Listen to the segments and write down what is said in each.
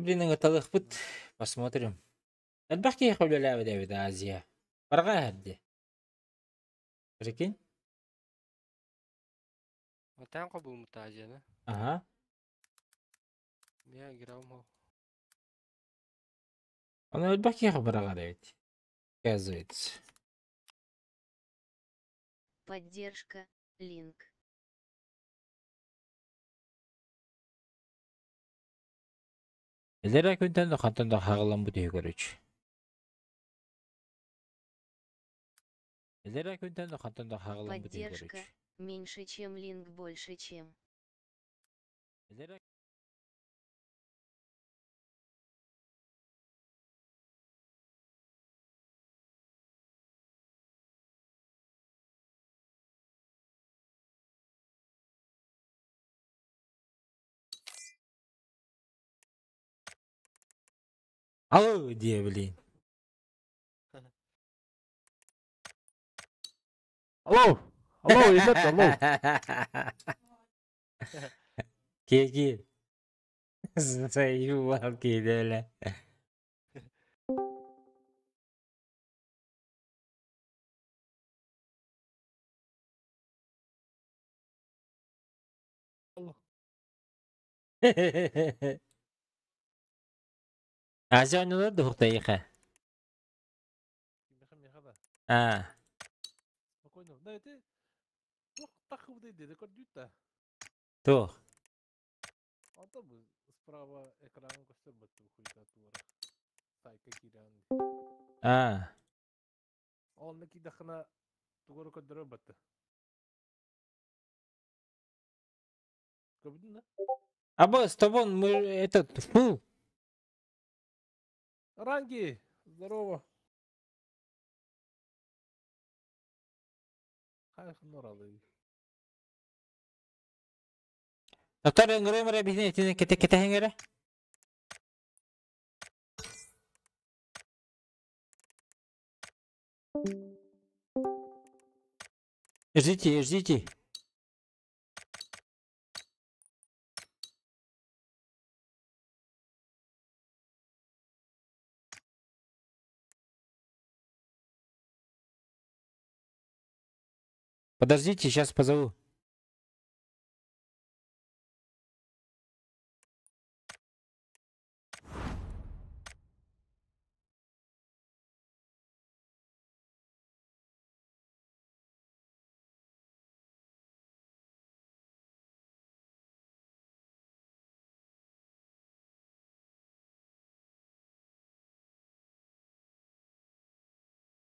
Блин, ыҥырталыахпыт. Посмотрим. Элбэх киһиэхэ үлэлээбит эбит Азия. Барҕа эһэрди. Прикинь? Отан кобулмут Азияны. Ага. Я играл. Ону элбэх киһиэхэ быраҕар эбит. Оказывается. Поддержка, линк. Элэрэ күнтэн да хантан да хаҕыламмыт үһү короче. Элэрэ күнтэн да хантан да хаҕыламмыт үһү Поддержка, короче. меньше чем линк больше чем. Элэрэ Алло, диэ блин. Алло! Алло, ребята, алло! Кеки. Заебал киделе. Алло. Азия оонньуулар да уһуктайыха. Меха меха да. А, Спокойно. Да, это... Туох тахыбытай диэри көрдүүт да. туох. Онтон бу справа экраҥҥа көстөр баттыы хуйда туора. Сайтка киирэн. А, Онно киирдэххинэ тугу эрэ көрдөрөр батты. Көрбүтүн да? Аба, с тобой мы этот, фу. Ранги! Здорово! Хайхноралы. Татар ыҥырыам эрэ биһини итини кэтэ кэтэһиҥ эрэ. Ждите, ждите. Подождите, сейчас позову.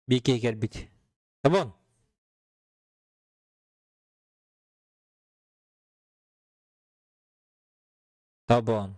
Бике кэлбит. Табон. Табон.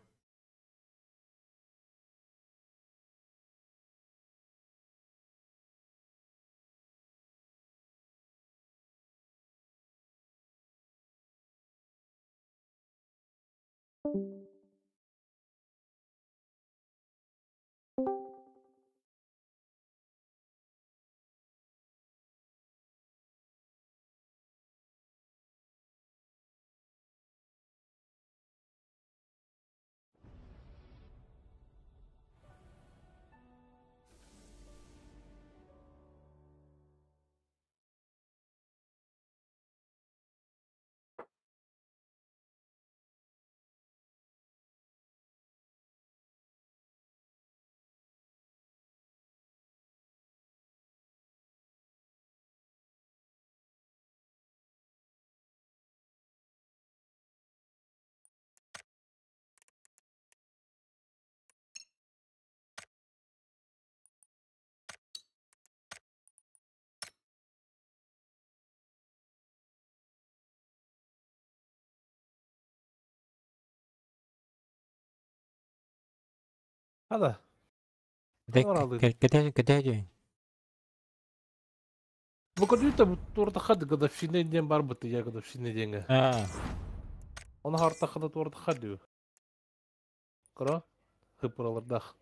Хада. Норалы. Кэтэһин кэтэһин. Бу көрдүүт да туорта хад годовщина диэн бар быты я годовщина диэҥэ. А, Оны хартахына туорта хад Кыра хыпыралардаах.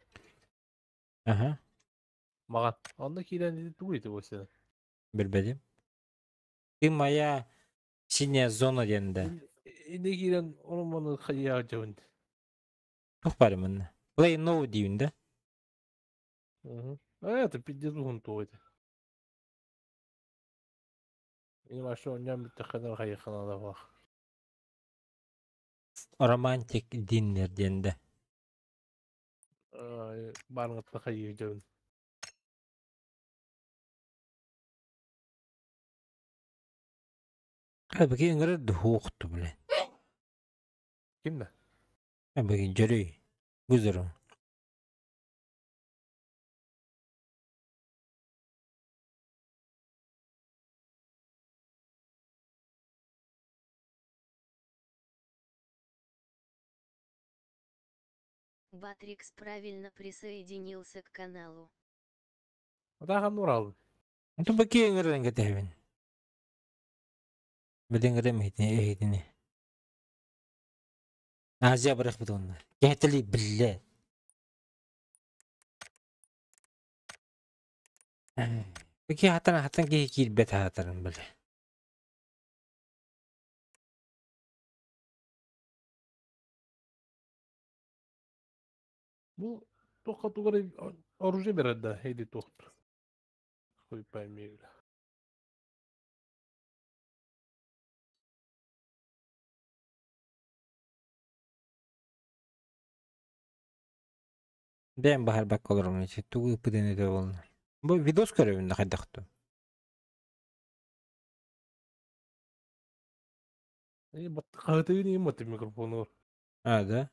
ага. Маҕан. Онно киирэн тугу ити буолсена. Билбэтим. Ты моя синяя зона диэн да. Инде киирэн onu мону хайыа дьабын. Туох баар манна? Play now диибин да? Угу. А это пиздец уһун туох ити. Мин вообще оонньоон бүттэххинэ хайыахха наада Romantic dinner диэн да. Баарыҥыттан хайыы дьабын. Эбики ыҥырар дуһуохту блин. Ким да? Эбики дьөрүй. Гузеру. Батрикс правильно присоединился к каналу. Атаахан уралын. Онтон баки ыҥыран кэтэһэбин. Билиҥҥэрим иһитини. Азия барыахпыт уонна. Кэһэтэлий биллэ. Баки хатан хатан киһи киирбэт аатарын бile. Бу туохха тугар оружие берер да или туохтур. Хуй пойми. Бэйэм баһарбакка олороммун ити тугу ыыппытын этэ буолла. Бу видос көрөбүн да хайдах ту. Хаһытыын иим маты микрофонугар. А, да?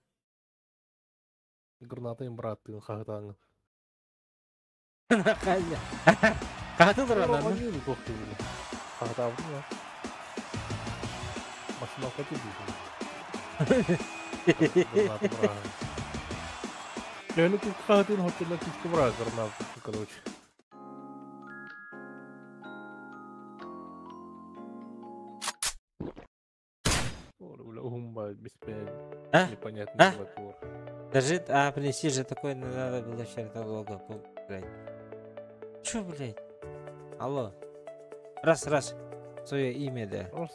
Гранатын бырааттыын хаһытааҥҥын. Хаһыты туран Хаһытаабытым я. Машиналка тиийдим. Граната быраҕан. Төһөнү хаһытыын хотчулар күүскэ быраҕа граната, короче. А? Непонятно А? Даже, а, принеси же такой, надо было вчера того блядь. Чё, блядь? Алло. Раз, раз. Свое имя, да. Раз.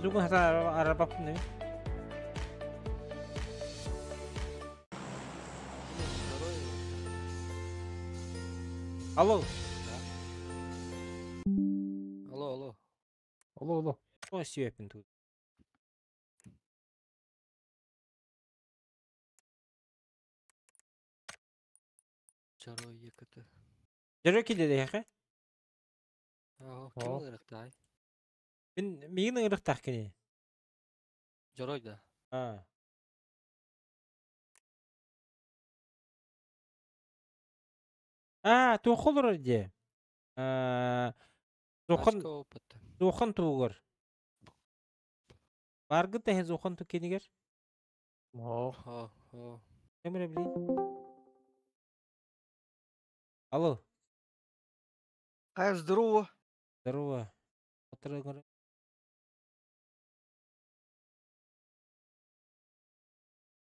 Бүгүн хата арабаппын эми. Алло. Алло, алло. Алло, алло. О, сүйөпүн тут. Чаро ЕКТ. Дөрө килде Аһо, ким ырыхтай? Мин миигин ыҥырыктаах кини. Дьоруой да. А. А, туох олорор дии? Аа, Зохон Тачка опыт. Зохон тугугар. Баргыт эһэ Зохон ту кинигэр. Оо. Хо, хо. Ким эрэ билий? Алло. А, здорово. Здорово. Отыра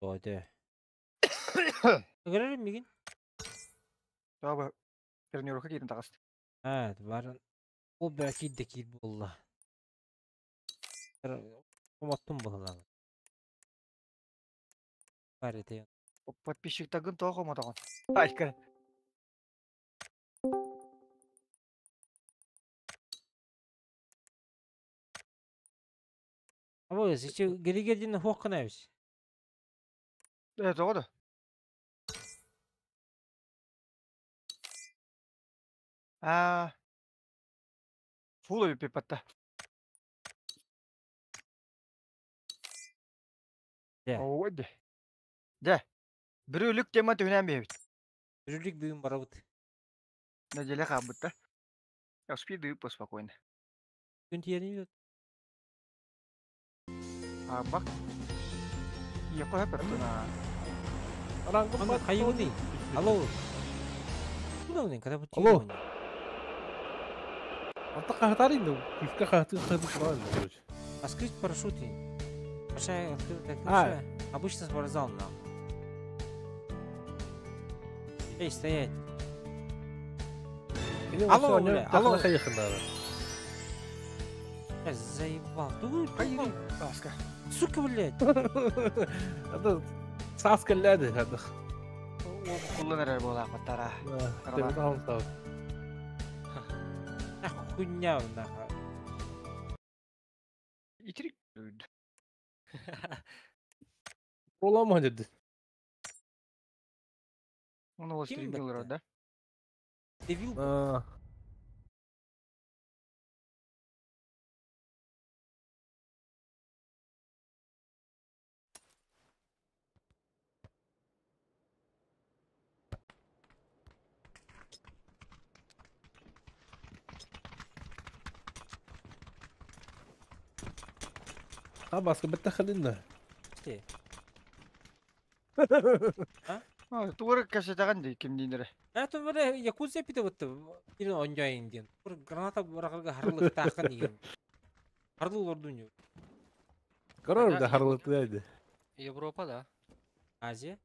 Тоте. Ыҥырар миигин? Таба тренировка киирэн таҕыста. А, баран. Ол бэ киирдэ киир буолла. Омоттум быһылаҕа. Бар этэ. Подписчиктаргын тоҕо хомотоҕун? Айка. Абы, сичи геригердин хуох кынабис. Э, тоҕо да? А, фул эбиппатта. Дэ. Оо, дэ. Дэ. Бүрүлүк тема түһүнэн биэбит. Бүрүлүк бүгүн барабыт. Неделя хаалбытта. Я успею спокойно. Күн тиэрин А, бак. Яко хэппэттuna. Аны хайыгыный? Алло. Куда когда Алло. Антон хаһытаарыйын да күүскэ хаһытыы хаһытыы туран короче. А скрыть парашюты. Большая открытая А. крыша. Обычно спортзал нам. Эй, стоять. Алло, бля, алло. Я заебал. Хайырый. Аска. Сука, блядь. Это саска ляды, это. Куллан эрэр буолаахпаттара. Хуйня, нахуй. Итирик. Оламан dedi. Оны ол Ким стримге олорор бытты? да? Дебил. А, А баска бітті қылынды. Ти. Тугары кэпсэтэҕин дии кимниин эрэ. Это бere Якутия пите бытты. Бирин онжайын диэн. Бу граната бырахырга харылыктаахын диэн. Харлыл ордуню. Көрөр да харылықты деді. Европа да. Азия.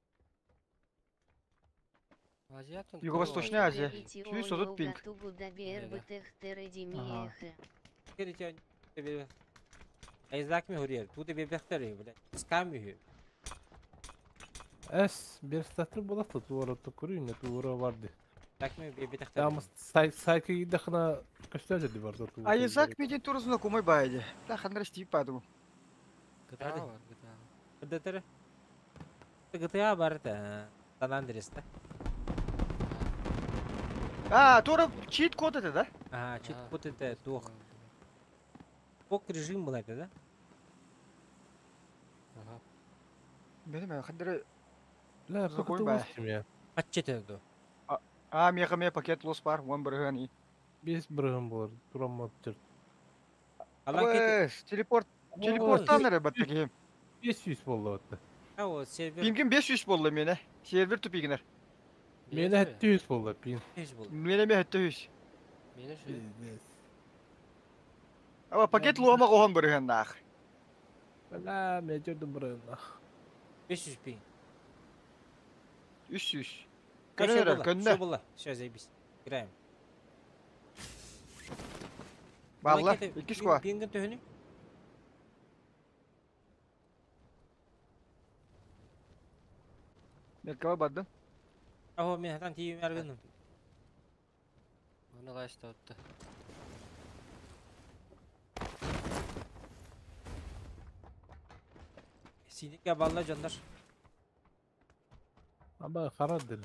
Азиятын. Юго-Восточная Азия. Сүүс отут пинг. Ага. Керете Айзак ми хурьер. Тут бебехтер, блядь. Скам ми. Эс, bir satır bulası tuğra tukuru ne tuğra vardı. Так ми бебехтер. Ama say sayki gidakına gösterdi vardı tuğra. Айзак мидин турузуна кумай баайди. Да ханнара стип баадым. GTA var GTA. ДТР. GTA бар да. Сан Андрес да. А, тура чит код это, да? А, чит А, вот это туох. Пок режим был это, да? Ага. Билем ханнара La Сокой rakı бай. dostum ya. Патчет это. А, меха ме пакет лос бар, он бырыган. Biz bırağım bulur. Duramaz cırt. Алан кет. Абыс, телепорт, телепорттан эрэ баттыгым. 500 boldu hatta. А вот сервер Пингим 500 болду мене. Сервер тупигинер. Meni 700 boldu pin. 5 был. Мене ме 700. Мени şu. Аба пакет лома кохон бырыган нах. La mecurdum bırağım. 500 пин. 300. Всё Көннө было, көннө. Всё было. Все, заебись. Играем. Балла, икки сква. Пингин төһүнү. Меркаба бардым. Аһо мен хатан тиим аргыным. Оны кайсы отты. Синикке балла жондар. Ama karar dedi.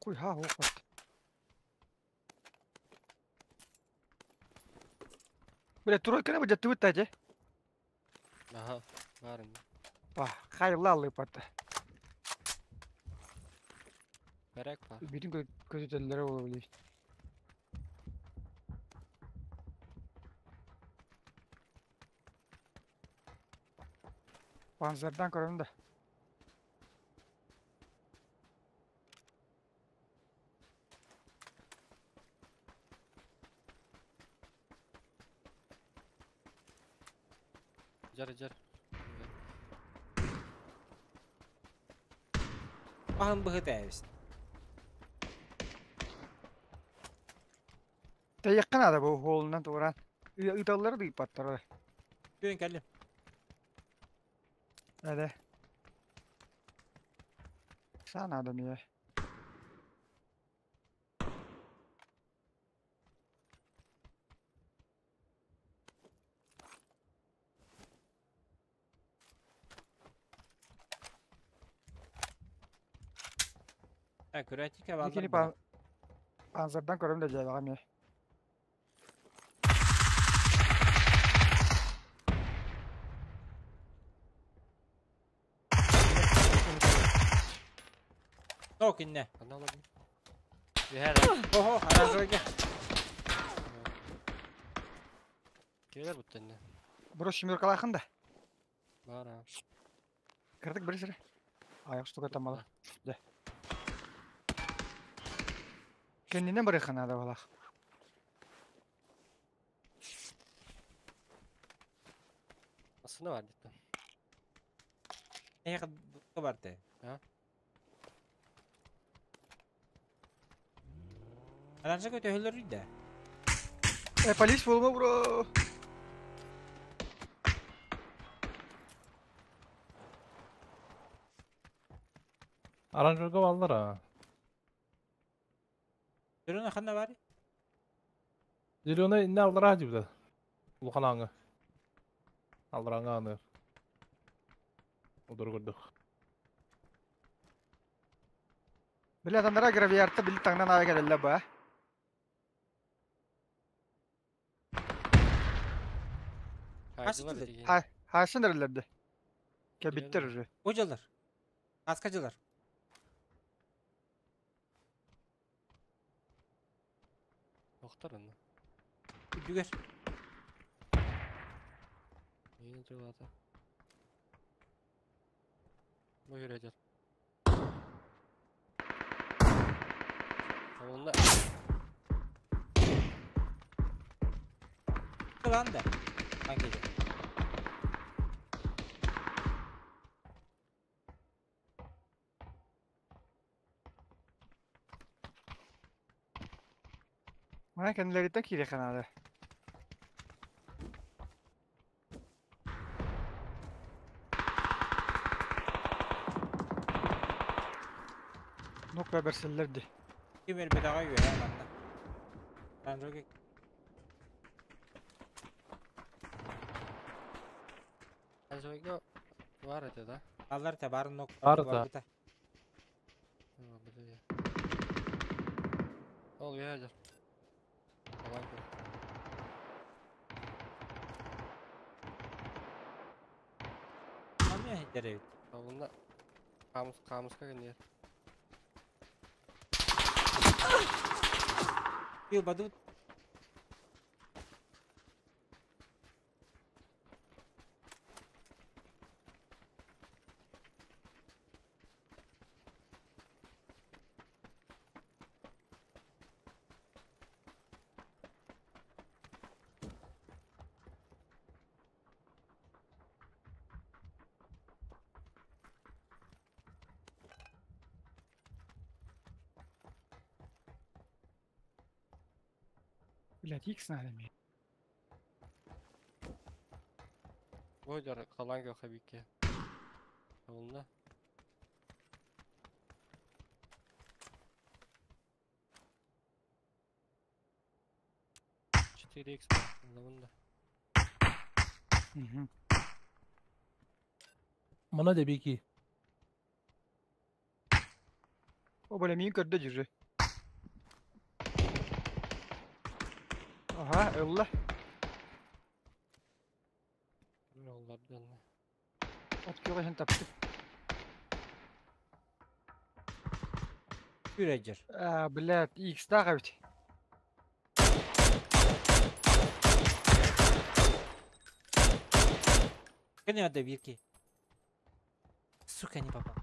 Куй ха хо. Бля, турой кene бу жаттыбыт тажы. Аха. Барын. Ба, хайла алып атты. Керек бар. Бүтүн көзөтөллөрө боло билет. Панзардан көрөм да. Жар жар. Баһын быһыт әбис. Тайяккан ада бу холунан тууран. Ыталлары дыйып аттар. Күн кәллем. Эде. Сан адам я. Ha, көрәтике Икини баллар. панзардан көрөм да жайлагам я. Ток инне. Аны алабын. Бэхэр. Охо, аражойга. Келер буттан. Бро шимеркалахын да. Бар а. Кырдык бир сире. Аяк штука тамала. Да. Кеннинен барыхана да балах. Асына бар дитти. Эх, барды. А? Аранжа көтөһөлөр үйдэ. Полис болма, бро. Aranjörge ballar ha. Зеленый ханна бар? Зеленый не аллара дибdi. Улахан аңы. Аллараңа аны. Одор көрдük. Бile adamlara graveyardta били таңнан ая келелле ба. Хайдылар Хасыт деген. Ха, хашын дерлерди. Кебиттер уже. Ожалар. Аскажылар. Охтар аны. Үдүгер. Мені тылата. Бу жүрөдөр. Онда Кыланды. Ангеле. Мана kendileri кире канады. Нокка берселерди. Кимер бедага үйе манна. Аранжоге Ажойго бар эте да. алар та барын нок. Бар да. Биле. Ол үйәдер. Алан көр. Аны деревит. Онда камыс камыска кенер. Бил бадут. Блядь, X надо мне. Бу жар калан көр хабикке. Онда 4 х бар. Онда. Мана дебики. О, бля, мин көрдө жүрү. Ага, ылла. Олардан. От күйгө хен тапты. Үрәҗер. А, блядь, X тагы бит. Кene ада бирки. Сука, не попал.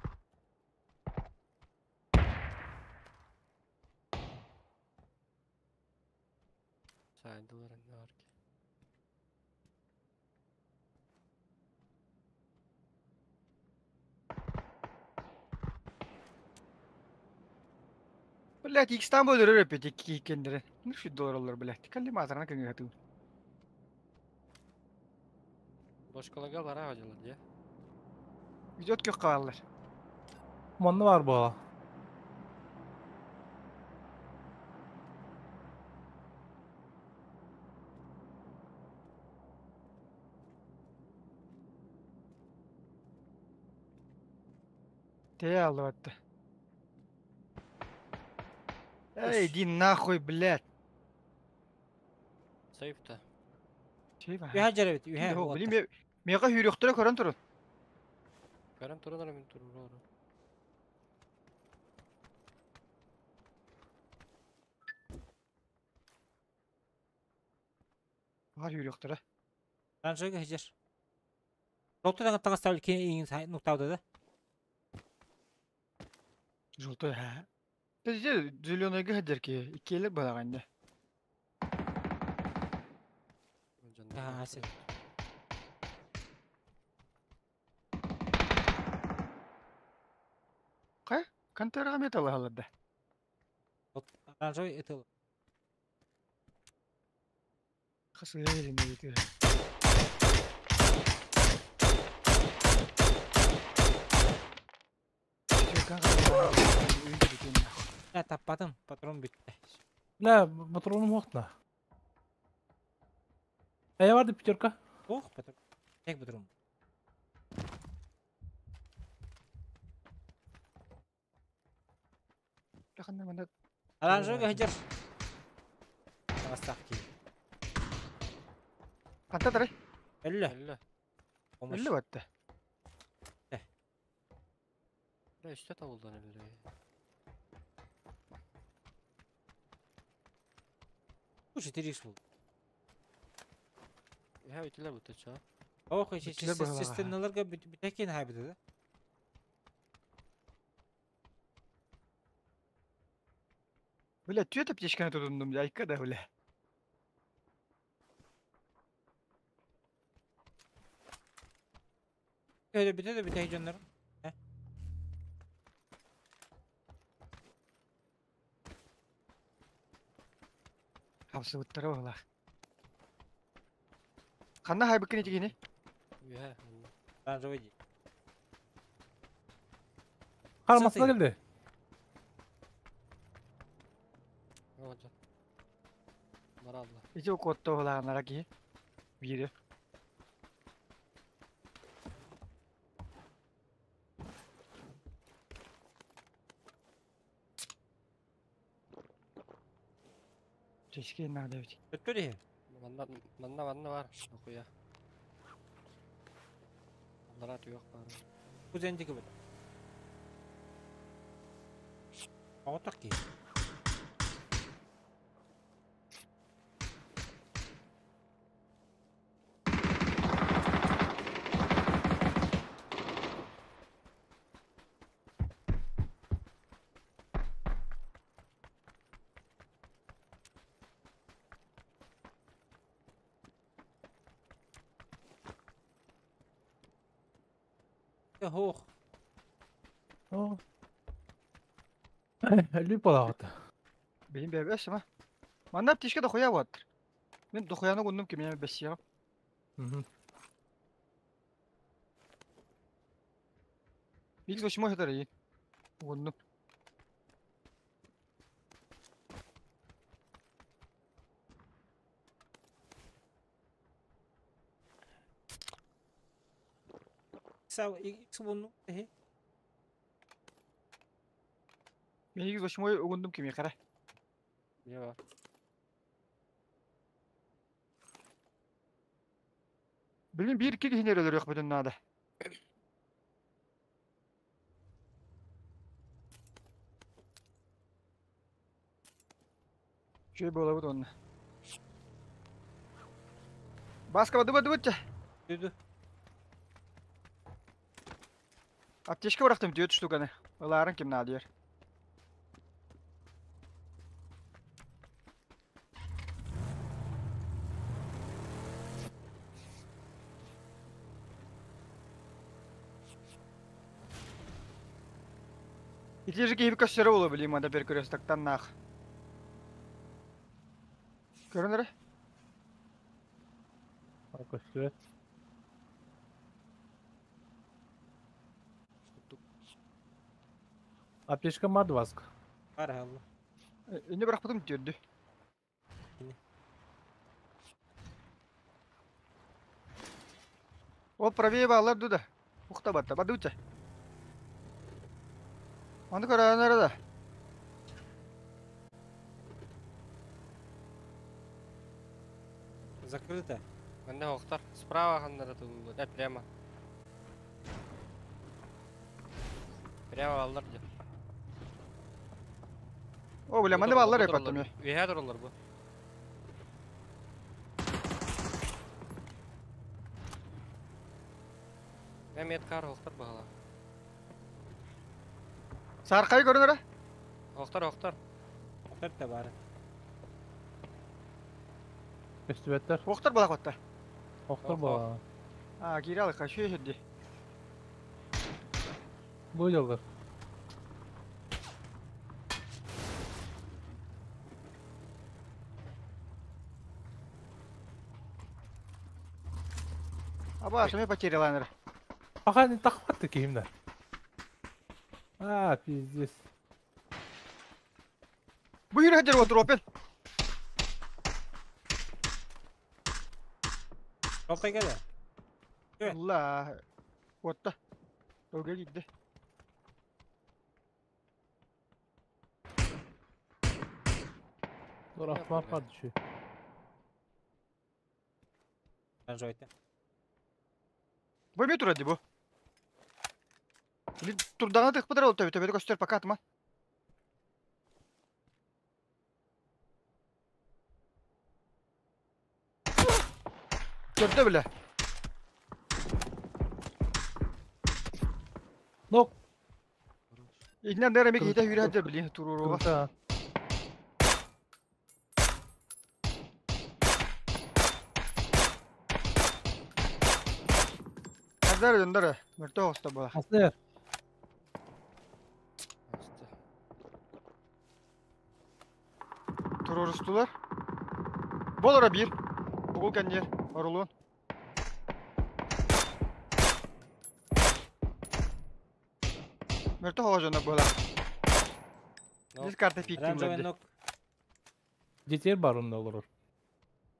Сайдылар не бар ки. Блядь, X тан бөлөрөр эпет ики кендере. Ну şu доллар, блядь. Калли матарна кеңе хату. Башкаларга бара хадилар, я. Идет кök калалар. Манна бар bu. Те алды атты. Эй, иди нахуй, блядь. Сейфта. Şey var. Үһә жеребит, үһә. Билим, мега хүрөктөрө көрөн турун. Көрөм турунар мен туруру. Бар хүрөктөрө. Аранжоге хежер. Жоктудан таңастабыл кийин нуктауды да. Желтой, ха. Бізде зеленыйга хадерки иккиэлер балаганды. А, сен. Конторга металл алады. Оранжевый это. Хасыйа илин эбит. Я таппатым, патрон бүттэ. Бля, патроным уохтна. Эйэ барды пятерка. Ох, патрон. Tek патрон. Оранжевый хадер. Таҕыстаах киһи. Ханта тарай? Өллө. Өллө. Помощь. Өллө батта. Бля, үстэ табылдан өллө. Бу 4 х был. Үһэ үтүлэр бутта чо. Ох, Бүтүлэр быһалаҕа. системналарга бүтэкин хайбыты да. Бля, түөт аптечканы тутундум, айка да, бля. Öyle büte de büte canlarım. Хапсыбыттара быһалаах. Ханна хайбыккын итигини? Үһэ. Онно. Оранжевый ди. Кармасына келди. Оҕо. Баралла. Ити окуотто быһалааҕынара киһи. Биири. Чэчкэ наада эбит. Өттө дии. Манна манна манна бар. Окуя. Аллара tuyok бар. Кузендики бит. Оҕотох киһи. Hoch. О. Өлүү балаҕыта. Билин бэбэс ма. Манна аптечка дохуя баттыр. Мен дохуяны гундум ки мен бэссиям. Икс восьмой хатар и. Гундум. Сау X bunu. Ehe. Мен икс восьмой угундум ки мен кара. Не бар. Билин бир ки кихинер өлөр бүтүн надо. Чөй болабыт онна. Баска бады бады бытча. Düdü. Аптечка бырахтым 4 штуканы. Ыларын ким надо дер. Ити же киһи көссөрө боло билим ада бер көрөстактан нах. Көрөнөрө? Көстүбэт. Аптечка мадваск. Бар алла. Эне бырахпытым түрдү. Ол правее балар дуда. Ухта батта, бадуча. Аны көрөнөрө да. Закрыто. Манна охтар. Справа ханнара тулу. Да прямо. Прямо аллар ди. О, бля, маны баллар эпаттым. Үһэ тураллар бу. Мен меткар охтар баһала. Саркай көрөнөрө? Охтар охтар. Охтар да бар. Көстүбэттэр. Охтар балак батта. Охтор Ох, балаҕа. А, кире алыка шүй хедди. Бу дьаллар. Аба, шами потеряла. Пока не так таким, да. А, пиздец. Бу yürü hadi дропен. Толтай кэлэ. Allah. Отта. Өлгө gitti. Рахман падчы. Оранжевый. Бу ми турады бу. Или турдана тых быдыр ол төбө төбө көстөр пока атма. Көрдө биле. Нок. Иннен дәрі мек ете хүрі хәдер билин туруруга. Круто. Хәдер дөндөр. Мөртө хоста була. Асыр. Асты. Турурустулар. Болора бир. Бугул кәннер. Орулун. Мөртө хожона була. Нок. Biz карта пиктим Оранжевый ләдди. ног. Детер бар онда олар.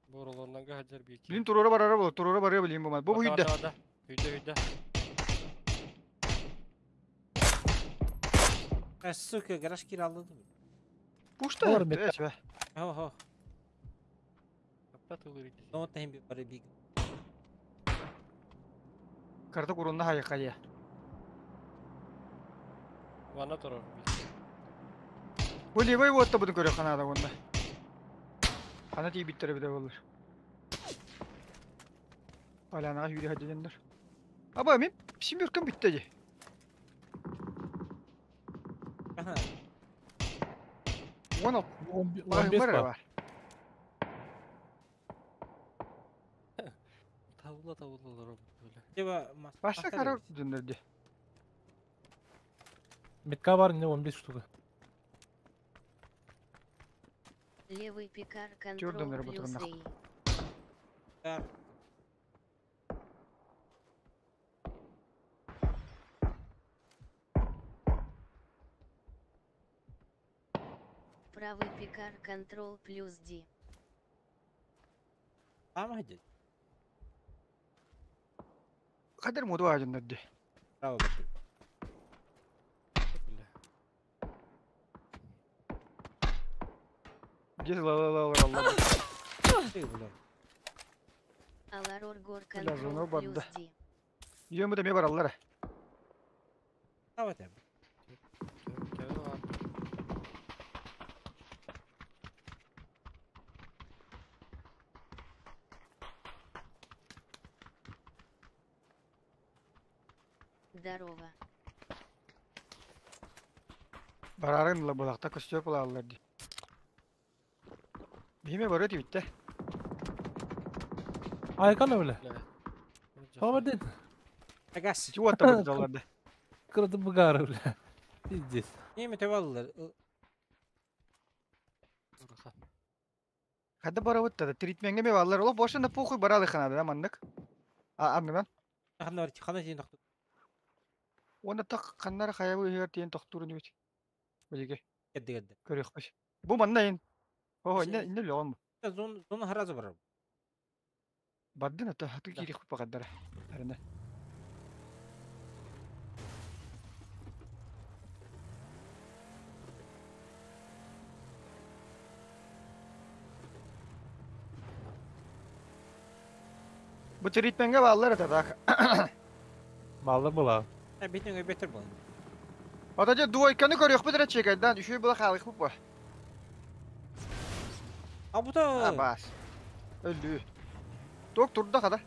Боролорунан хаджар bir Билин турура барара була. Турура барара билин бу. Бу бу үйдө. Да, Үйдө, үйдө. А, сука, гараж кираладым. Пушта. Олар бит. Эч бе. Хо-хо. Аппат улыр иди. Don't him be very big. Карта курунна хая хая. Ванна турар бир. Бу левый вот будун көрө ханада онда. Хана тии биттер биде болur. Аланага хүрі хадидендер. Аба мен семеркам битте же. Ага. Он алт 15 бар бар. бар. Тавла тавла böyle. Типа, Башта кара дүндерди. Метка бар, не 15 штука. Левый пикар Тёрдым контрол работу плюс нахуй. A. Правый пикар контрол плюс D. Там где? Кадер моду бар дүндерди. Право баттым. Бля. Гез ла ла ла ла ла. Ты, бля. Аларор гор Бля, жона контрол плюс барда. D. Йөмү де ме бар аллар. Право там. Тövbe var. Здорово. Барарын ла булакта көстөп була аллар ди. Биме бар өтү битте. Айкан öyle. Бля. Хабар дед. Агас. Чуатта бу жаларды. Кырды бугары бля. Пиздец. Неме төбалылар. Хада бара өттө да тритменге ме баллар. Оло бошында похуй баралы ханада да мандык. А аннан. Хана бар, хана тиен тоқту. Онда так каннар хаябы хер тиен токтурун бит. Билге Кедди кедди. көрөкпүш. Бу манна ин. О, инне инне лон. Зон зона харазы бар. Бардын ата хаты кири хупа каддара. Арына. Бу тритменге баллар ата так. Баллар була. А битен бетер бол. Ата же двойканы көрөкпү дера чекайдан үшүй була халык бу. А бу да. Абас. Өлдү. Ток турда када.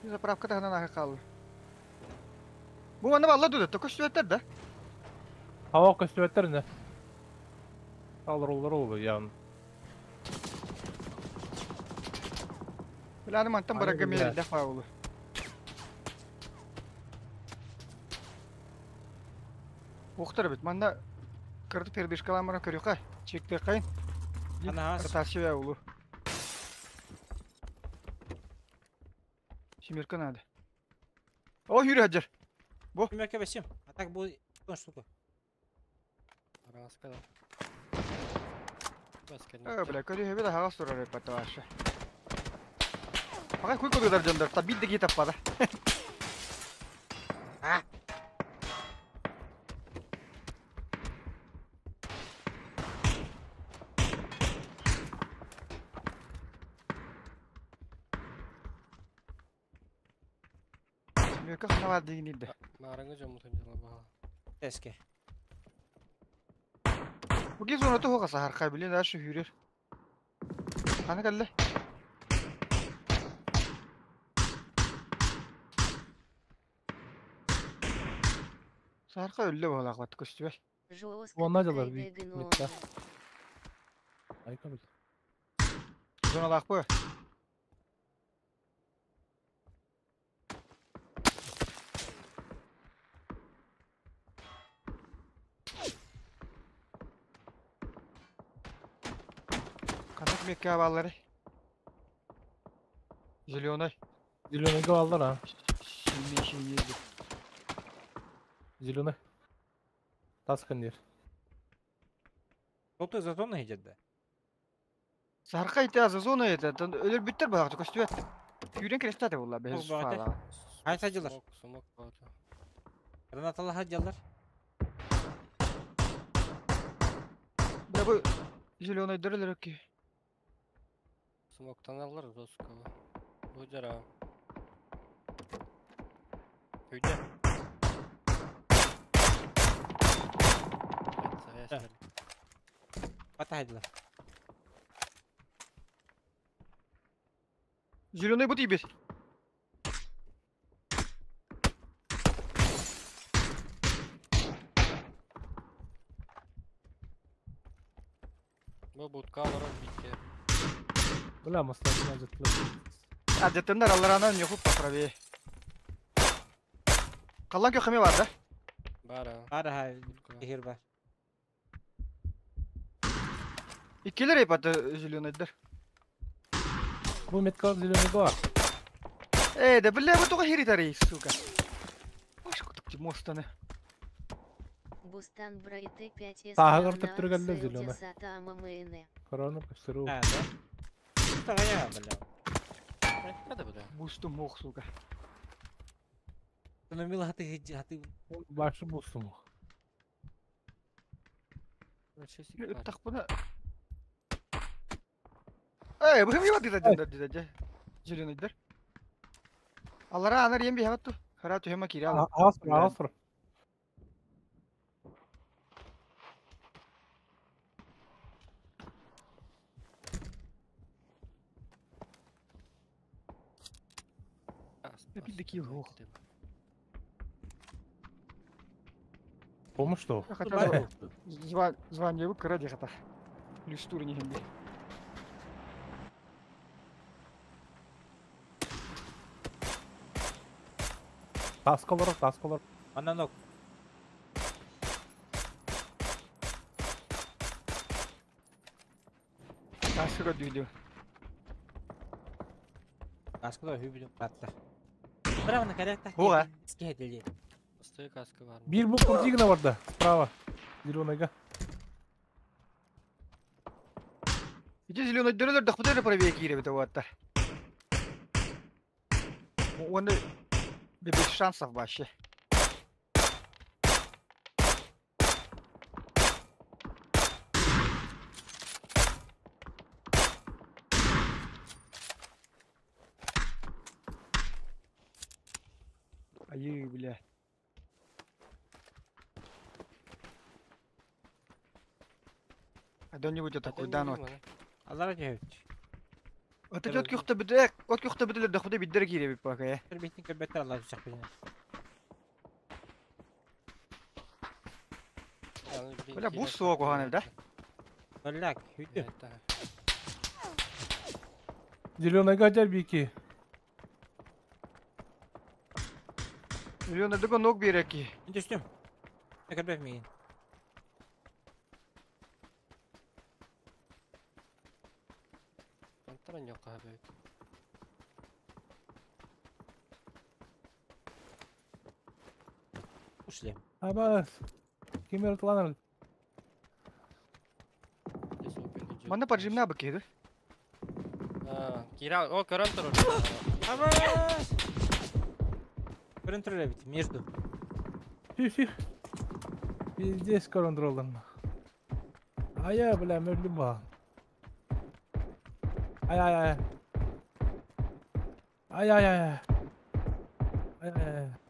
Заправка тахынан ахы калды. Бу манна балла дуду, көстүбөттөр да. Хава көстүбөттөр не? Алыр олар олу ян. Биланы мантан Аны барага билер. мери да фаулу. Охтар бит, манна кырды пердышкаламара көрүкка, чекте кайын. Ана ас. Ротация улу. Семерка надо. О, Юрий Хаджар. Бу. Семерка 8. А так будет штука. Араска да. Э, бля, көрү хөбө да хагас турар эппат вообще. Пага куй кодудар дьондар, та бидде ки таппада. А! Семерка ханавар дигин идде. Маарыңы жомутун дела баха. Тески. Бу ки зона туха сахар билин дальше хүрер. Хана калле. Сахарка өллө болак бат көстүбел. Жестко Онна жалар КД митта. гномы. Айка бил. Зоналаах бу. Канак мекке баллары. Зеленый. Зеленый алдар а. Синий синий. Зеленый. Таскан дер. Желтый за зоной идет, да? Сарка ите за зона это. Өлөр бүттер балак көстүбөт. Хүрен крестате була без Ол баҕа фала. Хайса дьылар. Смок, смок баата. Гранаталаха дьылар. Бля бу зеленый дөрөлөр ки. Смоктан алар жестко. Бу жара. Үйде. Да. Батайдылар. Зеленый бу тибет. Бу будка алар битке. Бля, маслатына жытлы. Адеттендер алларанан йохуп поправее. Каллан кö хаме бар да? Бара. Бар ха Будка. кехир бар. Иккилер эпаты зеленыйдыр. Бу метка зеленый бар. Э, да бля бу туга хиритари, сука. Аш кутук мостаны. Бустан Брайт 5 Тагыр төптүргәнле зеленый. Сата ММН. Корона көстөрү. А, да? Что я, бля? Это бля. Бусту мох, сука. Ну мил хаты хаты Башы бусум. Так буна. Эй, бу хем дида дида дида Зеленыйдыр. Аллара анар ем бихатту. Хара түхема киря. Ағас тұр, ағас тұр. Бирде кил ох. Помощь что? Хотя звание бу кыра дихата. Люстур не хемби. Таскалар, таскалар. Ананок. Таскыга дүйдү. Аскыда хүбүдүн каттар. Браво на корректах. Буга. Скедели. Стой каска бар. Бир бу курдигна бар да, справа. Зеленыйга. Ити зеленый дөрөлөр дахпытыр правее кире бит ваттар. Оны без шансов вообще. Ай, бля. А да-нибудь такой да ну. Алара жөйт. Это от кюхта бит, от кюхта бит дахпыты биддер кире бит пока я. Битин көбөттөр алар жак бит. Бля, бус суға қоған да? Бляк, хүйтү. Зеленыйга жар бики. Миллион дыгы ног береки. Түштүм. Көбөт миин. Антаран yok abi. Шлем. Абас. Ким ыртыланар? Манна поджимна бы киһи. Кира, о, көрөн турар. Абас! Көрөн турар эбит, между. Фи-фи. Пиздец контролдан. Ая, бля, мөлдүм ба. Ай ай ай. Ай ай ай. Ай ай ай.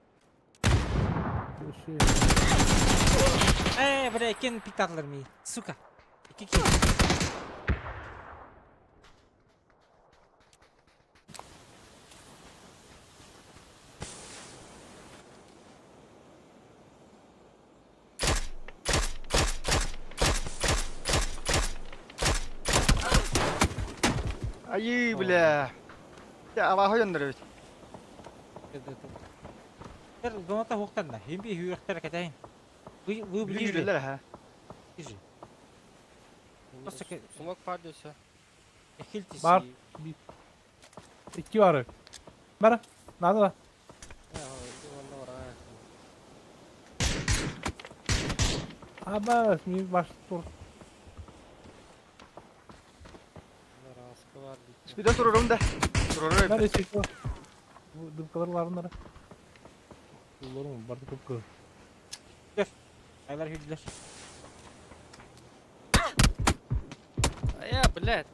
Слушай. Э, бля, кен питарлар ми. Сука. Ики. Айыы, бля. Я абаһы дьоннор эбит. Тэр доната хуктарна. Химби хүйрөхтөр кэтейин. Вы ближе. Билэлэр ха. Ближе. Просто Смок падёся. Хилтис. Бар. Икки бары. Бара. Надо да. Абас, ми баш тур. Спидон турурум да. Турурум. Бары чеко. Дымкалар ларыннара. Уларым барды көп көр. Айлар хүллер. Я, блядь.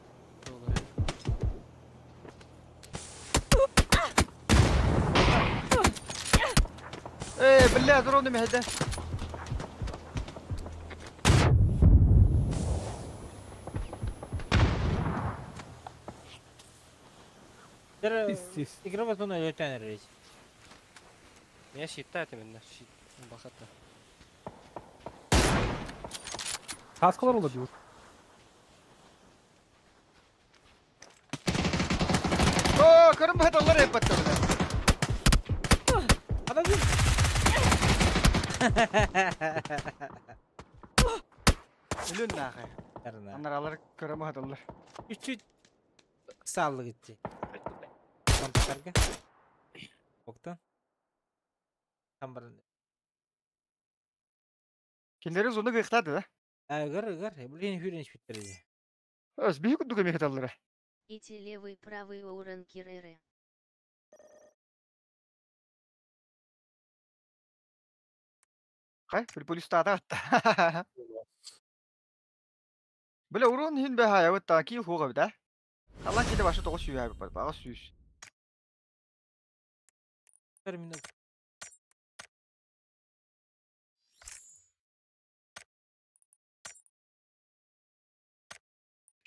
Э, бля, турурум мехде. Тэр Пиздец. игра зона өтөн эрэж. Я щитать именно, щит. Бахата. Каскалар олар диyor. О, көрүм бахат олар эп батта бля. Адам Үлүн нахай. Тарна. Анар алар көрүм бахат олар. Үчүт саллы гитти. Контактарга. Октан. Тамбарын. Киндери зону гыктады да. Агар, агар, блин, хүрен шүттерди. Өз бии кудуга мехет аллара. Ити левый правый уран киреры. Хай, полис тата атта. Бля, урон хин бе хая вот кил хуга бит, а? Алла киде башы тогуз сүйә бит, бага сүйүш. Бер минут.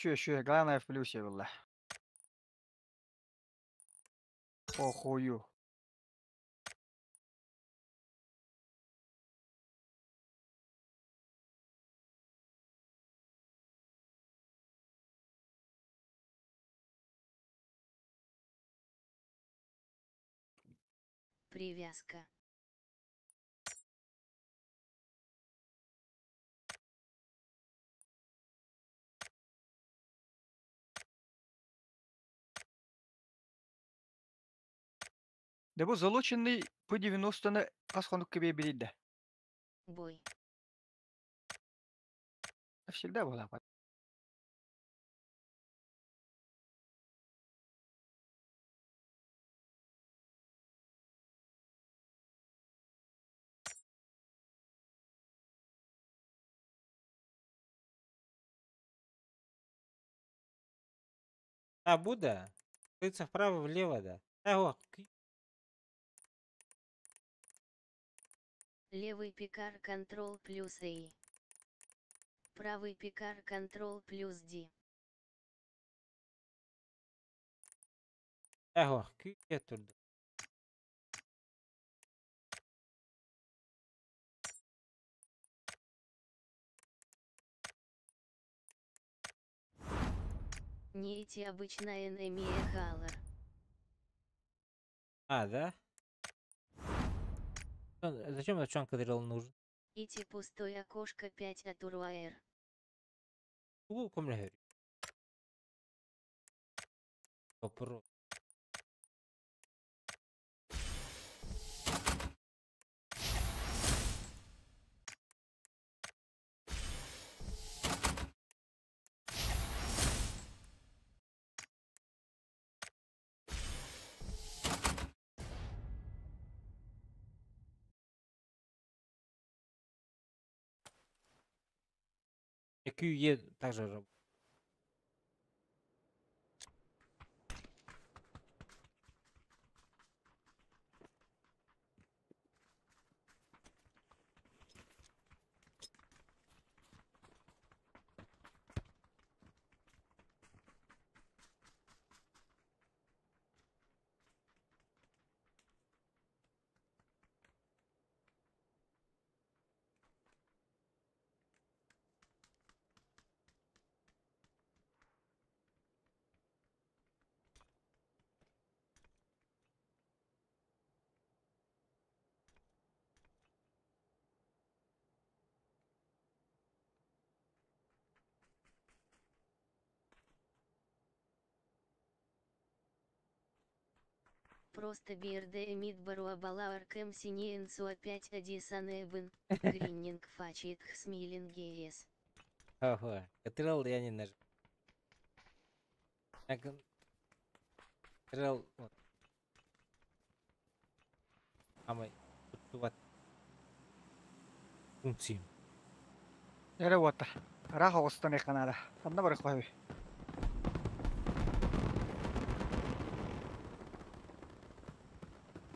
Шүе, шүе, главное в плюсе было. Похую. Привязка. Да бу залученный по 90-ны кас хонук кебе биридде. Бой. Всегда была. А, Буда? Тыца вправо, влево, да. А, вот. Левый пикар Ctrl плюс A. Правый пикар Ctrl плюс D. Ого, күйе турду. Не эти обычная энемия халар. А, да? Зачем этот чанк нужен? Ити пустое окошко 5 от Уруаэр. Вопрос. QE также работает. Просто БРД Мидбару Абалар Кэм Синеенсу опять Адисанебен, Гриннинг Фачит Хсмилингес. Ага, Ctrl я не нажал. Ctrl вот. Амай, вот. Функции. Эрэ уота. Ыраах оҕустан эханаада. Ханна барыах баһый?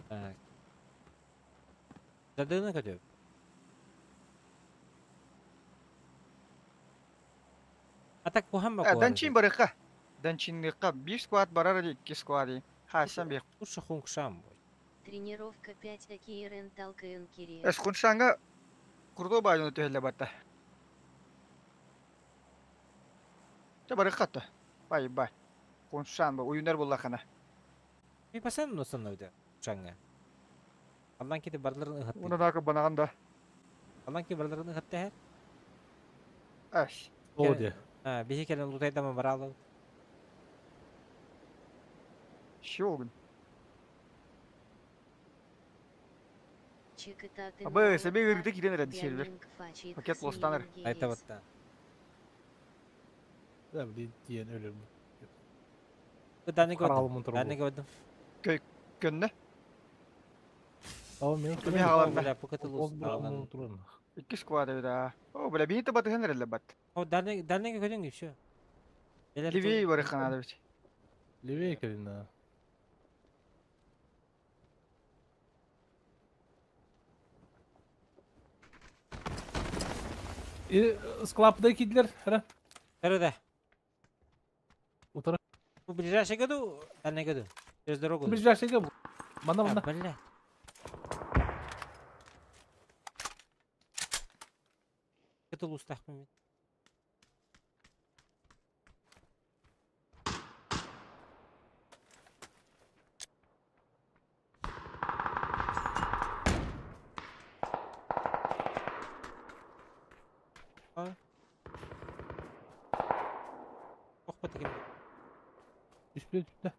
Так. Задыны көтөп. А так куһан ба Данчин барыахха. Данчинныахха биир сквад барар или икки сквад Хаасан биэх. Лучше хункшам бой. Тренировка 5 Акиерен Талкаен Кире. Эс хуншанга курдо баайыны түһэллэ батта. Чэ барыахха то. Бай бай. Хуншан бу уйунар буллахана. Би пасан установда шанга. Аллан кети барларын ыхатты. Уна даакы банаган да. Аллан ки барларын ыхатты хэр. Эс. О, де. А, биһи келен лутайдама баралы. Шиогун. Чикататын Абы себе ырыты кирен эрэ сервер. Пакет лостанар. Айта батта. Да, блин, диэн өлөрм. Даны көрдüm. Каралымын туру. Даны көрдüm. Көннө. Ал мен Кими хааланна? Бля, покатылус. Ол турун. Икки сквад эбит аа. О, бля, биһи табатыһан эрэллэ бат. О, даны даны көрдүң еще. Левей барыахханаада бит. Левее келин. И склапда кидлер, хара. Көрө Утара. Bu ближайший году, дальний году. Через дорогу. Ближайший году. Мана А, мана. бля. Это лустах момент. А? Ох, по таким. Үстү үстү.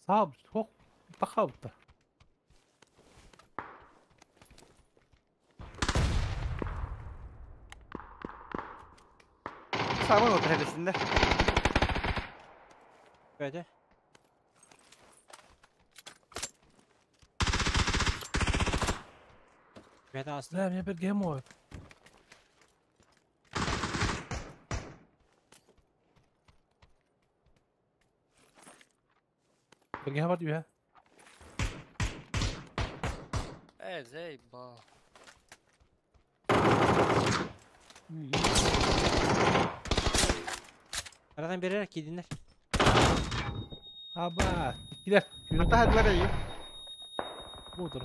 Сааб, хок, тахабта. Сабын отыр эресинде. Böyle. Böyle aslında. Да, мен бер гемо. Бер бар дүйә. Э, заебал. Aradan birer kidinler. Аба, килер. Ата хадылар эйи. Бу тур.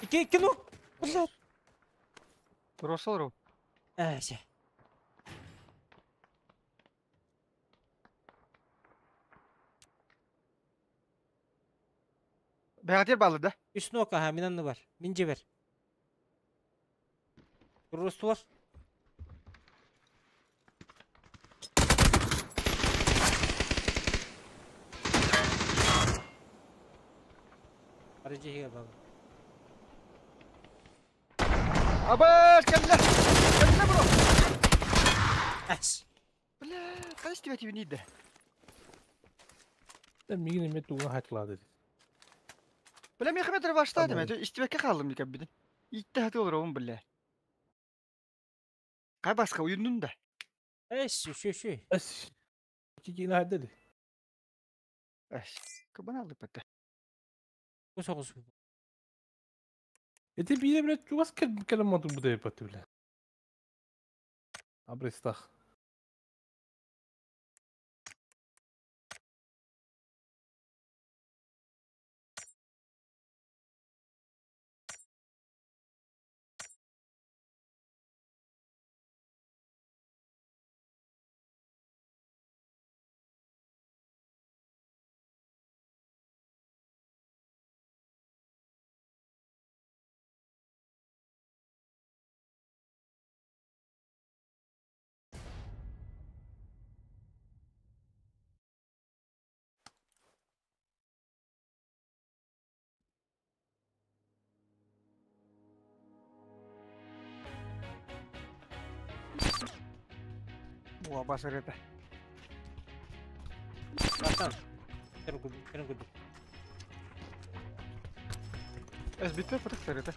İki iki ну. Блядь. Туросолру. Э, все. Бэҕэтиэр баалыр да. Үс нок аха минанны бар. Мин жебер. Рустулар. Арыжы хеге бабы. Абы, кэллэ. Кэллэ бро. Әс. Бля, кайсы тебе тибин иде. Да мигин эме тугун хатлады. Бля мехаметр баштаатым этэ истибэккэ хааллым дикэббитин. Иитте хаты олоробун бля. Кай баска уйундун да. Эс, үшү, үшү. Эс. Кикини хайдады. Эс. Кыбын алдык бэтте. Бу соҕус. Эти бире биле чугас кэлэн моту бу деп биле. Абрестах. Буа басыр это. Братан. Кырын күдү. Эс битте пытык это.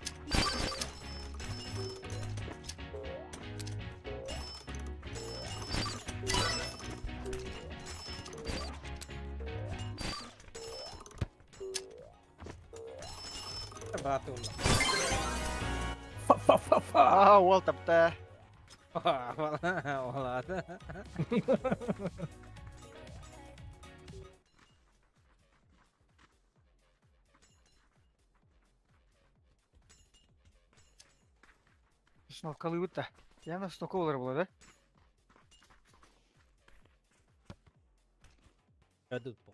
Брат улла. Фа фа фа фа. Аа, уол тапта. Вала. Сновкалыбыт да. Яна сновка болар була да? Дадут по.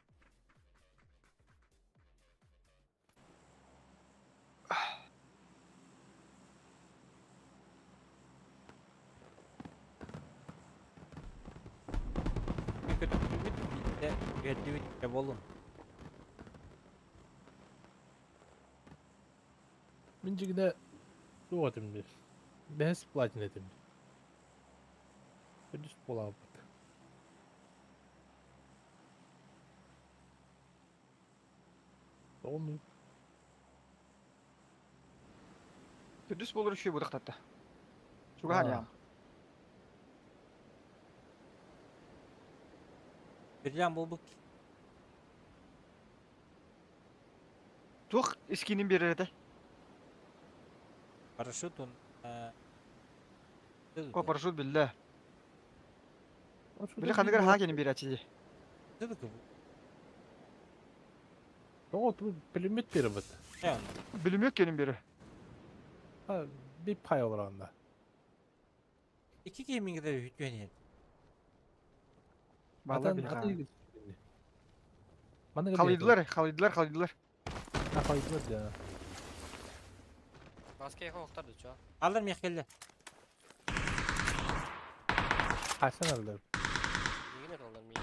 Көтүбүт болун. Мин жигине туғатым bir. Бәс платин этим. Өдүс болабыт. Оны Түдүс болор үшүй будактатта. Чугахан Аа. яам. Биржан болбук. Тух искинин берер это. Парашют он. О, парашют билде. Биле ханыгар хакенин берачи. Тоҕо пулемет беребит. Билимек кенин бери. Ha, bir pay olaranda. İki gaming'de hütmeni. Балла биле хан. Маны Халыйдылар, халыйдылар, халыйдылар. Халыйдылар да. Маска хоқтарды чо. Алыр мехкелде. Хасан алды. Неге олар мен?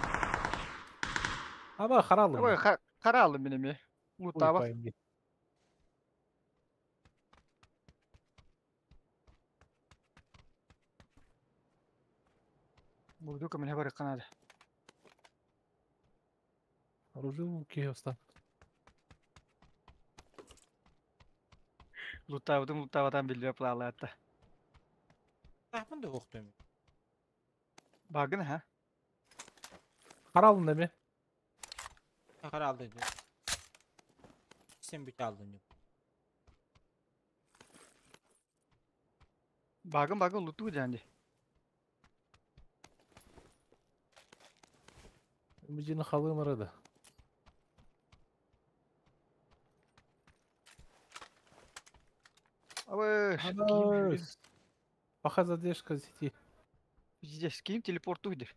Ама харалым. Ой, кара алдым мен эми. Лутаба. Бурдука мен хабар канады. Оружие киоста. Лутабытым лутабатан билбе плалатта. Тахмын да оқтым. Багын ха. Харалым деме. Қар алды. Sen büt aldın. Багын багын луту жанди. Бижини халым арада. Абы. Пока задержка сети. Здесь ким телепорт уйдер.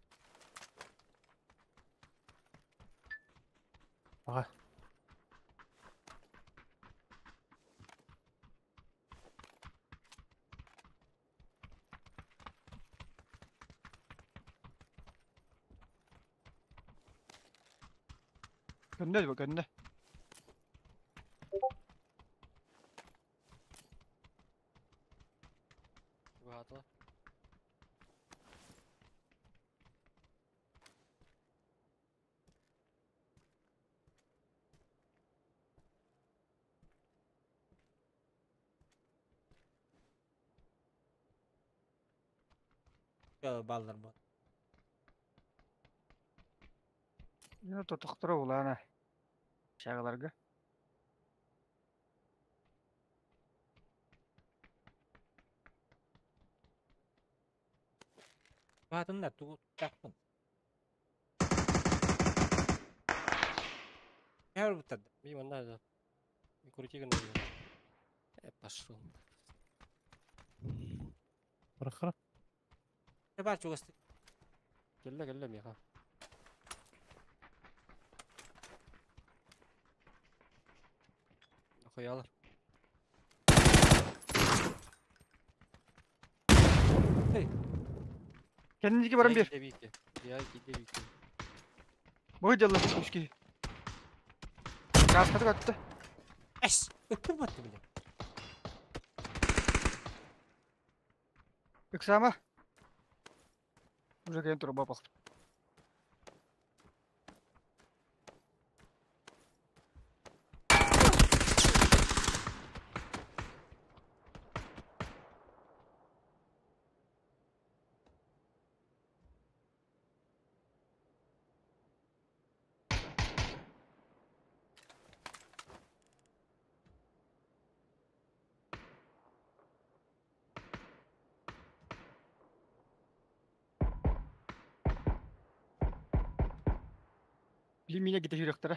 Ага. Көннө бу көннө. Бугаты. Баллар bu. Yine тотохторо улаана. Шагаларга. Батындар тугу тахпын. Her bu tadı. Мимо надо. Не крути гына. Пошел. Бырахара. Ne var çok ıslık. Кэллэ кэллэ миэхэ. Хуялар. Kendinki баран bir. Я киде бики. Бу дьалла үскей. Каскаты көттө. Эс. Öpür battı bile. Ыксама. Уже кэлэн туруба бах. Билимине ките жүрөктөрө.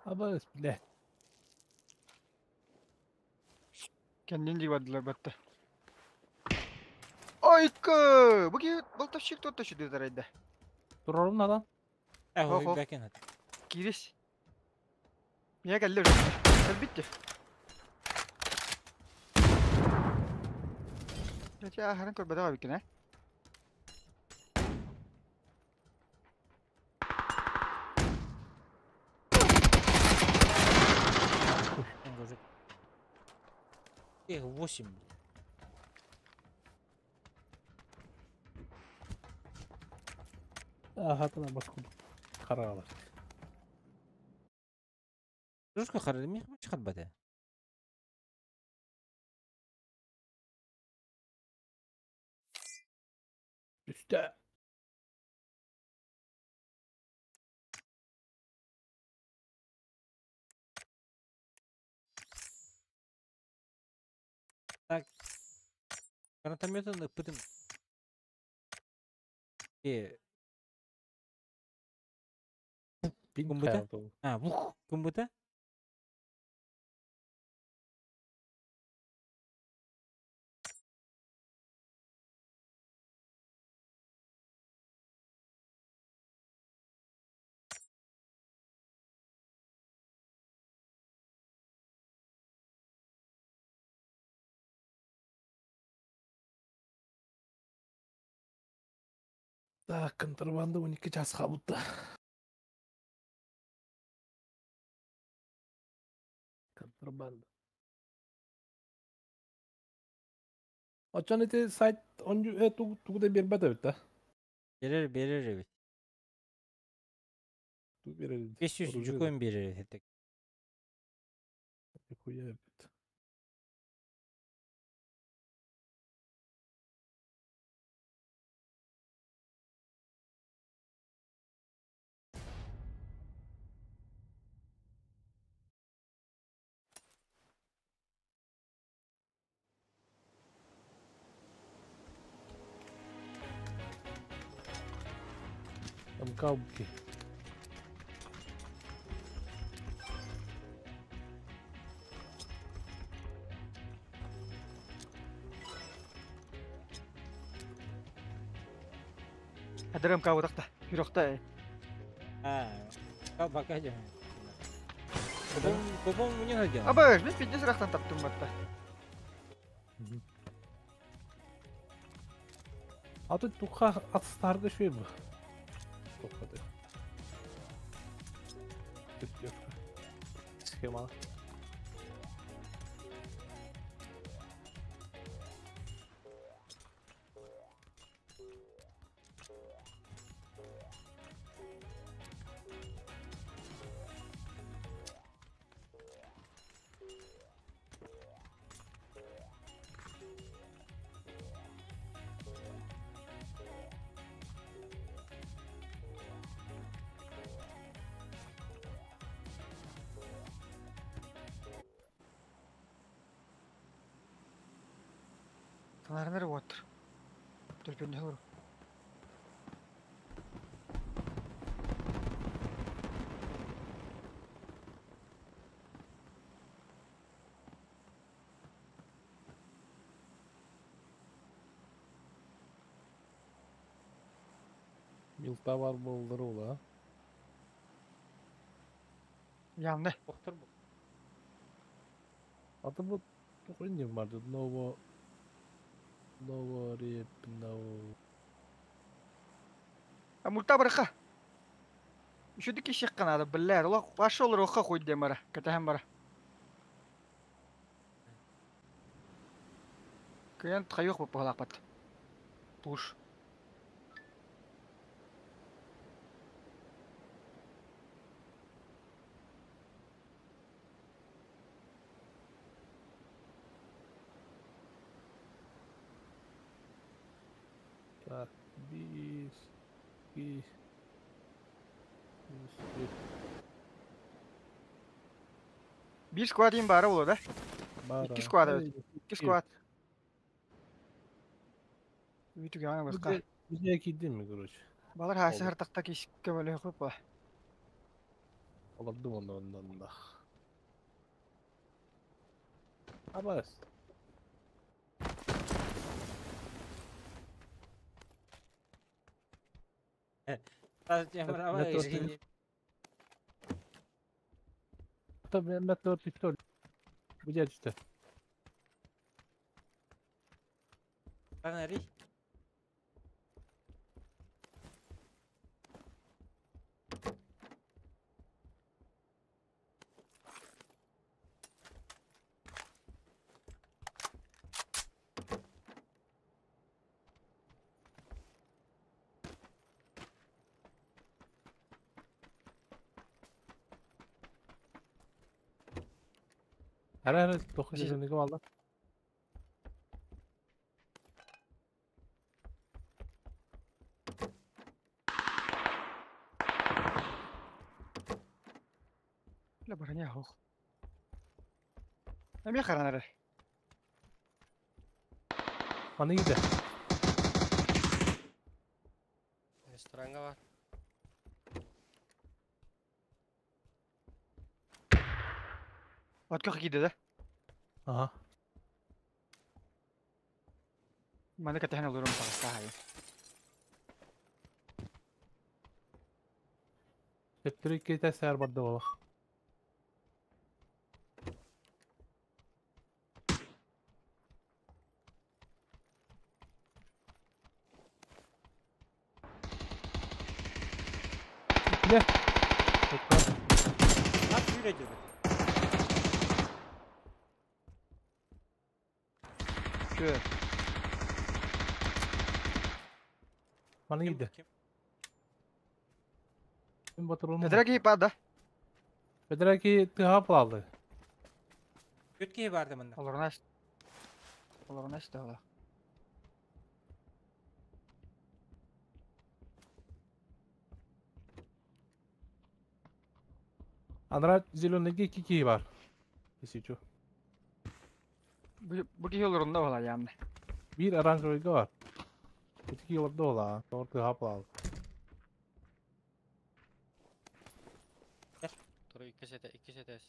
Аба, блядь. Кендин диги бардылар батты. Ойка! Бу ки болтовщик тот түшүдү тарайда. Турарым надан. Э, Хо-хо. ой, бәкен ат. Кирис. Мия кэлле. Битти. Ча харан көрбөдө бикин, э? Он уже. Эх, 8. Ахатына баскуду. Карагалар. Русска харали ми чыгат бата. Үстэ. Гранатометын ыппытым. Э, Бин Кумбыта? каялды. а, бух, кымбыта? Так, контрабанда 12 час хабутта. Контрабанда. Очон ити сайт онжу тугу да бербет эбит да. Берер, берер эбит. Ту берер. 500 Оружие. жукоин берер этек. Хуя эбит. Там каубки. Адырым кабытакта. Жүрөктө. А, пока жем. Купон, купон не надо. Аба, мен пидде сырактан таптым батта. А тут туха атстарды шуй бу. Тухады. Схема. Фонарнары уоттар. Төлпөннө олору. Милта бар болдыр ола. Янды. Доктор бу. Аты бу тоқын барды. Ново Ново реп ново. А мульта барыха. Үшүдү киши канады биллер. Ола башы олар оха койду дем бара. Катахан бара. Кыян тайок боп балакпат. Пуш. Так, бис, бис, бис, бис. Бир сквад им бара боло да. Бара. Икки сквад Эй, Икки сквад. Үтүгө ана баска. Бизге кийдим, короче. Балар хасы Oldu. хартакта кишикке бөлө коюп ба. Олордум онда онда онда. Абас. Извини. Метро пистоль. Где это? Фонари. Ара ара тоқы жөнүгө алды. Ла броня хох. Эми харанары. Аны киде. Ресторанга бар. Отко киде да. Ага. Маны катахан олорум тагыста хай. Тептерик кете сәр барды ола. Не? Ат yürü. Кö. Маны киде. Ким? Ким батырылмы? Бедраки пада. Бедраки тыга алды. Көткей барды мында. Олорунаш. Олорунаш да ола. Анра зеленый кики бар. Если чё. Бу ки олорунда ола ямны. Бир оранжевый бар. Ити олорду ола. Тор тыга алды. Тур 2 сете, 2 сетес.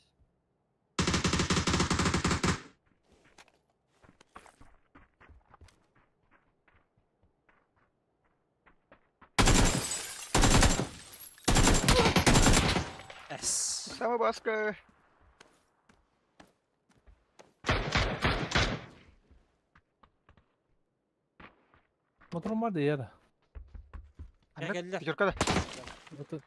Эс. Сама баска. Моторум бар да. Geldiler. Пятерка да. Мотор.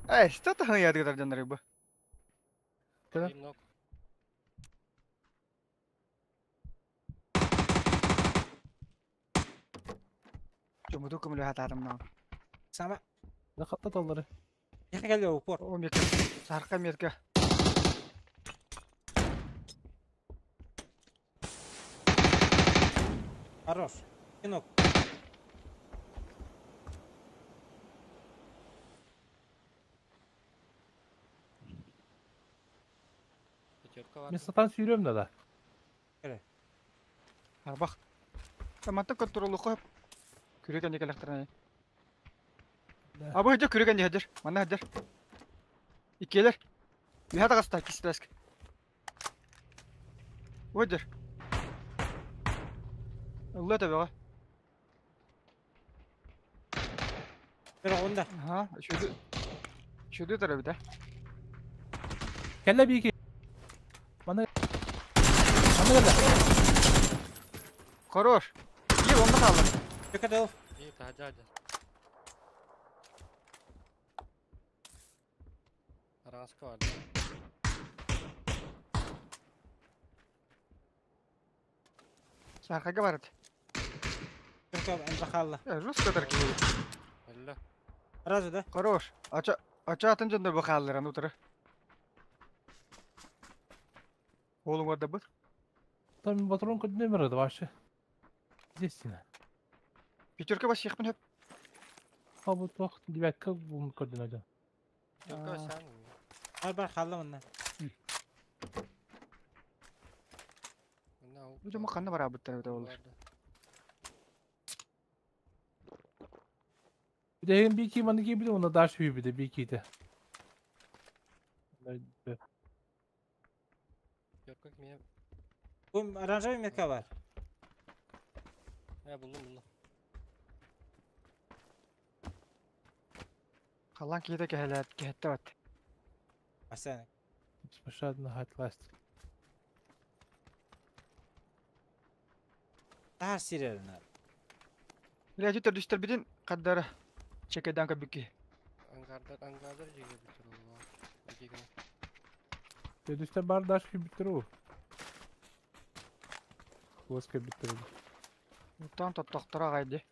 Эй, что ты ядыр рыба? Када? Один ног. Чумуду көмүлө хатарым на. Сама. Не хатта таллары. Geldi упор. О метка. Сарка метка. Хорош. Кинок. Мен сатан сүүрөм да да. Арбах. Таматта контролу хop. Күреген декелехтерне. Абы хыдыр күреген дехедер. Манна хыдыр. Иккелер. Үһә таҕыста кистээск. Выдыр. Ылла төбөҕө. Pero onda. Аха, шүдү. Шүдү тарабыта. Кэллэ биики. Маны. Маны кэллэ. Хорош. Ие, онно хаалла. Чөкөтөл. И таһдьа. Араҥаска бар. Саархага барат. Чөкө альбахалла. Жестко тарки. Өллө. Сразу да? Хорош. Ача ача атын дьоннор бу хаалларан утары. Оолуҥ ордабыт. Там патрон код номер вообще. Здесь стена. Пятерка бас сиэхпин хөп. А вот вахт девятка бум координат. Пятерка сян. Бар халла манна. Мына Бу дьомо ханна бараабыттар эбитэ буоллар. Билигин биики маны киирбитим, онно дальше киирбитэ биикиитэ. Пятерка кимиэ? Бу оранжевый метка бар. Э, буллум буллум. Халлаан киһитэ кэһэлээт кэһэттэ бат. Асан. Спешадна хатласт. Таар сирерин. Бля, төрдүстэр битин хаддара чекедан көбүкки. Ангардар ангардар жеге бүтүр ол. Жеге. Төдүстэ бар дальше киирбиттэр уу. Плоская биттэр. Оттон тоттохторо аҕай.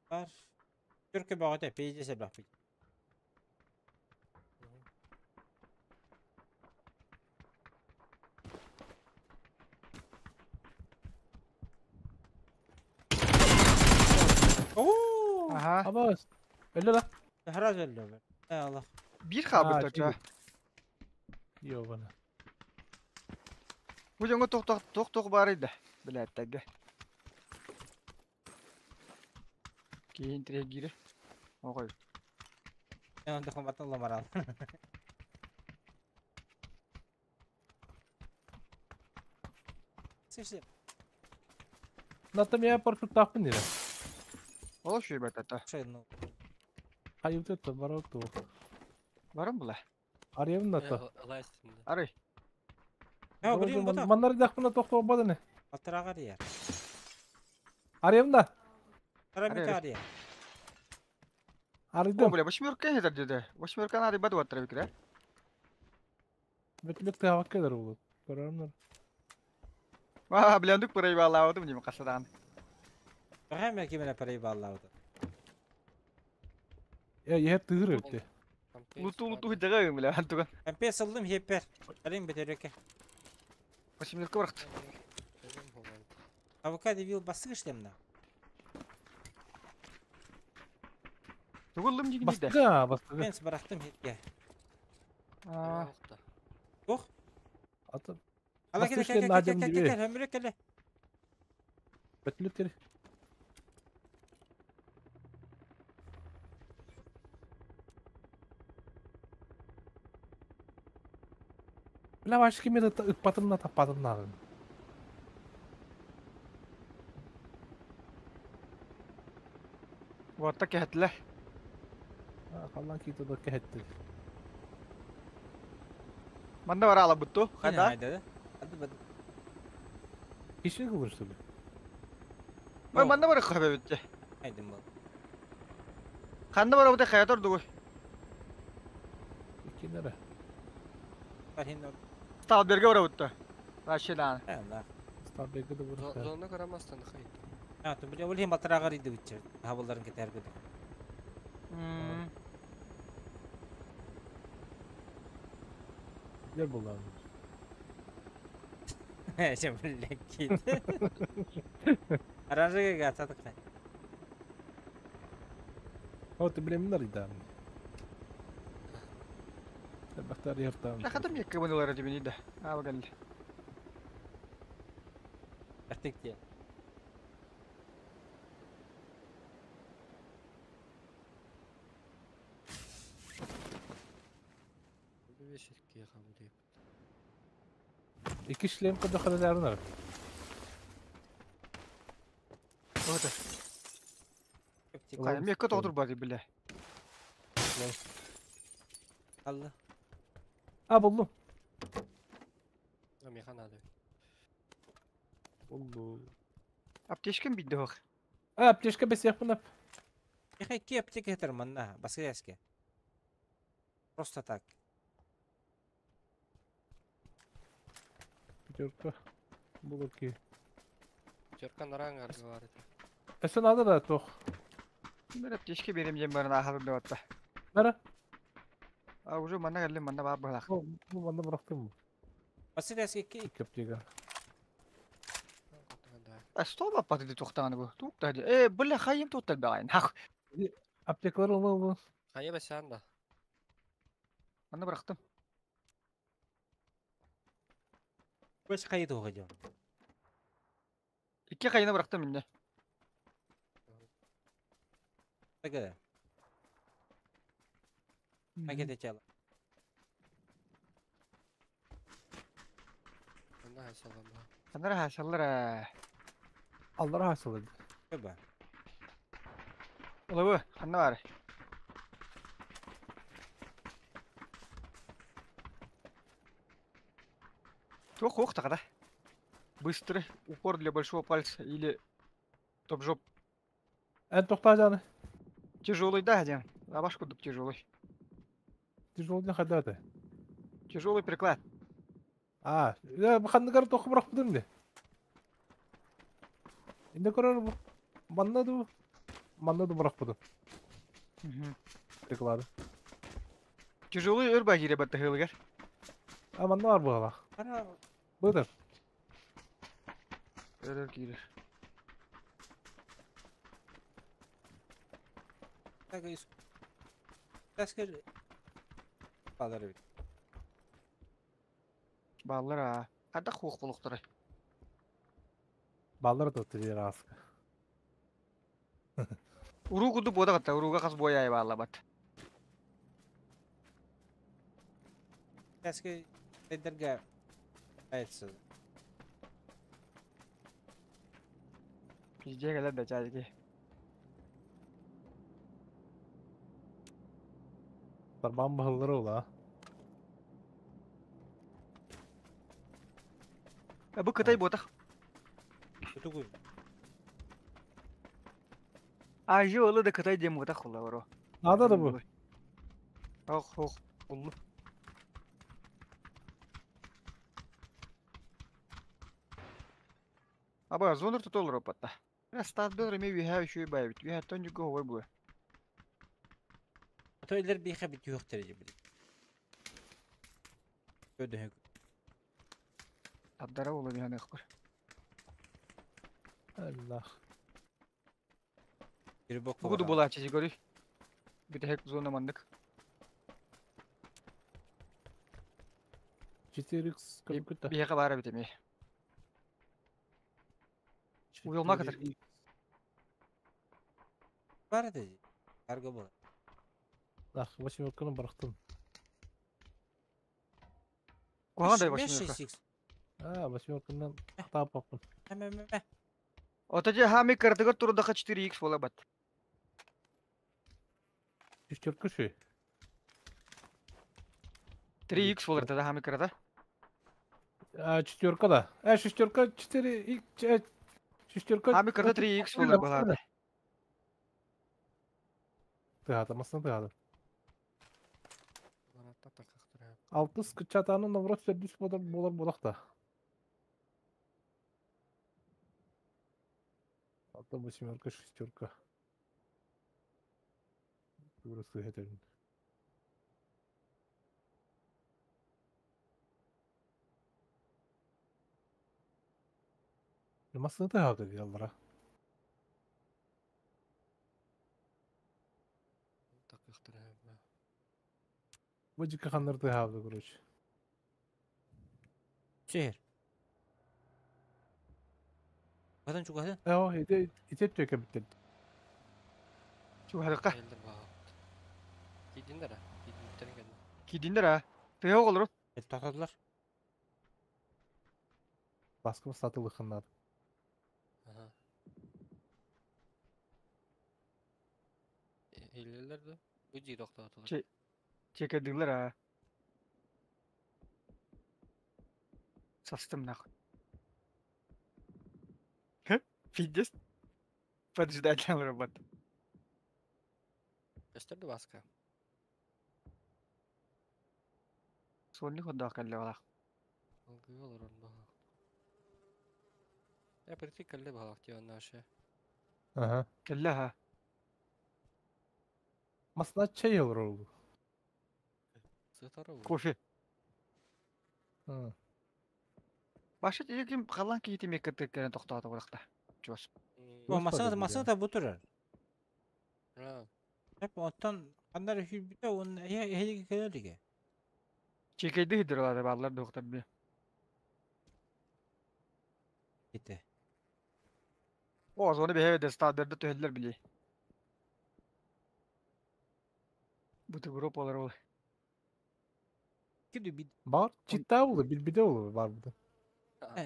Бар. Түркө багыта пейде себеп. Оо! Аха. Абас. Өллө да. Сразу өллө. Я Allah. Биир хаалбыт оча. Ёбана. Бу дьоҥҥо туох туох туох баарый да. Билээттэргэ. Киһи интриэгире. Оҕой. Я онда хоматын ламарал. Слушай, Натам я паршуттаахпын дире. Ол шүйбэт ата. ну. Хайыбыт барар туу. Баран була. Арыйабын да та. Ылайстын. Арый. Я блин, вот. Маннар дахпына тохтоо баданы. Алтырагар яр. Арыйабын да. Арамика ария. О, Арыйдым. бля, восьмерка хетер деде. Восьмерка нары бад ваттара бикре. Бөтүлөк тыгабак келер болот. Көрөрүмдөр. Ва, бля, ндук проебалаабытым дим касадан. Бахам кимene parayı bağladı. Э, ехеп тыгыр өттү. Луту луту хыдага бля, антуган. Пемпе сылдым хеппер. Арин бетереке. Восьмерка барахт. Авокадо вил басыгы шлемна. Тугуллум дигинде. Бастыга, бастыга. Мен барахтым хепке. Аа, Ох. Аты Ала келе Басты келе шлемна келе адем келе диби. келе өмүрө келе. Бөтүлөк тери. Бля, вообще кимер ыппатымна таппатымна агын. вот так хетле. Халлан кийти да кехетти. Манда бара ала бутту. Хада. Хайда. Hadi бад. Киши кылыр что ли? Ой, манда бара хабе битте. Хайдым бол. Ханда бара бутэ хаятор дугуй. Иккинере. Бархин Сталберге бара бутту. Вообще да. Allah. Стабеге да бурда. Зонна карамастан хайт. Ha, tu bile ulhin batıragар иди битчер. Хабылдарын кетер гүдү. Дер булган. Чем лекит. Оранжевый гататык. О, ты блин, нар ида. Бахтар Хатым яккыбын ылар этибини да. Аба кэлли. А ты где? Икки шлем кырдахара даарынар. Вот. Хайа мекке тоҕдур бади биле. Алла. А булдум. Миха надо. Булдум. Аптечкам бидде хох. А, аптечка бесиэхпин ап. Миха ки аптека хетер манна, баскыряске. Просто так. Пятерка. Булуки. Пятерка нарангар говорит. Эсен надо да тох. Бер аптечка берем жем баран ахадыр деп атта. Нара? А уже манна келлим манна баар быһалаах. Бу манна бырахтым. Баскыряске ки Икки аптека. А что баппаты ди тохтааны бу? Тук да. Э, бля хайым туттал багайн. Хах. Аптекалар улы Хайа бесян да. Манна бырахтым. Бес хайы туға жон. Икки хайына бырахтым инде. Тага. Пакет чала. Онна хайсалам ба. Анара хасаллар. Аллара хасылы. Көбә. Улабы, ханна бар. Тух ух тогда. Быстрый упор для большого пальца или топ-жоп. Эн тохтаа жаны. Тяжелый, да, один. Лабаш кудук тяжелый. Тяжелый хадаты. Тяжелый приклад. А, я ханныгар тоху бырахпытым де. Инде көрөр бу. Манна ду. Манна ду бырахпытым. Приклады. Тяжелый өрба кире батты хылыгар. А манна бар буала. Ара Быдыр. Өрөр кире. тага ис. Таскер. Балар бит. Баллар а. Хада хух булуктары. Баллар да тире аска. Уру куду бода катта, уруга кас боя ай балла бат. Таскер тендерге айтсы. Пизде келер да чайки. Тарбан бахыллар ола. Бу Кытай ботах. Тутугу. А жолы да Кытай дем ботах хула баро. Надо да бу. Ох, ох, уллу. Аба зонор тутол ропатта. Растат бер ми виха шуй байбит. Виха тонju го хой бу. Тойлер бихе бит юк терже бит. Көдөһөк. Абдара улы виха нехкор. Аллах. Бир бок. Бугу була чизи гори. Бит хек зона мандык. 4x какой-то. Биха бара бит эми. Уйулма катар. Бар ди. Карго була. Ах, восьмерканы бырахтым. Куган дай восьмерка. А, восьмерканан тапаппын. Отоже хами кырдыгыр турдаха 4x бола бат. Шестерка ши. 3x болар да хами кырда. А, четверка да. А, шестерка 4 и шестерка. Хами кырда 3x болар болады. Тыгата, масына тыгата. Алтыс кычатаны наврат сөбүс болар болар болақта. Алты восьмерка, шестерка. Burası hederin. Masına da hak ediyorlar. Бу дьикки ханнар тыаһаабыта, короче. Сир. Чугаһын чугаһын. Оо, ити ити өттүө кэбиттэр. Чугаһарыкка. Элдер баҕа. Киирдиннэр а? Киирдиттэрин кэннэ. Киирдиннэр а? Тыа оҕолору. Тохтотулар. Баскы сатылыхыннар. Аха. Илэллэр да? Бу дии тохтоотулар. Че чекедилер а. Састым нахуй. Пиздец. Поджидать робот. Көстөр да Баска? Сонник ходоох кэллэ балах. Алгыы олорон баҕа. Я прийти кэллэ баҕалаах диэн наша. Ага. Кэллэ ха. Масна чай олорор. Сытар ол. Кофе. Ы. Баша ким халан киһити меккетер кэлэн тохтоото балахта. Чугас. О, масына масына да бу турар. А, Hep оттон ханнар үһүбүтэ уонна эһиги кэлэрige. Чекейди хидерлары баллар доктор би. Ите. О, зоны бэһэ дестадерда төһөллөр били. Бу группа олар ол. Киду бид. Бар читта болду, билбиде болду бар бу.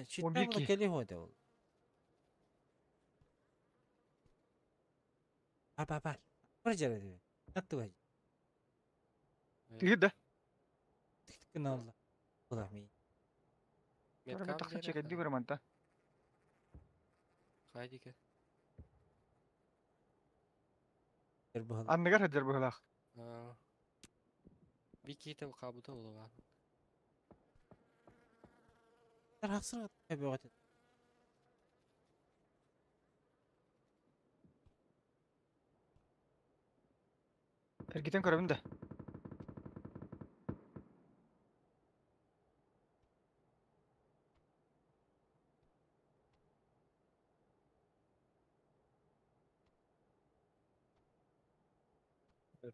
Читта 11 була кели хода ол. Ба ба ба. Бар жарады. Атты бай. Тиги да. Тик алла. Була ми. Тора тахса чекейди көрөманта. Хайдика. Бу. Анныгар хадер быһылаах. А. Биките кабыта болуга. Тарахсыр бөгөт. Эргитен көрөбүн да.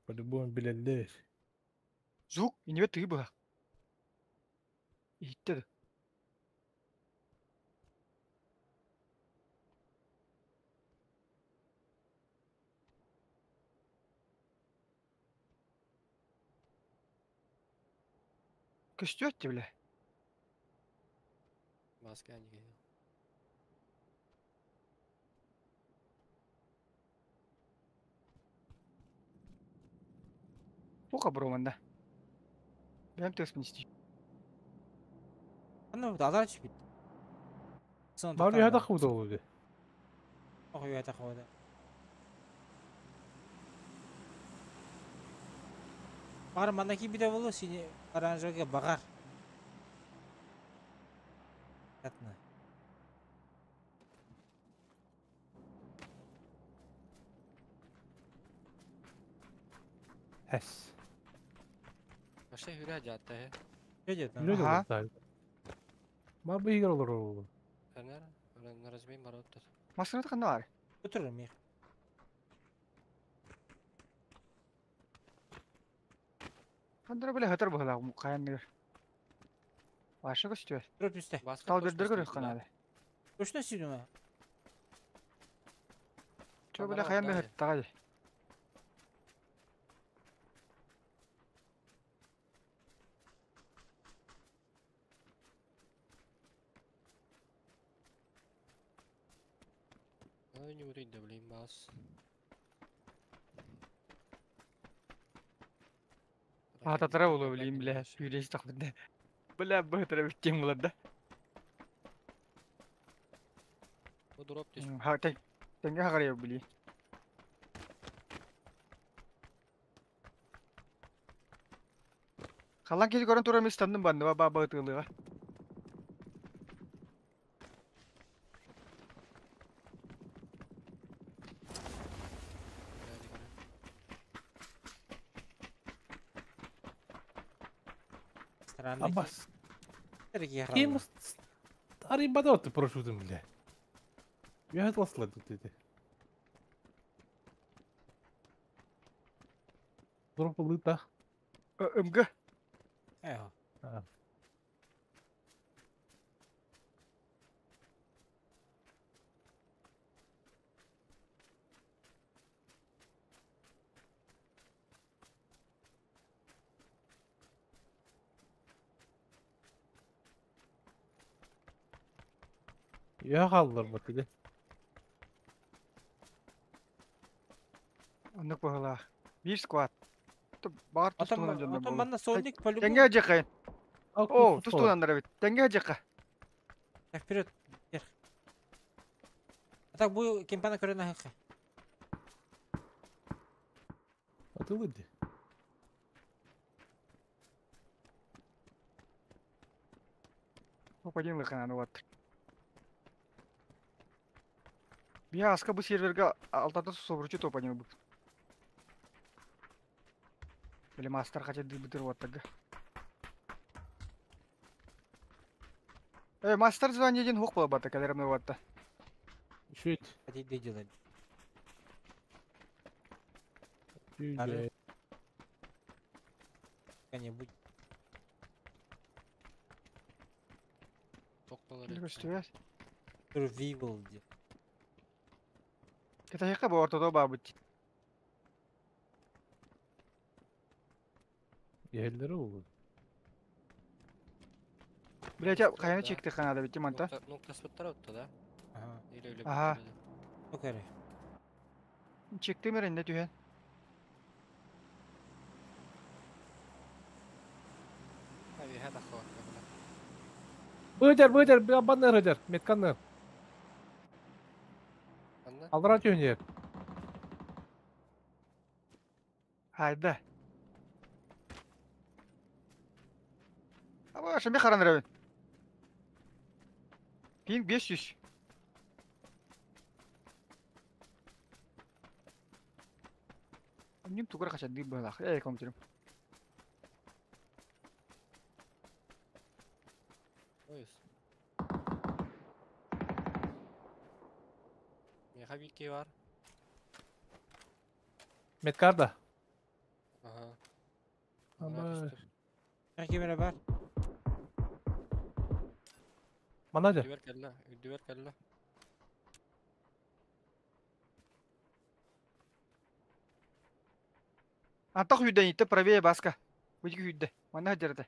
По-любому билеллер. Звук инибет тыгы быһа. Иһиттэ да. Көстүөт биле. Баска аниге. Туха броманда. Бэм төспүн исти. Аны далар түшпүт. Сон Бар яда худа болду. Ох, яда худа. Бар манаки биде болу сине оранжевге багар. Ятна. Хес. Вообще хүрэ жатта he. Жөдет. Биле Ага. болду. Бар бу игер олорор. Анар, на размер марот. Машина ханна бар. Өтөр ми. Хандра биле хатар быһылаах мукаянныгар. Баша көстүө. Дроп үстэ. Баска Тал бердер көрөх канады. Точно сүйдүм. Чө биле хаян да хаттагай. Ай, не урый да блин бас. Ататара болу билим биле. Сүйрес тахбында. Биле бытыра биттем булар да. Бу дроп түс. Ха тек тенге хагарыя били. Халан кези көрөн турам истандым банды ба ба бытылыга. Странно. Абас. Ким Ким Арибада ты прошутым, бля. Я хотел слать тут эти. Дроп лыта. МГ. Ээ. Үөһэ хаалларбыт ити. Оннук быһыылаах. Биир сквад. Баҕар Отон тустуһунан дьоннор отон буолуо. манна сольник Тэҥҥэ по-любому. дьиэххэ. О, тустуһунаннар эбит. Тэҥҥэ дьиэххэ. Так, вперед. Вверх. А так бу кемпана көрөн аһыхха. Атылы ди. Опа один лыханан уот. Биһи аска бу серверга алтата собурчу топ один бут. Или мастер хотя дыбытыр уоттарга. Э, мастер звание один хук буолбата кэлэрим уотта. Шүт. Хотите делать. Үгүй. Как-нибудь. Тохтолор Көстүбэт. Survival ди. Кытайга бу ортодо баабыт. Иһэллэрэ ол. Блять, хайаны чекти ханада бити манта. Нуктаспыттар отто да? Ага. Или өлө Аха. Ну кэрэ. Чектим эрэнне түһэн. Үөһэ таххалар. Быдер, быдер, баннер ыдер, метканнер. Анна? Аллара түһүнер. Хайда. Аба, шами харан рэбин. Пинг 500. Ним тугар хача дыб балах. Эй, компьютерим. Ойус. Меха бикки бар. Меткарда. Аха. Ама Кемере бар. мана же. Үрдүбэр кэллэ, үрдүбэр кэллэ. Антах үйден итте правее баска. Бу үйдө. Манна жерде.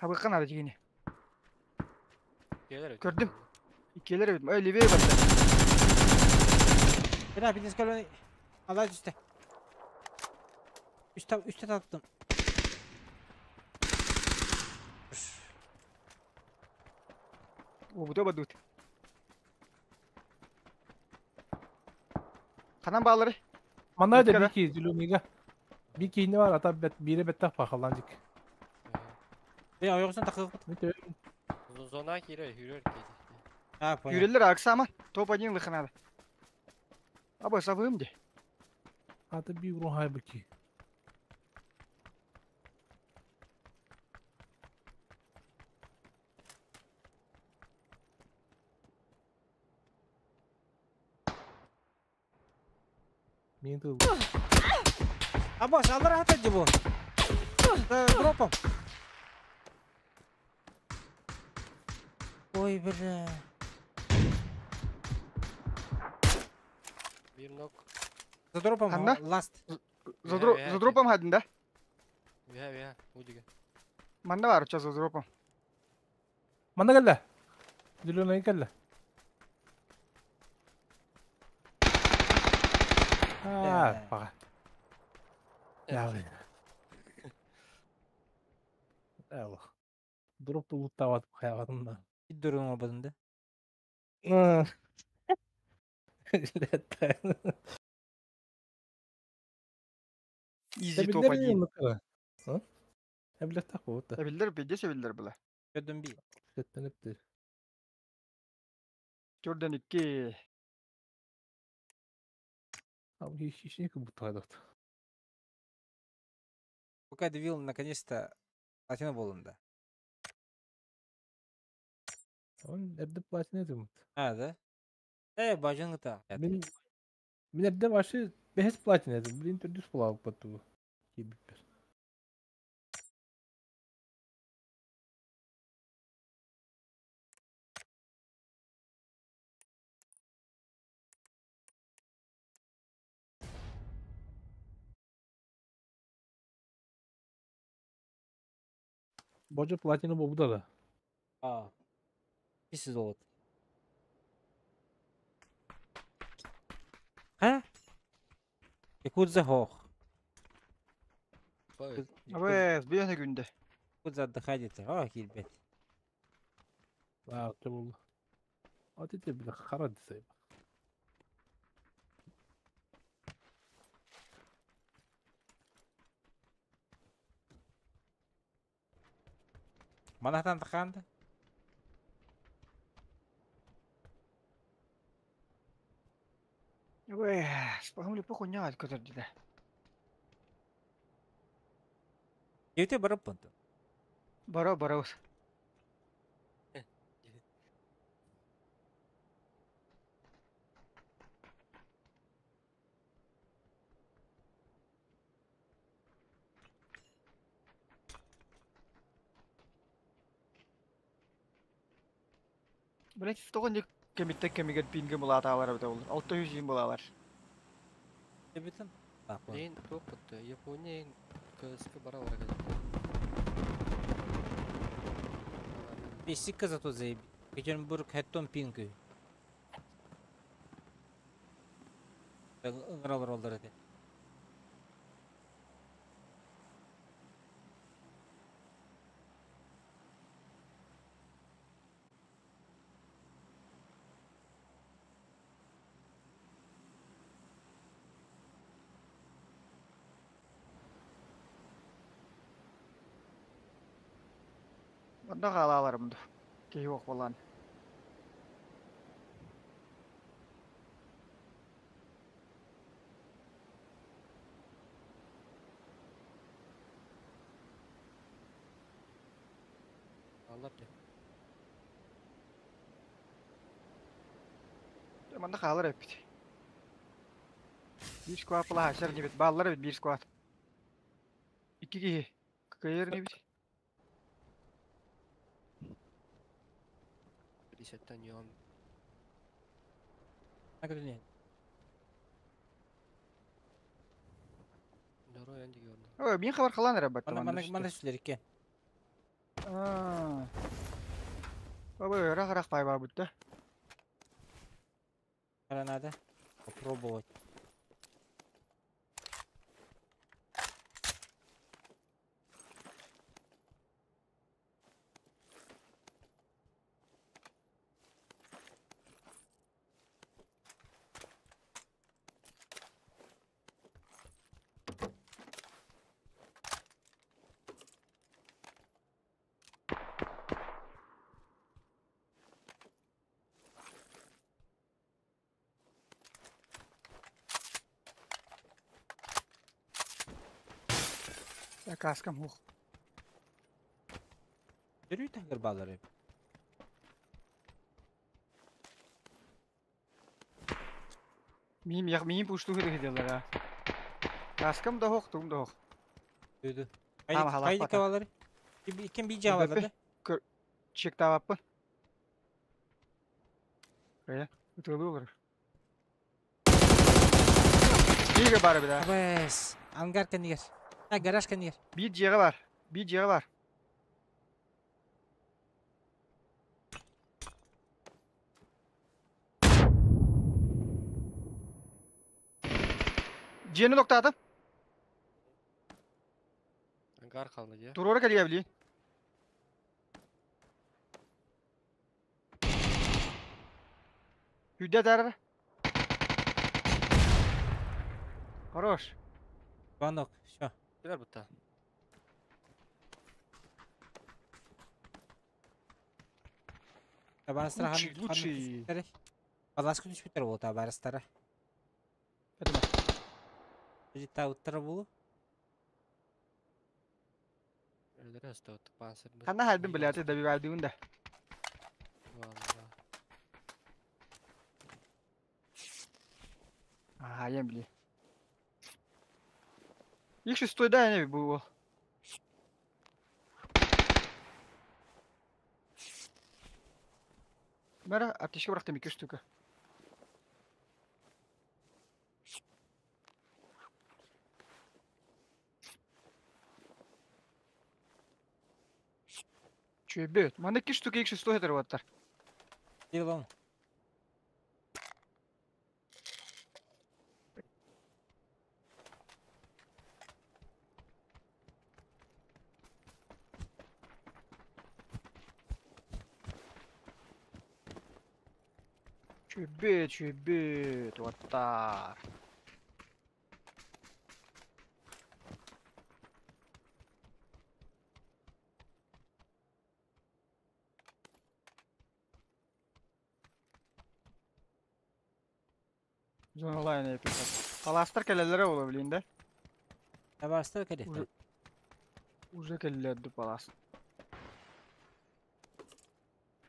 Хабыккан ары жигини. Келер өтө. Көрдүм. Иккилер эбит. Ой, левее батта. Бина бинес колони. Алла үстэ. Үстэ үстэ таптым. Обута бадут. Ханан баалары. Мана же Меткара. бики зеленыйга. Бики не бар, ата бет бире беттах пахаланжик. Бина ойоқсын тақылып. Мете Зона кире, хүрөр кейди. А, понял. Юрелер аксама. Топ один лыханада. Аба сабым де. ата би урун хай бики. Мен тыл. Абаш, аллара хата дибо. Дропом. Ой, бля. Бир нок. За дропом Ханна? ласт. За дропом хадын да. Үһэ, үһэ, удига. Манна бар ча за дропом. Мана келле. Зеленый келле. А, Да. бага. Я. Аллах. Дроп луттават хаяватым да. Дурун обадын да. Изи топ один. Эблет так вот. Эбиллер беде себиллер була. Көдүм би. Сеттенепти. Төрден икки. Там хищник будто Пока довел наконец-то Латина болында. Он эрдэ платина этим. А, да? Э, бажын гыта. Мин мин эрдэ вообще бэһис платина этим. Блин, төрдүс булаабыппат тугу. Киирбиппэр. Божо платина буолбута да. А. Чистый золото. А? Якудза хох. Бай. Абы, биэс күндэ. Якудза отдыхать. О, киирбэт. Аа, өтө буолла. От ити бile хара десей. Манатан таханды. Абы, спахым липо хуйня көтөр диле. Кевте барып бунту. Бара барабыз. Блять, тоҕо кэмиттэн кэмигэр пингэ булаатаалар эбитэ буоллар. 600 булаалар. Бүтүн. Блин, туох бутта. Япония КСК бара бара кэлэр. Песика зато заеби. Петербург хэттон пинг. Ыҥыралар олдар этэ. Онно хаалааларым ду. Киһи уох буолан. Аллар дьэ. Манна хаалар эппит. Биир сквад була хашар нибит. Бааллар эбит биир сквад. Икки киһи. Кыайар нибит. 50-тан йон. Накрылен. Дорой энди көрдүм. Ой, мин хабар халан эрэ баттым. Мана мана мана сүлерикке. Аа. Ой, рах-рах пай бар бутта. Надо попробовать. Каскам хух. Төрүү тахгар баалар эбит. Миим ях миим пушту хири хиделер а. Каскам да хох, тугум да хох. Дүйдү. Ама халаах Кайдыка бата. балары. Ким бии жаабалар да? Чектаабаппын. Кая, ытылы олар. Биге бар бит а. Абэс. Ангар кэнигэр. А, гараж кэнигэр. Биир дьиэҕэ бар. Биир дьиэҕэ бар. Дьиэни токтаатым. Ангар қалды дьэ. Туруора кэлиэ билиин. Үйдэ таарара. Хорош. Звонок. Все. Билер бутта. Табарыстара Лучший, лучший. Баласка түспүттэр буолу табарыстара. Этимэ. Тауттара буолу. Өлөрө өстө пансыр. Ханна хайдын билээти добивайдыгын да. Валла. Ага, били. Их шестой да, не был. Бара, аптечка бырахтым 2 штука. Чөбөт. Маны 2 штука их шестой этер баттар. Делом. Чөбөт, чөбөт, ваттар. Зоналайын эпизод. Паластар келелere ola bilin de. Табастар келехтер. Уже келелерdi палас.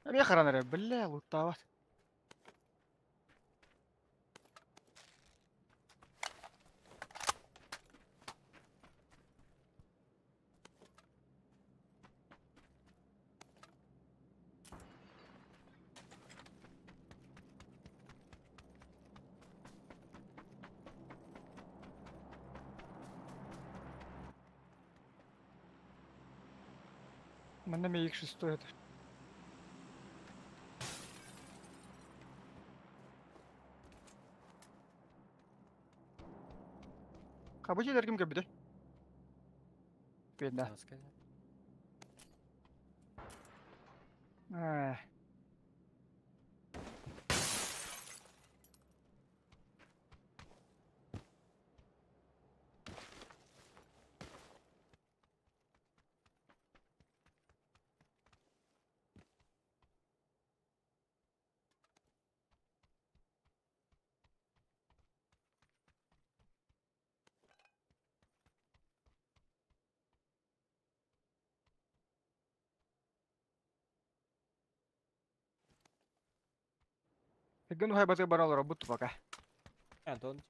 Эме харанар билле луттабат. Манна ме их шестой это. Кабы ким көбүдө? Бенда. Э. Эгэн хай баты баралар бут пока. Антон.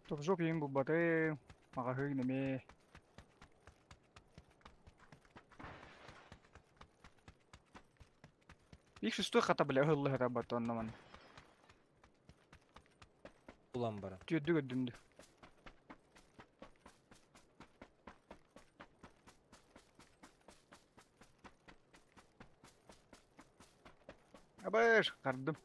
Топ жоп ең бұл баты. Мага хыгын эме. Их шестой хата бля хыллы хата баты онна ман. Улан бара. Түйөдү көдүмдү. Абыш, кардым.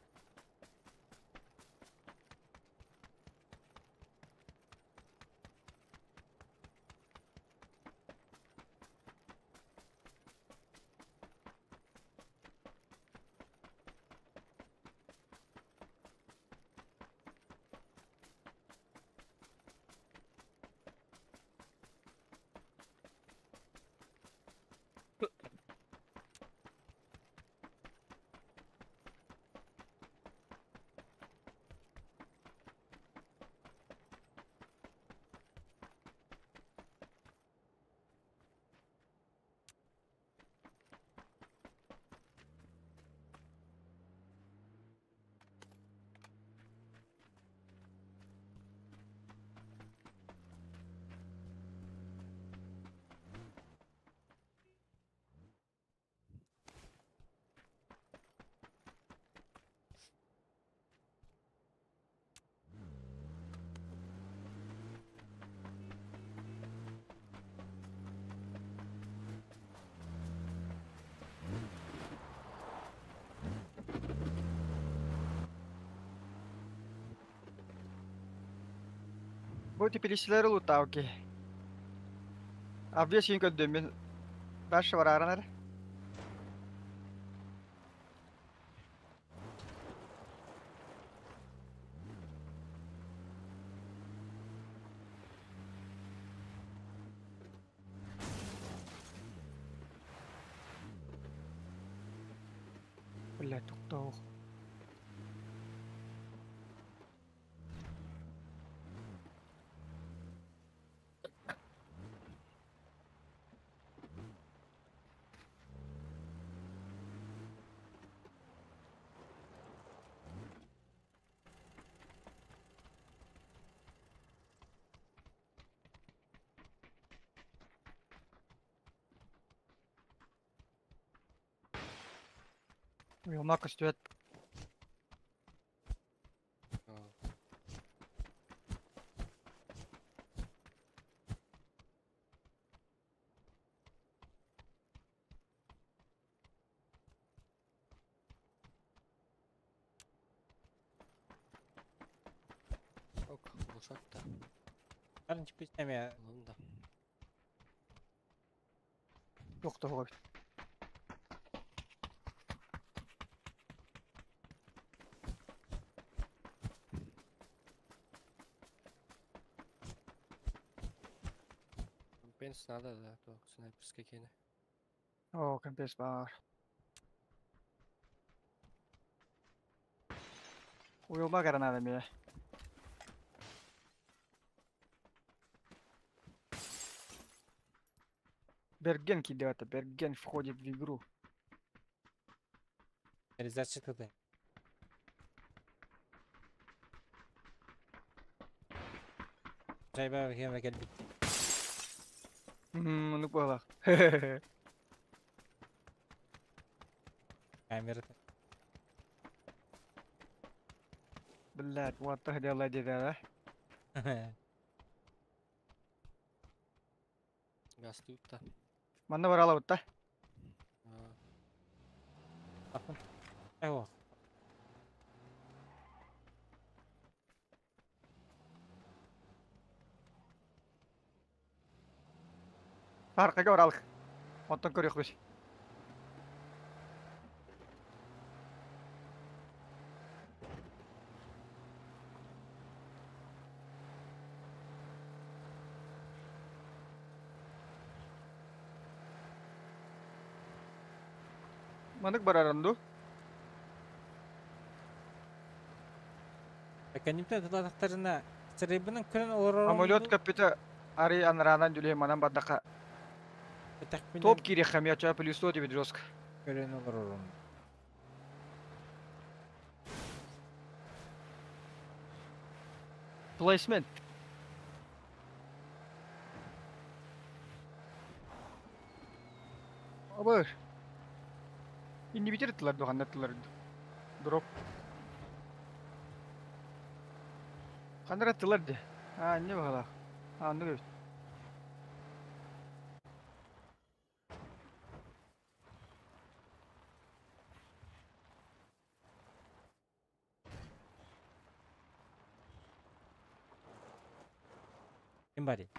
Бу типилişler улута окей. Авдия син көддөм Дальше бараранар. Бля, туктау. Уйулма көстүбэт. Ок, глушак да. Короче, песнями. Ылым да. Туох да суох эбит. Компенс надо, да, то снайперская кene. Оо, компенс баар. Уйулма гранада эмиэ. Берген киирдэ Берген входит в игру. Реализация ТД. Жайба кеме кэлбит. Ну буолах. Камера. Блядь, вот так дела дела, да? Газ тут да. Манна барала бутта. Эво. Аркага баралык. Онтон көрүөхпүт. Манык бараран ду? Кәнипте тулатактарына сарайбының көрөн олорор. Самолет көппүтэ ари анараанан дүле манан бардака. Топ кири хамьяча плюс 100 тебе жестко. Көрөн олорор. Плейсмент. Абыр. Инни битереттилер дуганнаттылар. Дроп. Хандараттылар де. А, не бағалақ. А, ну көбіт. Ким бари?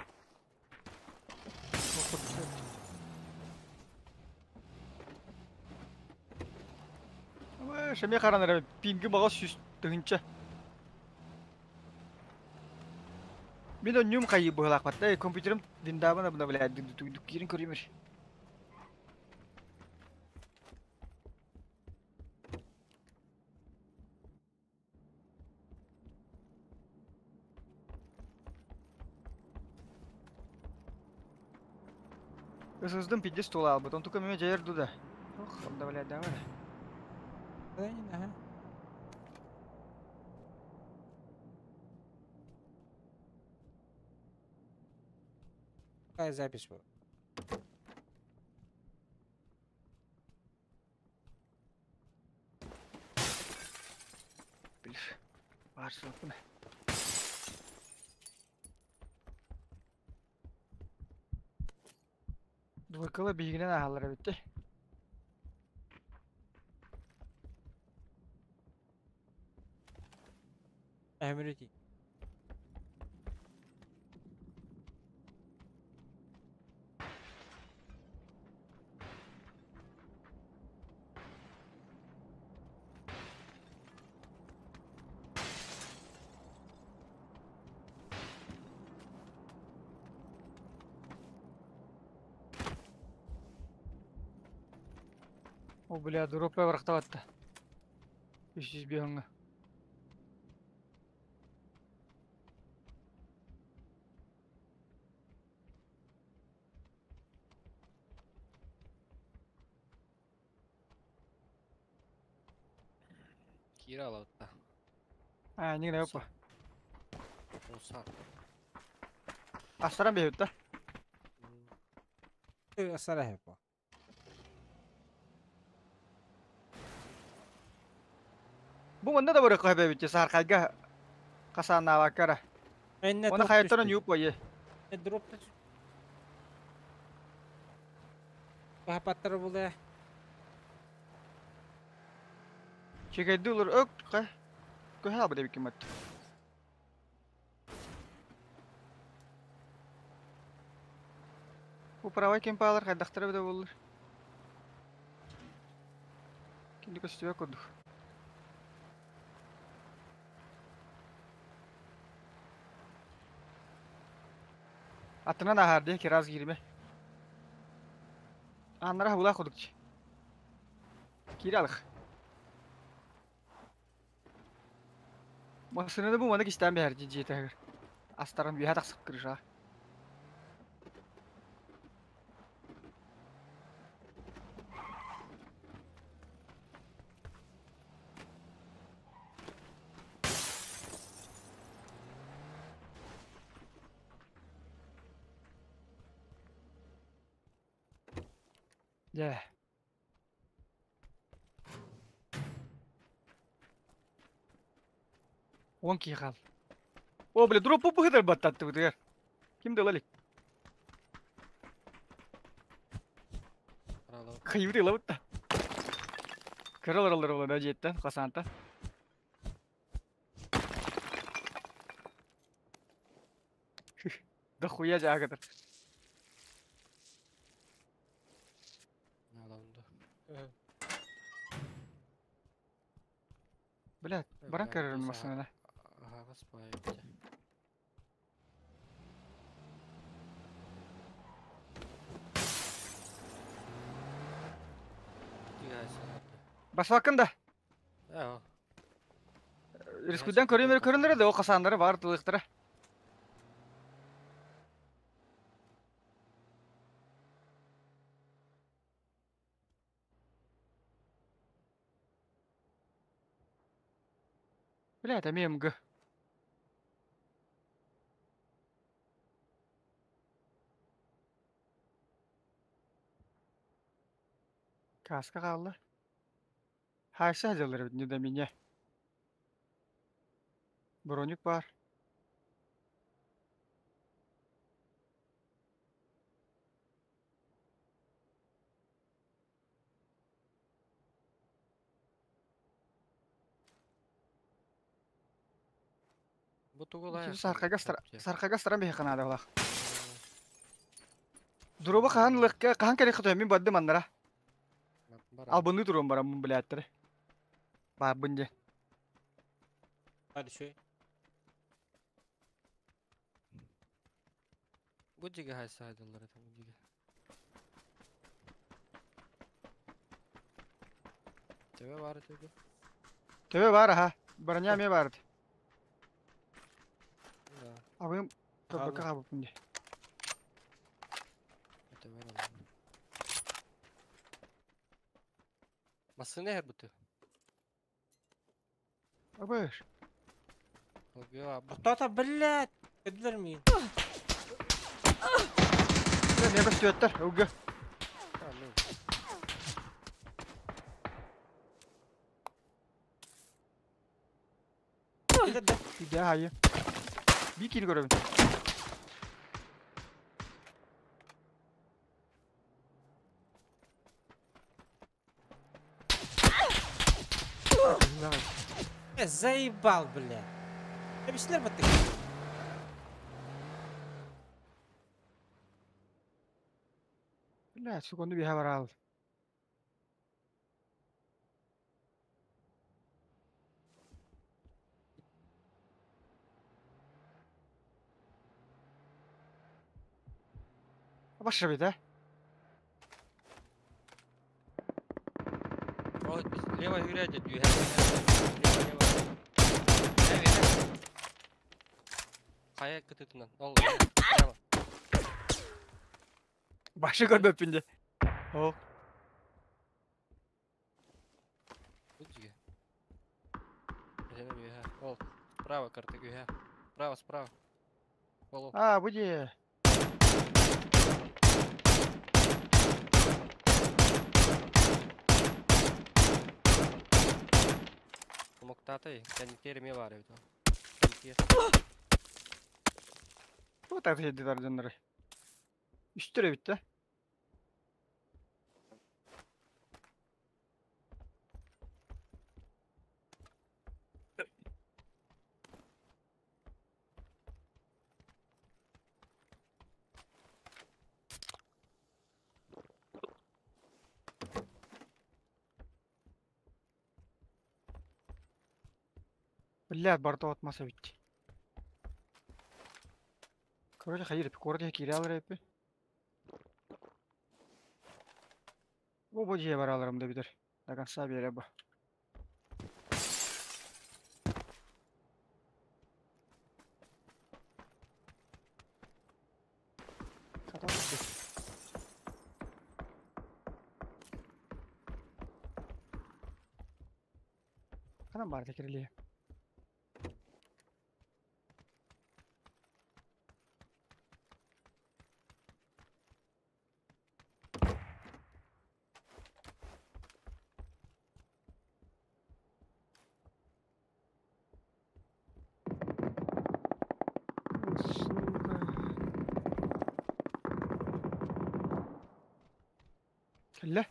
Шеме қараныр, пингі баға сүз түгінші. Мен өннүм кайы быһылаах батта, компьютерим виндабын обновляет, кирин көрүмөр. Ысыздым пиздец стола албыт, он только меня жайыр дуда. Ох, обновляет, давай. Ага. Какая запись была? Билир. Бар суоппун. Двойкала биһигинэн аһаллар эбитти. Әмірити. О, бля, дропа барахтабатта. 300 бионга. Кира алабытта. А, не опа. Оса. Астаран бэйбит да. Асара хепа. Бу манна да барыахха сөп эбит саархайга хасааннаабакка эрэ. Энне Уонна топ хайаттан түстү. ньууп бойы. Дроп Папаттар була. Чекайды олор өк ка. Көһө абы дебиккин бат. Бу правай кемпалар хайдахтара бida боллар. Кинди көстүбэ курдук. Аттынан аһаар дии кирас киирime. Аннара хабылаах курдук. Киирэ алых. Массыынаны бу маны кистээн биһэр дьиэтигэр. Астаран үөһэ тахсып крыша. Дьэ. Уон киһи хаал. О, бля, дроп быһыдар баттаттыбытыгар. Ким да ыла илик. Хайыбыт ылабыт да. Кыра олороллор буолан дьиэттэн, хасаантан. Да хуя дьаагатар. Блядь, баран көрөрүм массыынаны. Аһаҕас баайбыт. Басвакын да. Рискудан көрүмөр көрүнөрө да о хасааннары бар тылыктара. Блядь, эмиэ МГ. Каска хаалла. Хайса дьаллар эбит не до меня. Броник бар. Бу тугу лайах. Саркага старан биһи ханаада булах. Дуруба хаан лыкка хаан кэлэ хото мин баддым аннара. Албынны туруом бараммын билээттери. Баарбын дьэ. Хорошо. Бу дьигэ хайсаайдыллар этэ бу дьигэ. Төбө баар этэ дуо? Төбө баар аха. Броня эмиэ баар этэ. Да. Абыым көрбөккө хаалбыппын дии. Төбө бар. Массыына иһэр буту. Абыш. Кто-то, блядь, кэдилэр миин. Эмиэ көстүөттэр, ылгы. Идэ хайы. Би кири көрөбүн. Заебал, бля. Эбислер баттык. Бля, секунду биһэ бараал. Баша бит, а? О, лево үрәдет, лево, лево. Хайа кытытынан. Ол, прямо. Башы көрбөппүн де. О. Ол, справа карты үһэ. Справа, справа. Ол. А, бу дии. Смоктаатай, кэнниттэр эмиэ баар эбит ол. Кэнниттэр. Бу так дьонноры. Үстэр эбит да. Бля, барда отмаса бит. Короче, хайыр, короче, киралар эпи. Бу бу же бар аларым да битер. До конца бере бу. Ханан бар кирили. Сука. Кэллэ.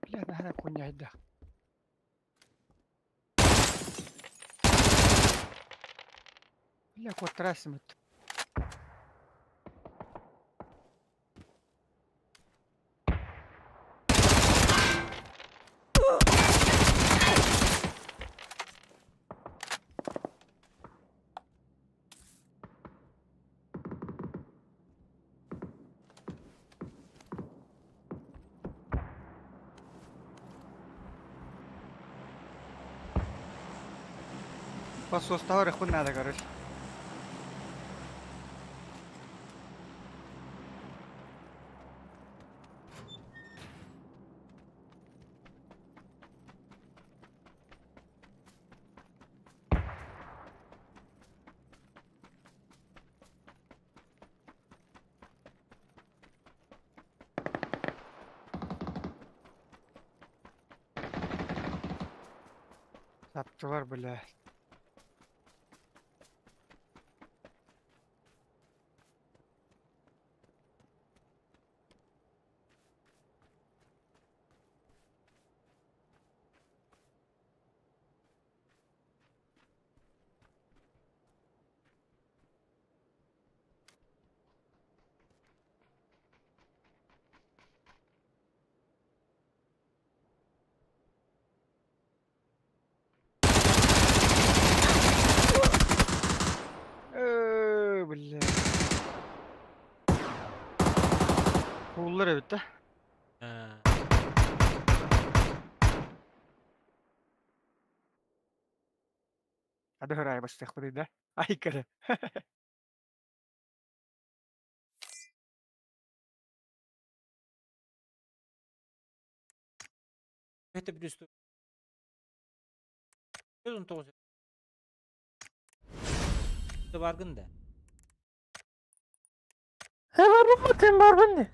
Бля, нахана коня айда. Бля, кот расмыт. По составу надо, короче. Саптылар, бля. Бля. Кууллар эбит да. Ады хырай бастық да. Ай кәрі. Это плюс 119. Баргын да. He var mı sen var ne?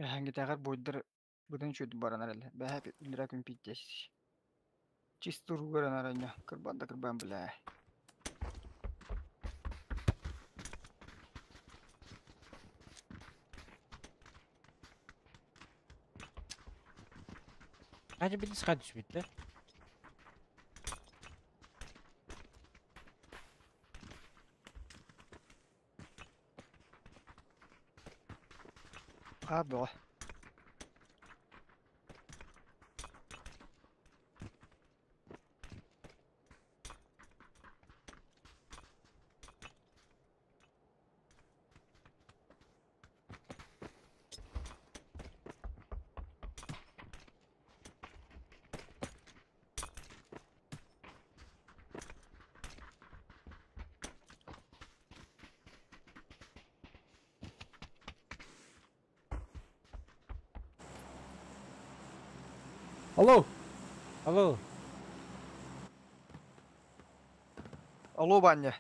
Hangi тағар бойдар бұдан чөйді баран әлі. Бәһә үндірә күн питтес. Чисто ругаран арanya. Кырбан да кырбан бля. Hadi bir disk düşmüşler. Abi. Алло. Алло. Алло, Баня.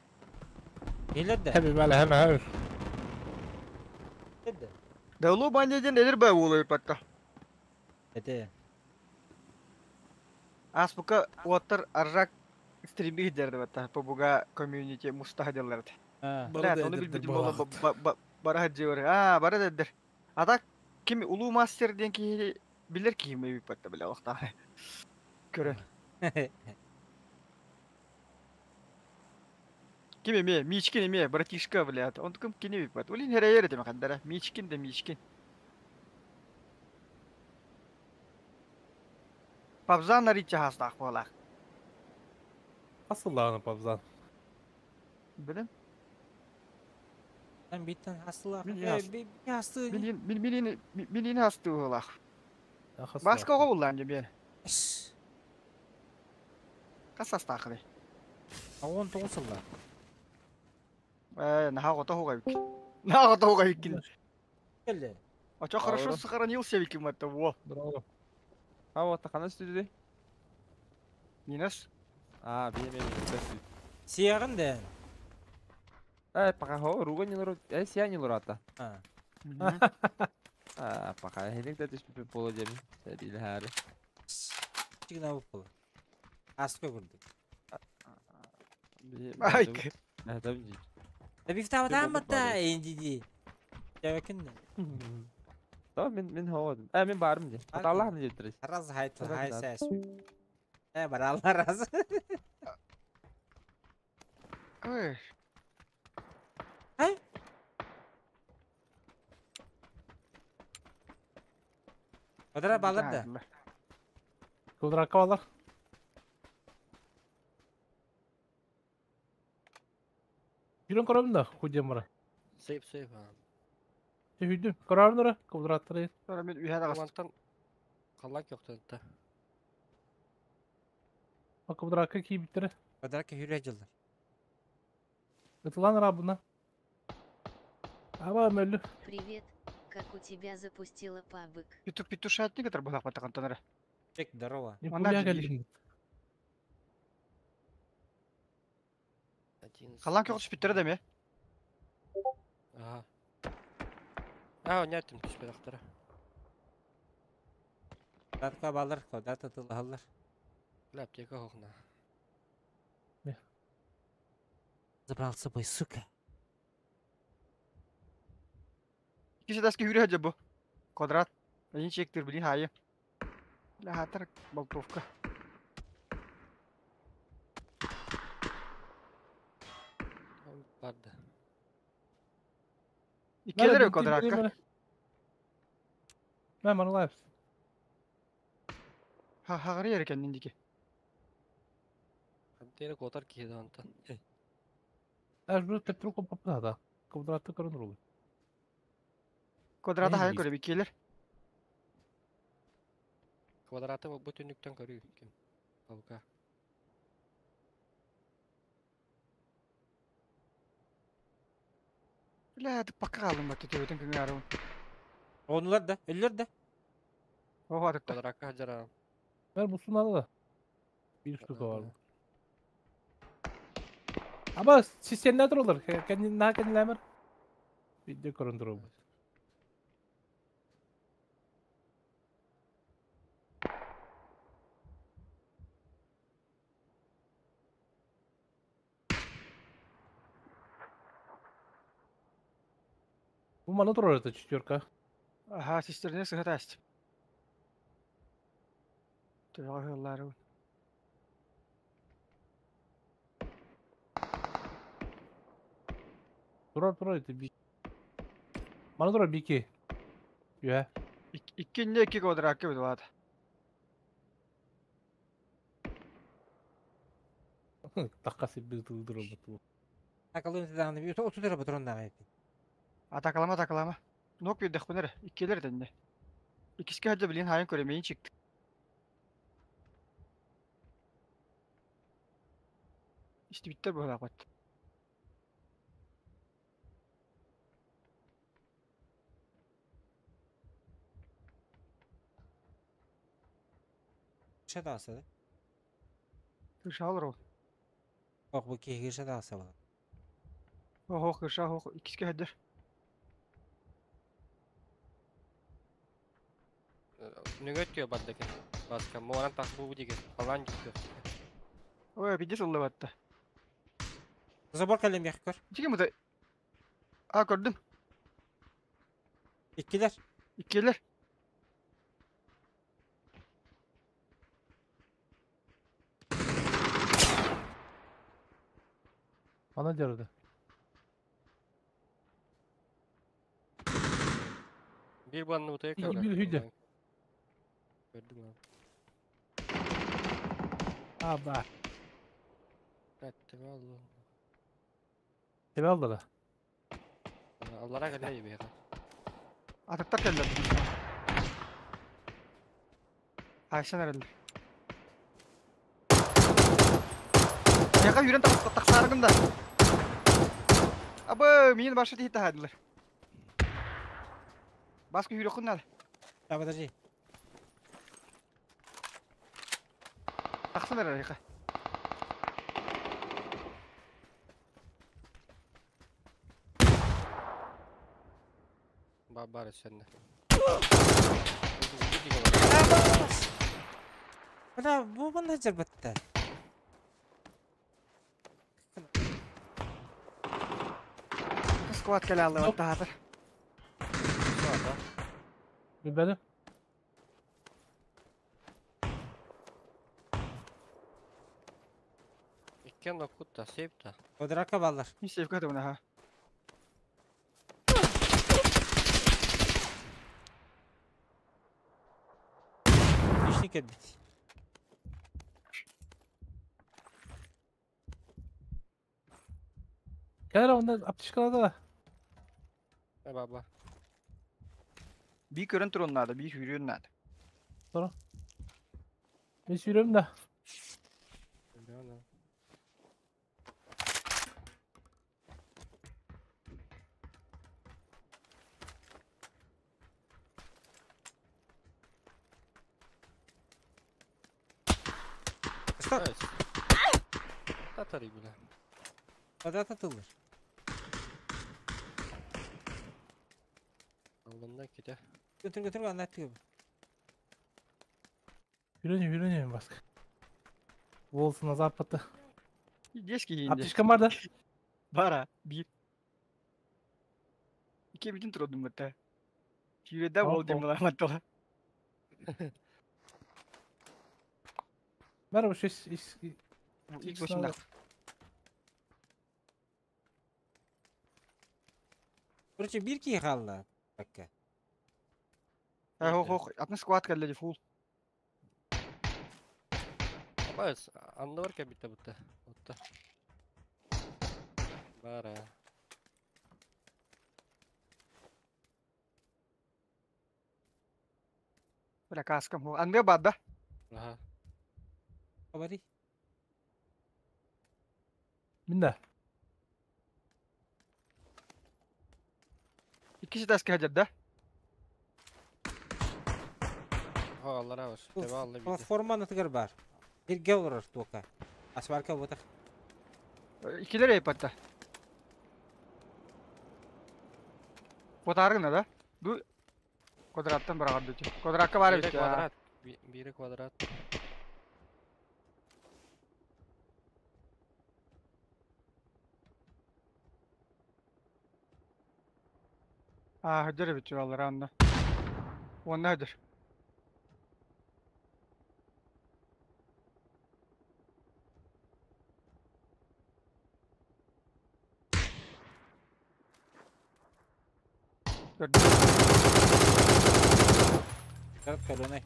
Келер да. Хэби бала хэми хэми. Келер да. Да алло, Баня ден эдер бай уолу патта. Это. Аспука уоттар аржак стримбих дерди батта. Побуга комьюнити мустаха деллерди. А. Бля, Бары оны да билбитим бола бара хаджиор. А, бары дедер. А так ким улуу мастер диэн киһи билер киһи ми биппатта бля олохтаа. Көрөн. Ким эме, Мичкин эме, братишка, блядь. Он ким кини биппат. Улин херейер деме хандара. Мичкин да Мичкин. Пабзан нарича хастаах буолаах. Асыллааны пабзан. Билем. Там биттен хастылар. Мин Э, яс. би хасты. Мин мин мин мин мин хасты буолаах. Баска оҕо буллаан дьэ биэн. Хас астаахыный? 19 сыллар. Э, наһаа оҕото оһуга эбиккин. Наһаа оҕото оһуга эбиккин. Келди. Очо хорошо Аура. сохранился эбиккин матта во. Браво. А вот ханас студии. Минус. А, би мен мен. Сиягын да. Э, пока хо, руга не луру. Э, сия не лурата. А. А, пока хелик да түш пипи поло деми. Сәбил хәре. Чигна бу. Аска көрдүк. Би. Ай. Э, там ди. Да бифта Ты там болду та бары. энди ди. Жабакын да. Tamam мен мен хо. Э, мен барым ди. Бар Аллах не дип Раз хайт Раз, хай да. сәс. Э, баралар раз. Ой. Ай. Квадрат балар да. Квадратка балар. Жүрөн көрөмүн да, худем бара. Сейп, сейп. а. Хүдүм. Көрөмүн ора, квадраттары. Sonra мен үйә дагы. Мантан қаллак yok да. Квадратка кийип биттер. Квадратка хүрэ жылдар. Ытылан ра буна. Аба мөллү. Привет, как у тебя запустила пабык. Петух петушатник это булак батакан тонара. Бек, здорово. Не Онда пуля жи- келишин. Халан көк түшүп да ме? Ага. А, не attım түшпе дактара. Квадратка балар, квадрат тылалар. Ляп тека хохна. Забрал с собой, сука. Киши даски хүрэ хаджа бу. Квадрат. Эйин чектир били хайы. Ла хатар болтовка. Барды. Иккелер квадратка. Мен мана лайф. Ха хагары ер экен индики. Антена котар киһи антан. Аж бу тептру коппа да. Квадратты көрөн рулу. Квадрата хайын Эйин көрө иккелер. Квадраты бу түнүктөн көрүү ким. Пабыка. Бля, пока алым бат төбөтөн күнгө арым. Онлар да, өллөр да. Ого атыкта. Квадратка жара. Мен бу сунада да. Бир штука бар. Аба системде турулар. Кенди на кендилемер. Видео көрөн туру. Бу мана турар это четверка. Ага, сестерне сыгатаст. Төбө Турар турар это би. Мана турар бики. Юэ. Иккинне икки квадратка бит Такка сип тылдырып бу. Акалым тадаганы бир оту тыра батырон дагы. Атакалама атакалама. Нок бир дахпыныр. Иккелер денне. Икиске хаджа билин хайын көрөмейин чикти. Истибиттер була бат. Шатался, да? Кышал ро. Ох, бу киһи шатался була. Охо кыша хох иккиске хадыр. Нөгөт бардык. Баска, муаран так бу диге. Алан жүктө. Ой, пиздец ылла батта. Забор кэлэн миэхэ көр. Чиге мыта. А көрдүм. Иккилэр. Иккилер. Bana diyordu. Bir banны утая Bir hüdü. Көрдүм а. Аба. Әттем алла. Тебе алды да. Аллара кэлэ бэйэ. Атыттар келдер. Айсан эрелер. Яка юрен так тақсаргын да. Абы, мин башы тихит хадылар. Баскы юрек надо. Да, подожди. Тақсын эрелер яка. Бар бар сенде. Бля, бу манна жарбатта. Сквад келе алды батта хатыр. Билбедим. Иккен окутта, сейпта. Квадратка баллар. Не сейф каты буна ха. Ишни кэлбит. Кэлэр онда аптечкалады да. Э баба. Би көрөн турун надо, би хүрүн надо. Мен сүйрөм да. Стоп. Татары бля. Квадрат атылыр. Аллымда кете. Götür götür anlat gibi. Үйрөнөм үйрөнөм баска. Волсы на западта. Дески инде. Аптечкам бар да. Бара, бир. Икки бүтүн турдум батта. Хүрөдө бол дем ламаттала. Бар бу шеш ис Ilk başında. Короче, бир киһи хаалла. Бакка. Хох хох, атын сквад келди фул. Абайс, анда бар кәбитте бутта. Отта. Бара. Бля каскам хо. Анды бадда. Аха. Говори. Минде. Иккиси таска хадыр да. Хо аллара бар. Тебе алла битте. Платформа тыгар бар. Бирге олорор туока. Асфальтка ботах. Икилер эйпатта. Котаргын да? Бу квадраттан бараган дечи. Квадратка бар Бири бит. квадрат. Бири квадрат. А, хадыр бит аллар анда. Онда хадыр. Көрдүм. Квадрат калоне.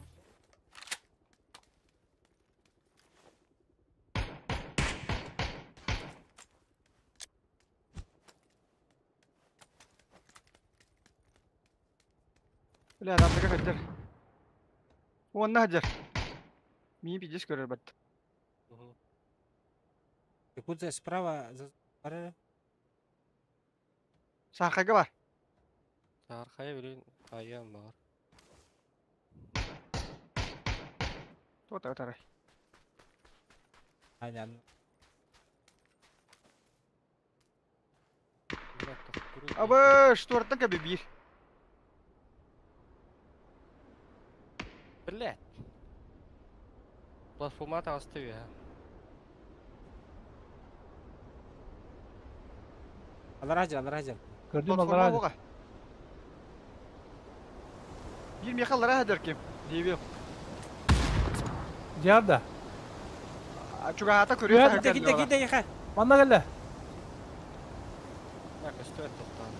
Бля, адамдыга хадыр. Онда хадыр. Мин пиздец көрөр бат. Якудза справа за бара. Сахага бар. Архая билин аян бар. Туота тарай. Анян. Абы, штортан кәбі бір. Блядь. Платформа тағысты я. Алар ажар, алар ажар. Көрдüm Платформа алар. боға. Bir мехаллара хадер кем. Дейбе. Диарда. Чугата көрүө. Киде, киде, киде, яха. Манна келе. Так, стоит тоқтан.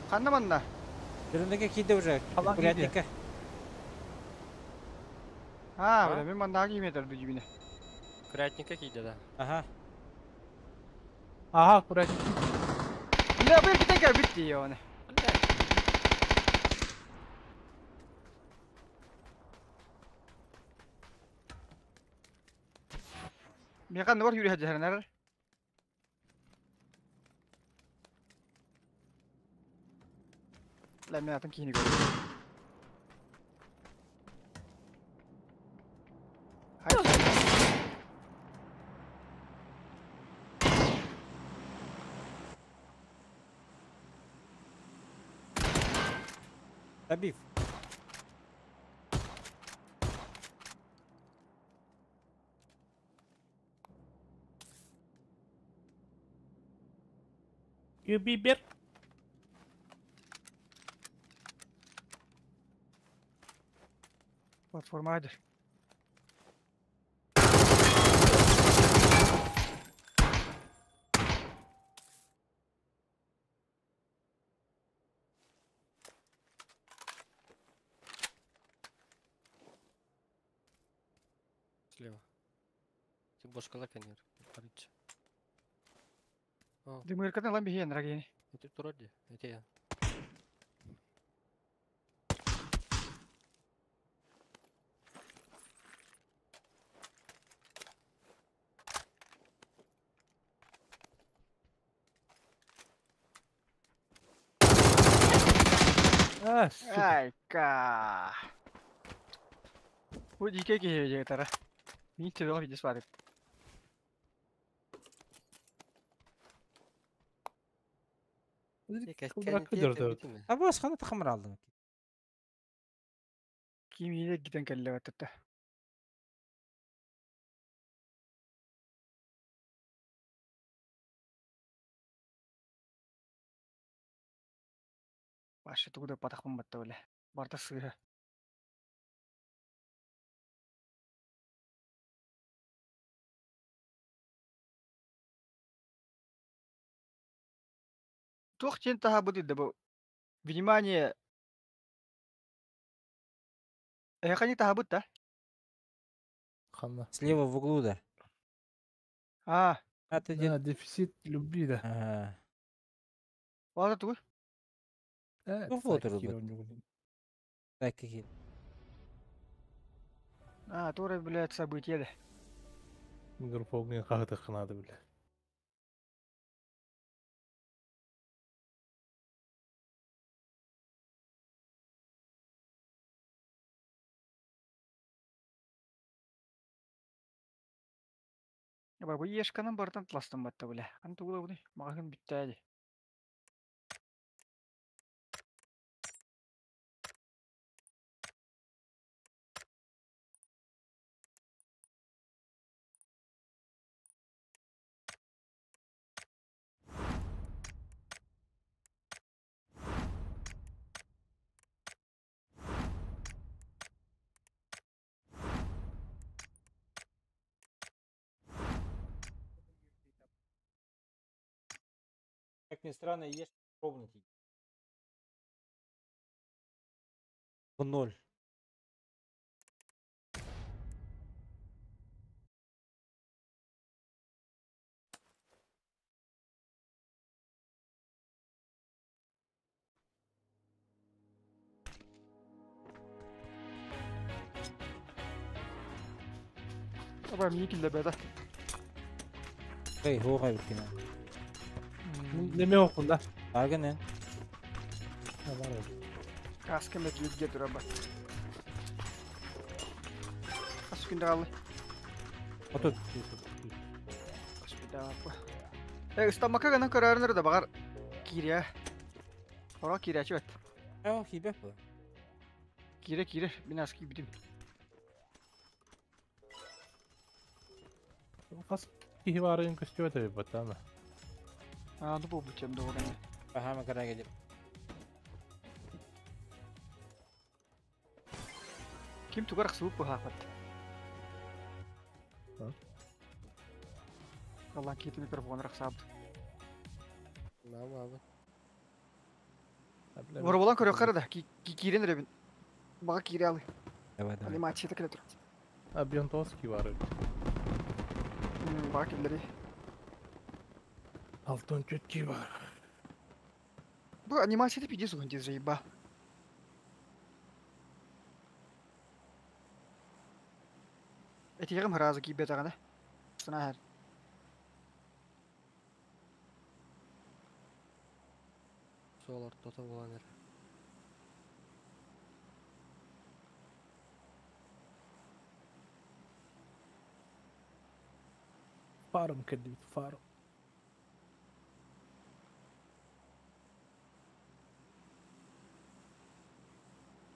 Ханна манна. Дөрүндөге киде уже. Алан киде. Курятника. А, бля, мен манна кийметер дүжүбүнө. Курятника киде, да. Ага. Ага, курятник. Бля, бир китен кел битти оны. Механ нор юри хаджарнар. Ла мен атын кийини көрдүм. Добив. Юбибер. Платформа хадыр. Слева. Ты бошкала канер. Короче. Дымыркатын лам бихен рагени. Это туради, это я. А, сука. Айка. Бу дике киһи тара. Мин төбөҕө видео бар. Кылдыра А бос хана тахамыр алдым. Кимине гитен келле баттата. Башы тугуда патахпын батта биле. Барта сыыра. Туох тен таха бу дидде бу. Внимание. Эхани таха бут да? Ханна. Слева в углу, да. А, А ты где? Да, дефицит любви, да. Ага. Ладно тугу. Ну вот, робот. Так, какие. А, тура, блядь, события, да. Микрофон кахты ханады, бля. Бу ешканын бартан тластан батта, бля. Ан тугула буны. Магын биттәди. Как ни странно, есть ровненький. В ноль. Аба мини килде беда. Эй, хоға бүткені. Неме оқын да? Аргын, Каска ме килге тура ба. Секунда қалды. Отут. Э, ыстаммакка гынан көрөөрүнөр да бағар киирия. Ора киирээчи бэт. О, хибе бу. Киирэ киирэр. Мин ас киирбитим. Хас киһи баарын көстүбэт эбит баттаана. Аа, ну буолбут чем доҕор. Бахама карага деп. Ким тугар ахсыбыт быһаахпат. А? Аллан киити микрофон рахсаабыт. Мама, абы. Вороболан көрөккара да киирен эребин. Баға киире алы. Давай, давай. Анимацията келе тур. А бионтоски бар эбит. Баға киллери. Алтын чөтки бар. Бу анимацията пиде сугун дез заеба. Этигим хразы кийбе тагана. Сына хер. Сол ортота болан эр. Фарм кэлбит, фарм.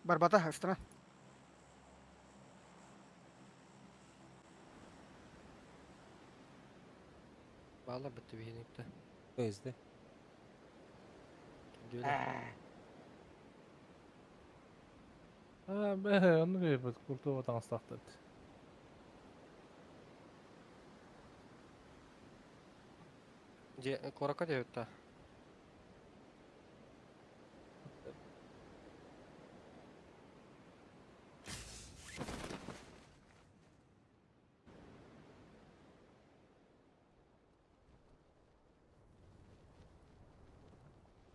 Барбата астана. Баалар бітті бейінікті. Поезды. Дүйелер. А, бе, онну кэйбит, куртуба таҥастаахтат. Же, корака дебитта.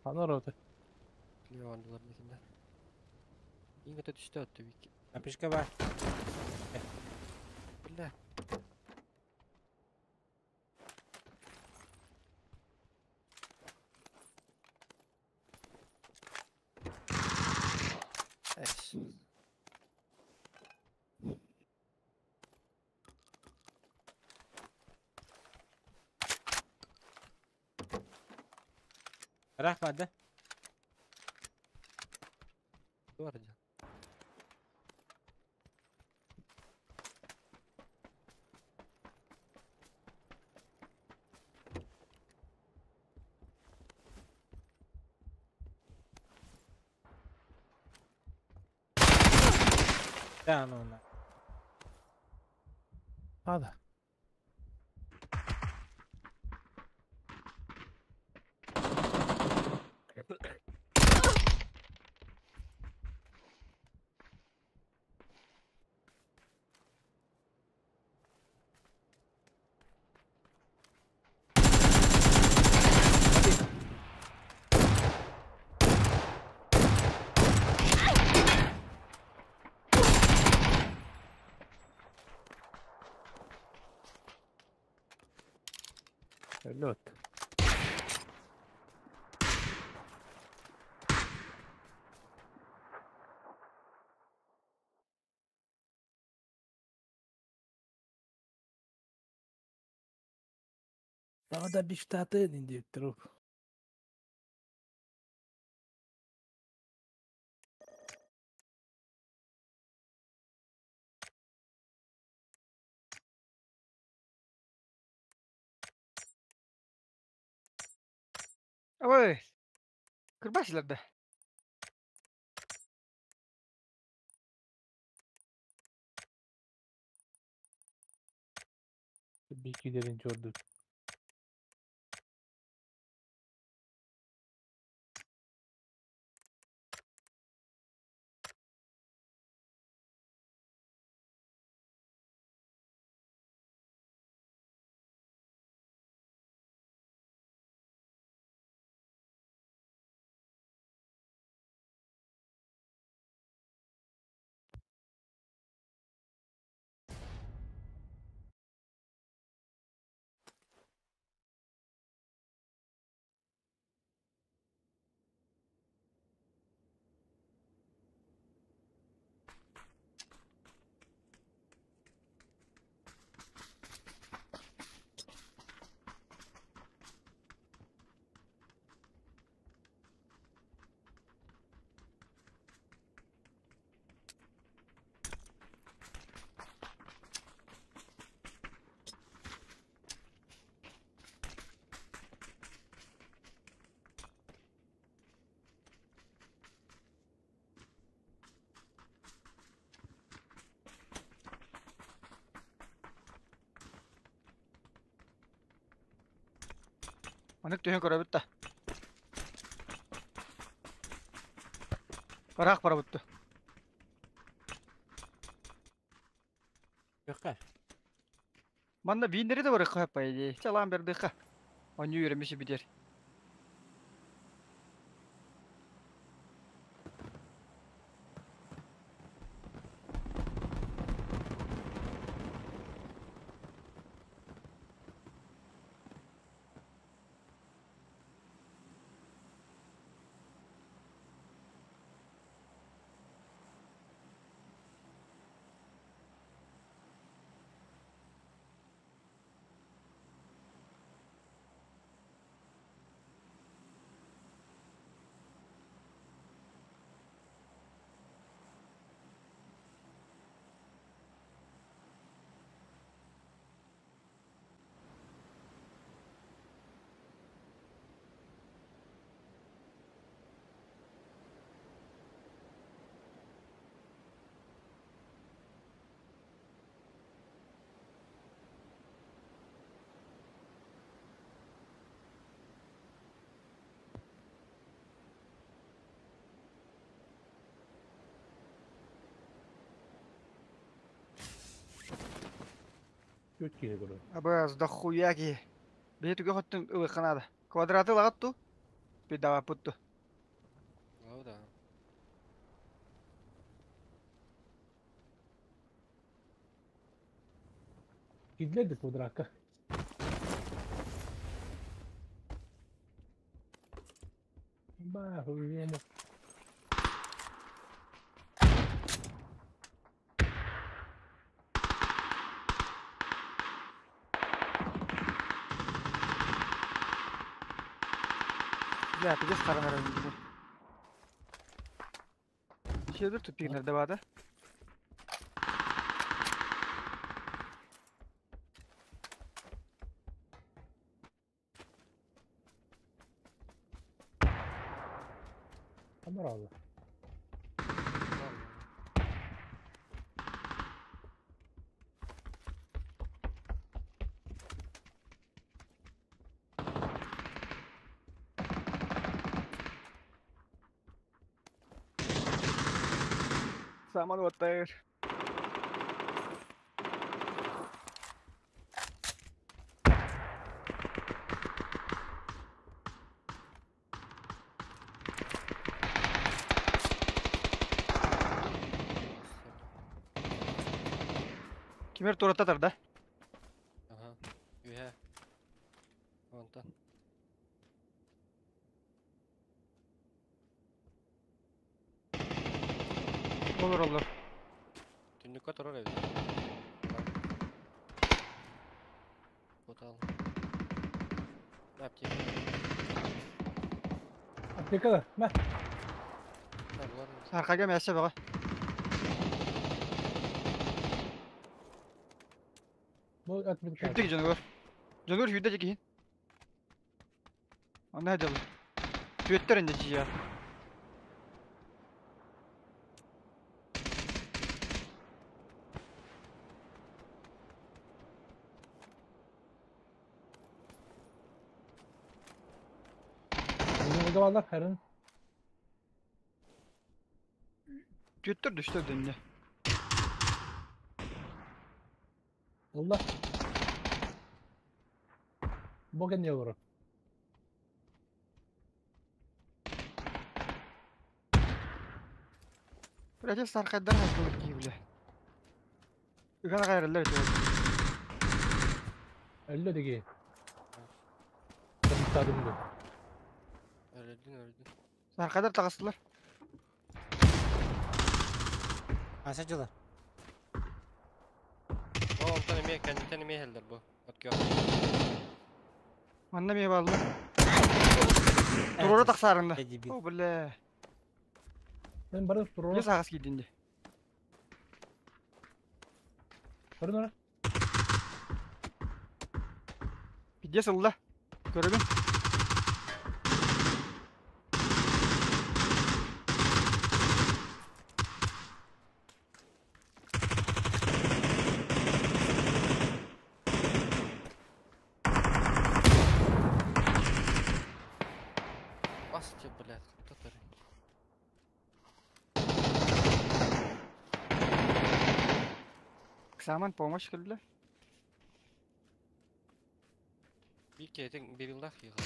Ана рота. Левандылар декенде. Иң өтө түштө өттү бик. Напишка бар. Бля. Эс. Рахмат, да? Бар жа. Да, ну на. Ада. Лед. Daha da bir ştatı indirip Ой. Кырбасилар да. Бикилерин чорду. Манык түһэн көрөбүт да. Ыраах барабыт ду. Юққа. Манна бииннери да барыахха по идее. Чалаан бердыхха. Онньуу үөрэммиши битер. Түөрт киһи көрөр. Абыз, дохуя киһи. Биһи түгэх өттүн ылыахха наада. Квадраты ылаҕыт дуу? Пидаваппыт дуу? Ну да. Киирдилэр да квадратка. Ба, хуйня. Бля, пиздец харанар инженер. Шедр тупигнер да? Амаралы. Саман оттайыр. Кимер турататар да? Ага. Үһэ. Онтон. Olur olur. Түннүккэ турар эбит. Кутал. Аптека. Аптека да, мә. Аркага мясо бага. Бу отметка. Хүддэг жоногор. Жоногор хүддэг киһин. Онно дьыл. Түөттер инде жия. Bunu da varlar herın. Түөттер түштөр дэнне. Allah. Бу кэнне олорор. Блядь, саркайдар хасылык кии бля. Үгэн гайраллар үтө. Өллө диги. Тадым бу. Өлдүн өлдүн. Саркайдар тагыстылар. Аса жылар. О, онтон эмиэ кэнниттэн эмиэ иһэллэр бу. От көх. Манна ме баллы. Турора тахсарында. Я дебил. О, бля. Мен барып турор. Не сагас кийдинде. Көрүн ора. Пиздец ылла. Көрөбүн. Попасти, блядь, кто то. Саман помощь кэллэ. Бики, этин берилдах ехал.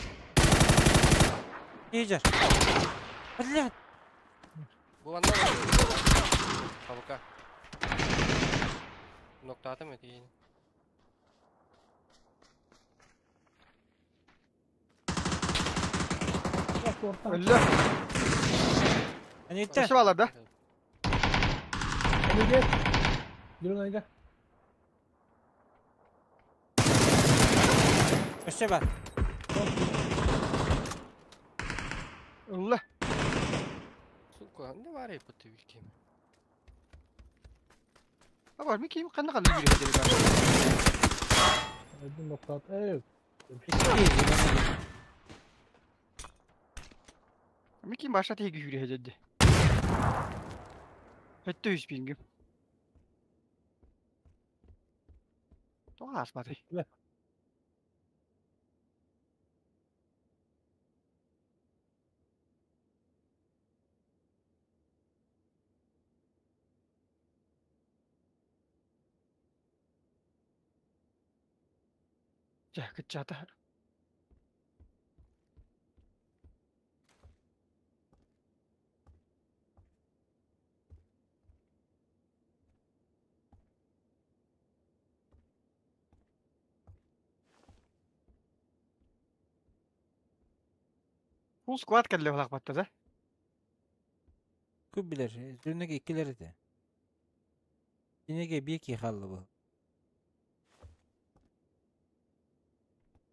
Ижер. Блядь. Бу анна Павука. Ноктатым это. Өллө. Они те. Өссө балар да? Неге? Жүрүн айга. Өссө бар. Ылла. Сука, не варай по ты виким. Абар, мен кийим канна канна жүрөт деп бар. Один ноктат. Эй. Мен кийим баша теги жүрөт деді. Өттө үс пингим. Тоға аспады. Жа, кытчата. Full squad кэллэ булак батта да. Көп билер. Дүнеге иккилер эте. Кинеге беки халлы бу.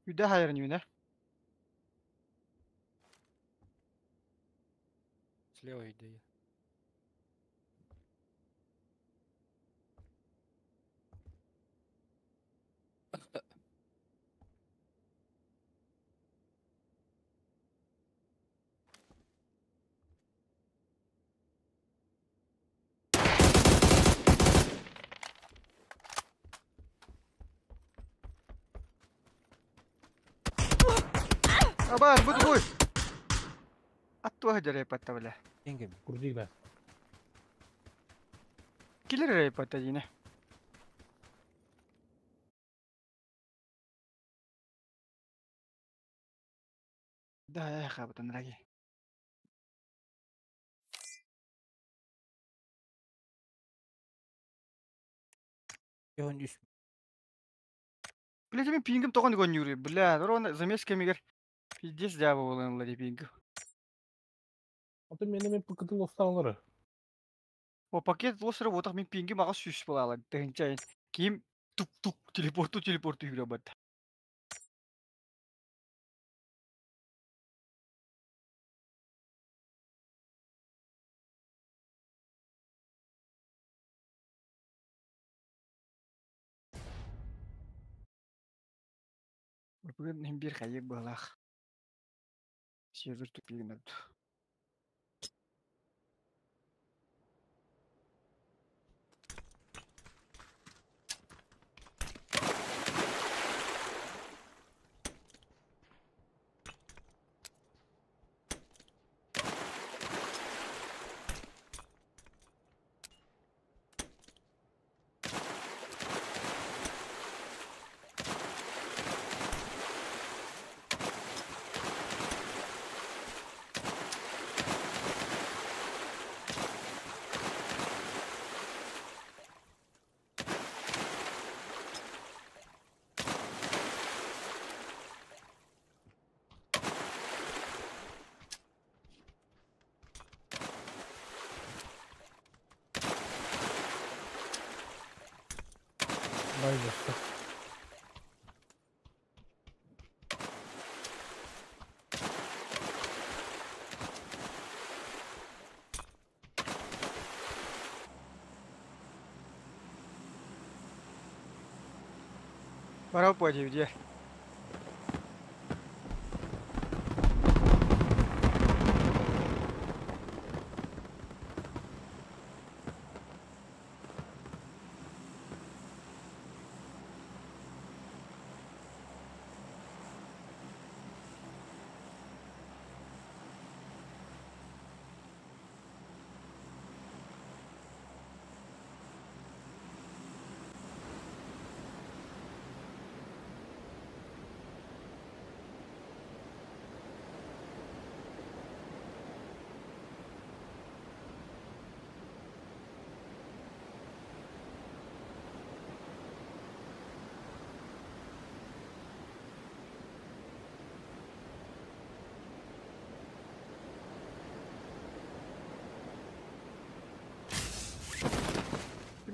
Үдэ хайырын юнэ. Слева иди. Абар, бут буй. Аттуа жарай патта бля. Тенгем. Курдигна. Килер рай патта дине. Да, я хабатан раги. Йон үс. Блядь, мен пингим тоған гон юри. Бля, ровно замес кемигер. Пиздец дяба болан лади пингим. Аты мени мен пакеты лосталары. О, пакет лосыры отақ мен пингим аға сүйіс бола алады. Тігінші Киім тук-тук телепорту телепорту юре бат. Бүгін бір қайыр балақ. Сервер тупигін öldü. Майнерста. Пора где?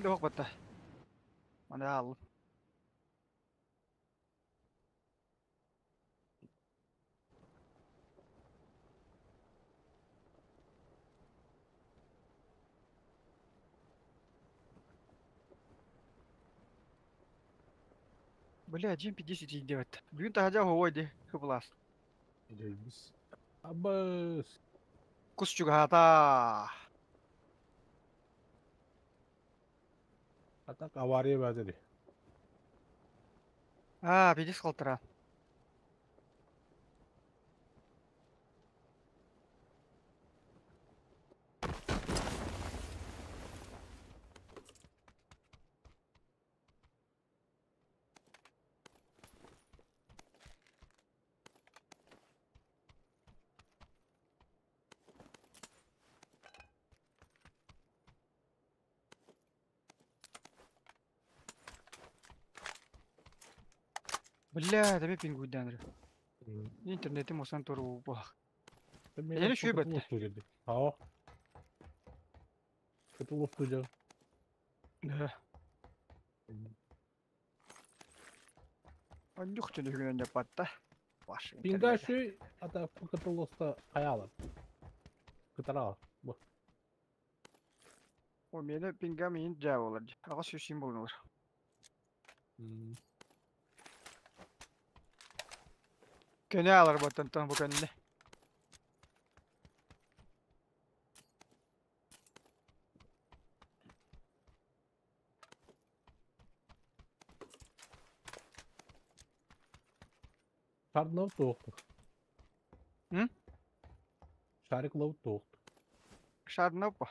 Ким да суох батта. Маны ааллым. Бля, 1.50 тиийдибэт. Бүгүн таһырдьа оһуой дии, кыбылаас. Эрэйбис. Абыс. Кус чугаһаата. А так авария баадыр. Аа, пидис калтыра. Бля, это пингуйдан. Интернетим осан туру бах. Эни шүй бэтте. Аа. Кытылып тужа. Да. Аннюх түнүгүнөн жаппатта. Ваш Пинга интернет. шүй ата кытылыста хаялар. Кытара. Бу. О, мени пинга мейин жаа болар. Ага сүүсин болуңар. Көнө алар боттон тон бу көннө. Шарнов тоқты. М? Шарик лов тоқты. Шарнап ба.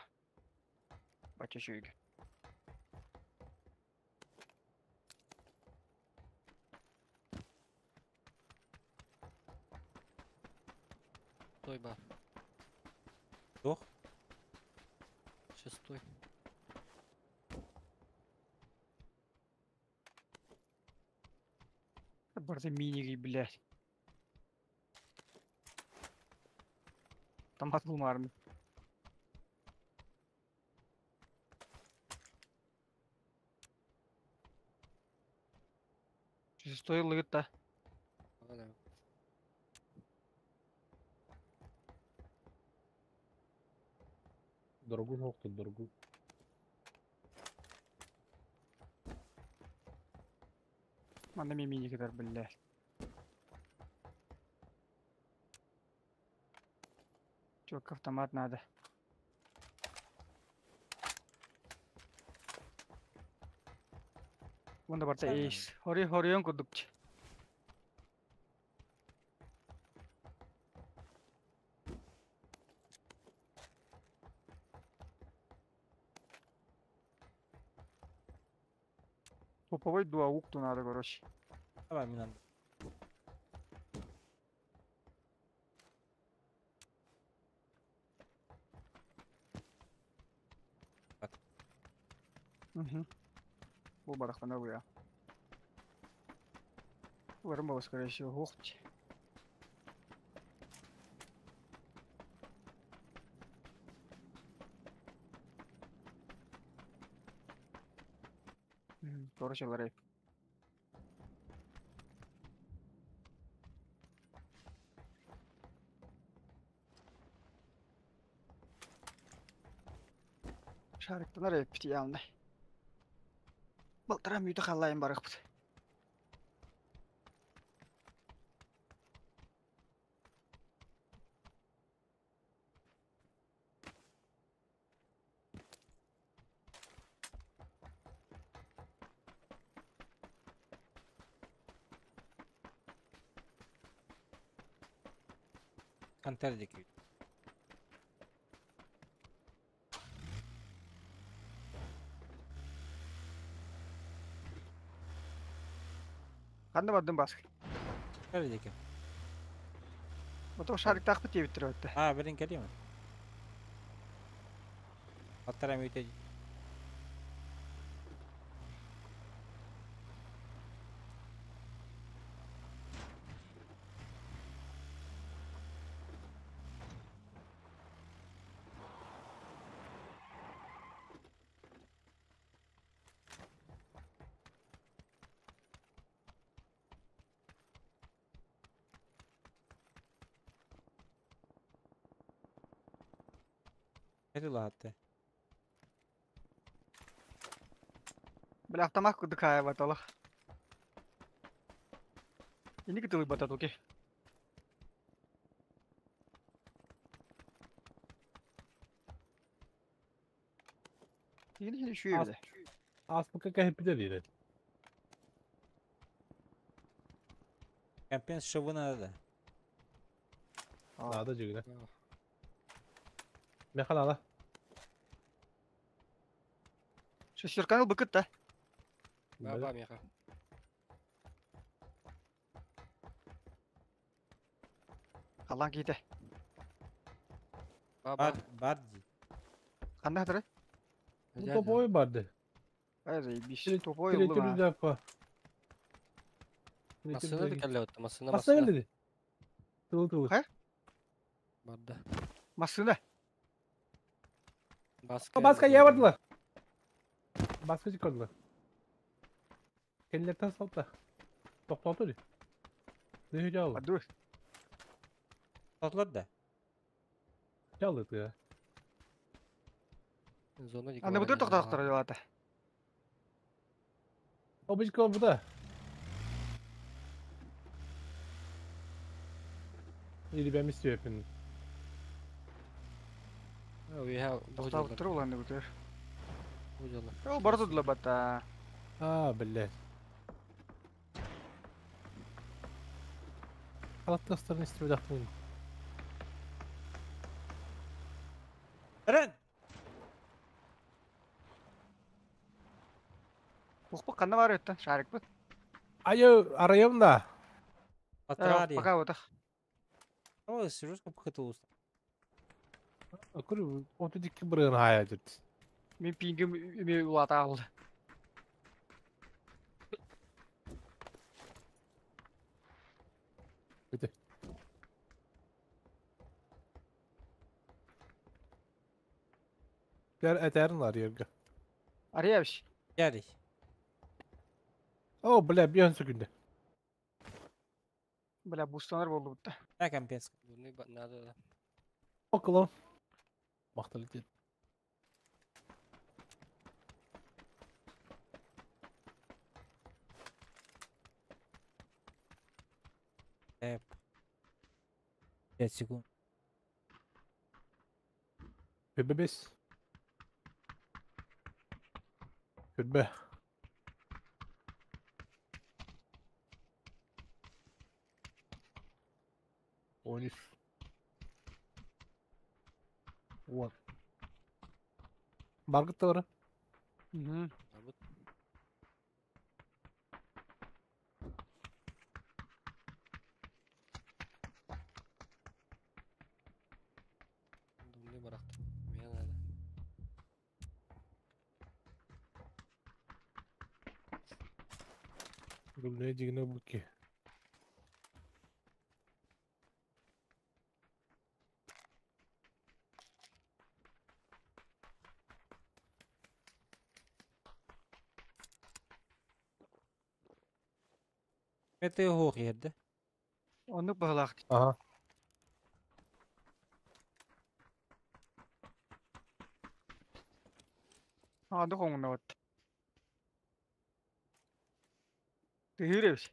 Бача шүйгө. Той бар. Туох? Шестой. Барда миниги, блядь. Автомат булмармы. Шестой лыгыт-та. Да, да. Дорогу тоқты, дорогу. Манда мен миниги бар, блядь. Чувак, автомат надо. Мында барта Сарман. эйс. Хори хорион курдукчу. Топовой дуа укту надо, короче. Давай, мне надо. Угу. Бу барахтана буя. Варым баба, скорее всего, хохти. Короче, ларей. Шариктан арай пити ялнай. Балтара мүйді қалайын барықпыт. Контардик. Қанда бардым баск. Контардик. Ото шарик тақпыт ебіттір өтті. А, блин, кэлиим. Балтара мүтэ. Это латте. Бля, автомат курдук хаайбат олох. Инники тылыйбата туки. Кини үчүгэй бile. Ааспыкка кэһиппитэ диир. Компенс шыбы надо. Наада дьигинэ. Меха наада. Шестерканы ылбыккыт да. Баба меха. Халлаан киһитэ. Баба. Барди. Ханна хатырай? Бу топовой барды. Ай, заебись. Топовой ыллым а. Массыына да кэллэ отто, массыына, Массыына массыына. кэллэ Тылы тылы. Хайа? Барда. Массыына. Баска. Баска я бардылар. Баска чыккардылар. Кэллэртэн салта. Тохтооту ди. Нөхү жаалы. Аду. Тотлар да. Жаалы тыа. Зона Аны бутыр тоқтақтар жолата. Обычка буда. Или бәм истебеппин. Уйha Тоқтап тұр ол аны бутыр. Бу жолы. Ол барды дла бата. А, блядь. Халаттастарын истебедахтын. Рен! Ухпы қанна бар өттен, шарик бит. Айы, арайым да. Патрари. Пока отах. Ой, серьезно похотел Акыр, 32 бырыгын хая дед. Мен пингім үме улата алды. Бите. Gel этерин var yerге. Ария биш. Ярый. О, бля, bir секунда. Бля, бустанар болды бұтта. Да, компенс. Буны надо да. Около. Мактал дед. Эп. 5 секунд. Бебес. Хүрбе. 13. 10. Баргыт бар. Барбыт. Думны барахты. Мне надо. Гүлне дигине буки. Это его ерді. Оны бағылақ. Ага. Ады қоңына отты. Тыгыревич.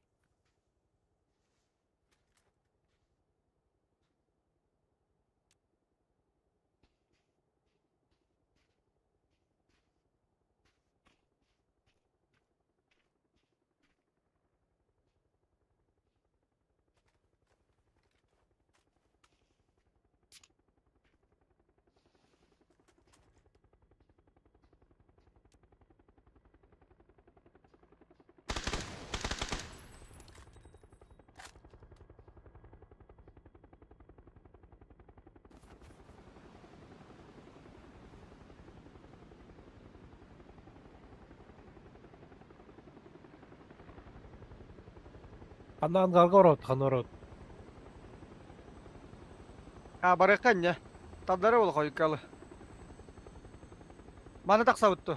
Ханна ангарга орот, ханна орот. А, барыққа не? Табдары ол қойқалы. Маны тақса ұтты.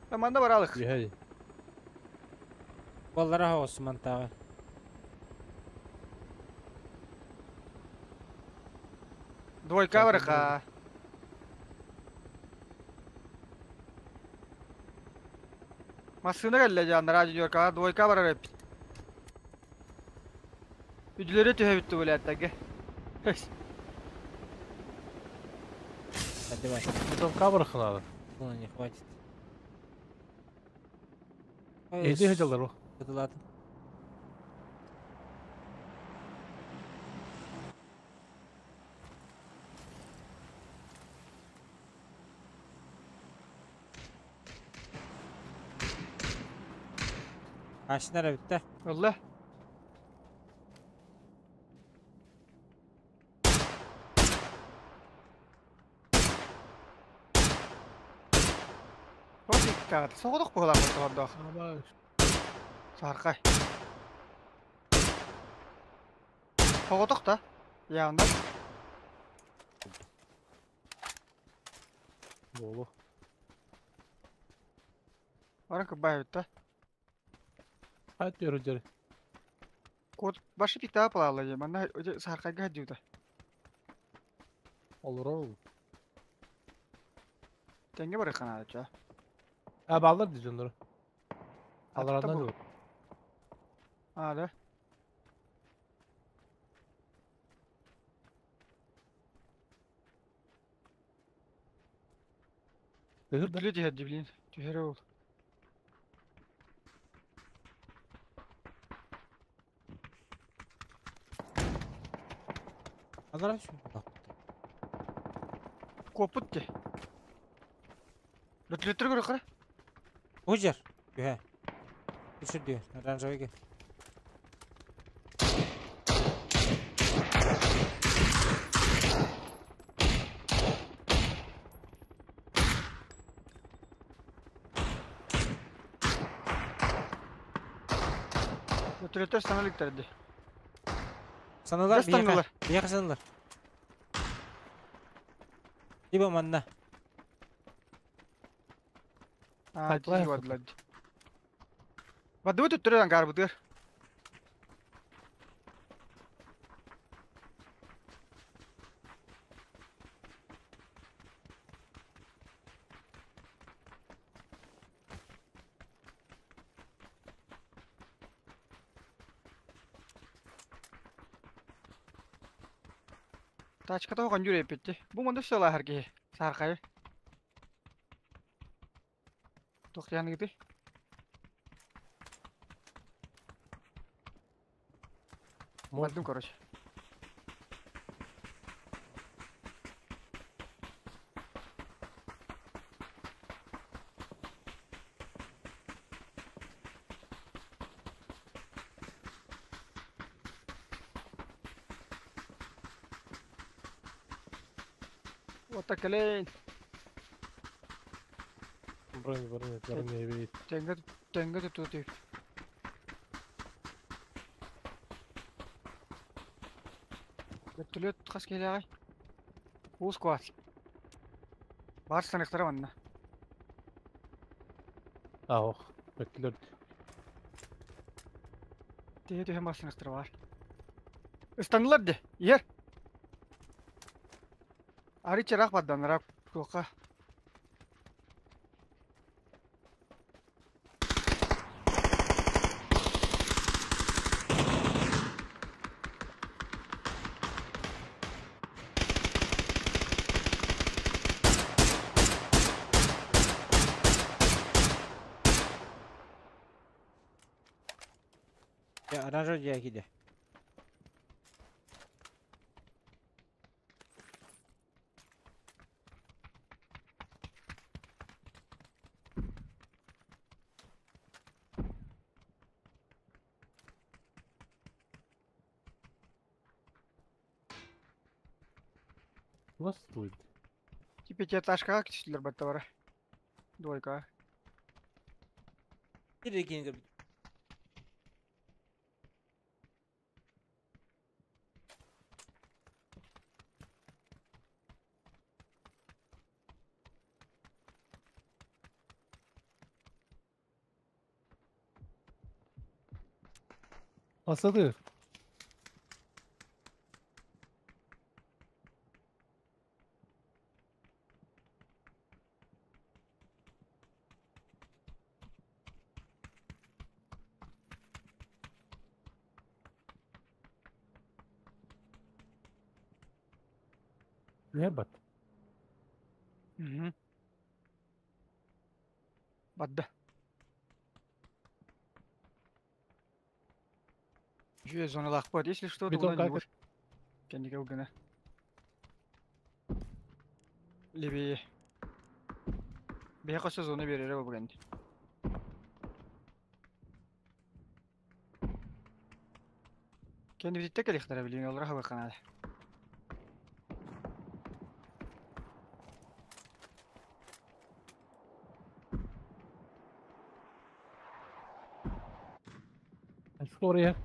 Манда баралық. Ехей. Баллара Осман тағы. Двойка барыққа. Массыына кэллэ дьэ анараа дьуоркаҕа двойка барар эбит. Үдүлэри түһэбит тубулээттэргэ. Поднимай. Потом кабрах надо. Ну, не хватит. Эйди хадьалар бу. Кытылатын. Машина эрэ бүттэ. Ылла. Тоҕо иккаҕыт соҕотох быһыылаах тоҕордоох. Саархай. Соҕотох да? Явно. Буолу. Баран кырбаайбыт да. Хайт өрүддэр. Кот башы пиктаа палаалла дии. Манна саархайга сылдьыбыта. Олорор. Тэҥҥэ барыахха наада чаа. А бааллар дии дьоннору. Атта Алараннан бу. ылар. Аа да. Тыһыр да. Түлэ түһэр дии блин. Түһэрэ ол. Аларан сүн. Куоппут дии. Бөтүлөттөр көрөххө. Ужер. Түһэ. Үсүрдү. Оранжевыйга. Бөтүлөттөр саҥа иликтэр дии. Саналар Дьэ станнулар. биһиэхэ. Биһиэхэ саналар. Либо манна. Аа, Хайдах дии бардылар дии. Бардыбыт өттүрэ ангаарбытыгар. Тачката оҕон дьүрэйпитти. Бу манна сылааһар киһи. Саархайы. Туох диэханыгытый? Бардым короче. Уота кэлэйин. Бронь, бронь, бронь, эбит. Тэҥҥэ тэҥҥэ тутуу тип. Вертолет хас киһилээҕий? Уус куас. Баар станыктара манна. Аох. Бөттүлөр. Тиһи түһэн баар станыктара баар. Ыстанылар дии. Иһэр. Арый чыраах барданнара туохха. Я оранжевый диэки У вас будет. Пятиэтажкаҕа түстүлэр батта бара. Двойкаҕа. Кири Асады. Үһэ бат. Угу. Бадда. Жүе зоналаах бот. Если что, то Бетон онон как ньуур. Кэннигэ ылгына. Левее. Биһиэхэ өссө зона биэрэрэ буолбут Кэннибититтэн кэлиэхтэрэ билигин олоро аһылыахха наада. История.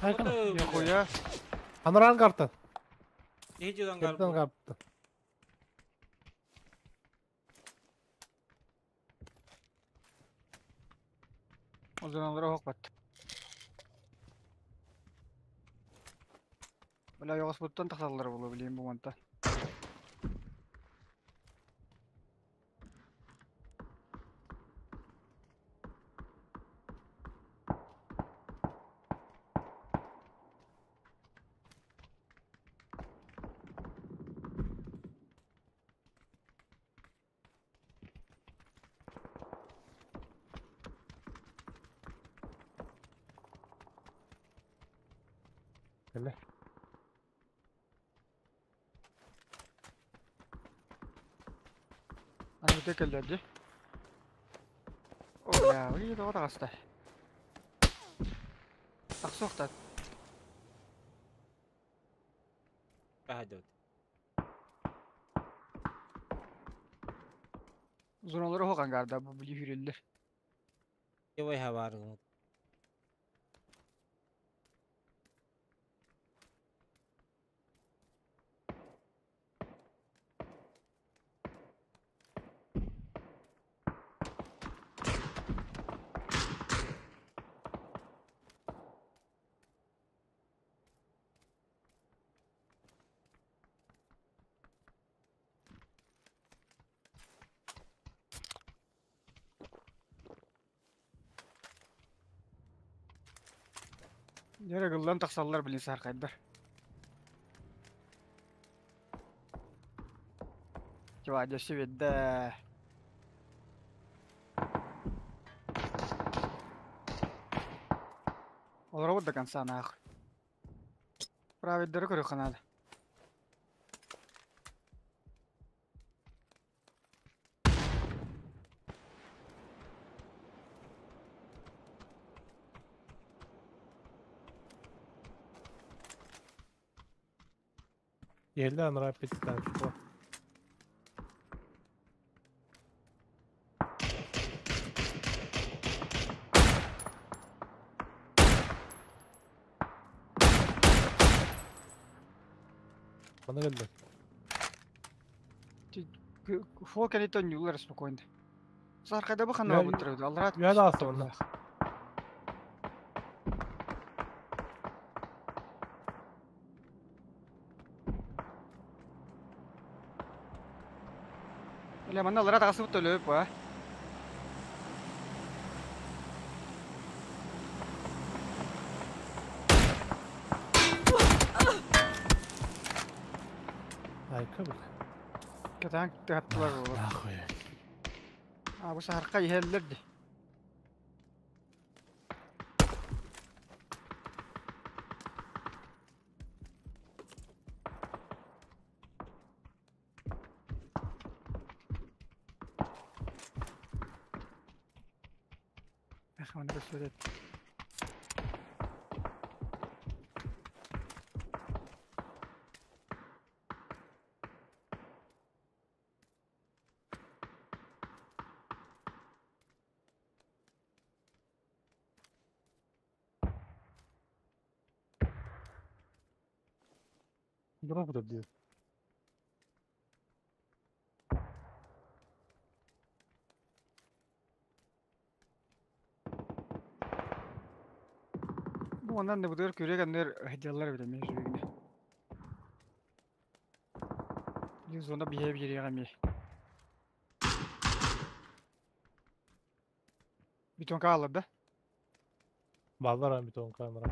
Хайкана. Нихуя. Анаран карта. Иди Капитан карта. Озоналара оһох бат. Бля, ойоҕоспуттан тахсаллара буолуо билигин бу мантан. Кэлэ. Аны бүтэ кэллэр дии. О, бля, ый, тоҕо таҕыста. Тахсыахтаат. Пойдет. Зоналары оһох ангарда бу били хүрэллэр. Ой хабар. Дьэ гыллан тахсаллар билин саархайдар. Чува, дьэ биэрдэ. Олоробут до конца нахуй. Праведдары көрүөххэ наада. Еле анара пятитан что. Мана кэллэ. Фо кэлитон ньуулар спокойно. Саархайда бу ханна барбыттар аллара Үһэ даҕаста манна. Бля, манна аллара таҕасыбыт төлөөп ба. Айка бля. Кэтаан тыһаттылар буолар. Нахуй. А бу саарха иһэллэр ди. Эх, манна көстүбэт. Дроп да диир. Бу оннан да бутугар күрүө кэннигэр сылдьаллар эбит эмиэ үчүгэйинэ. Билигин зона биһиэ биэриэҕэ эмиэ. Бетонка хааллар да? Бааллар бетон камера.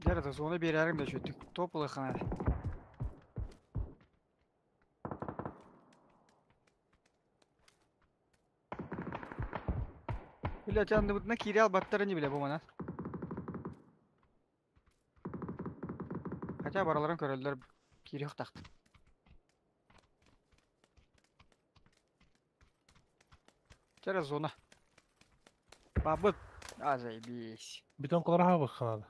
Дьэ эрэ зона биэрээрим да үчүгэйдик топ ылыаххына эрэ. Бile анныбытына киирэ албаттар ини билэ бу манан. Хотя бараларын көрөллөр киириэх тахт. Чэрэ зона. Бабыт. А, заебись. Бетон кылараха бахханада.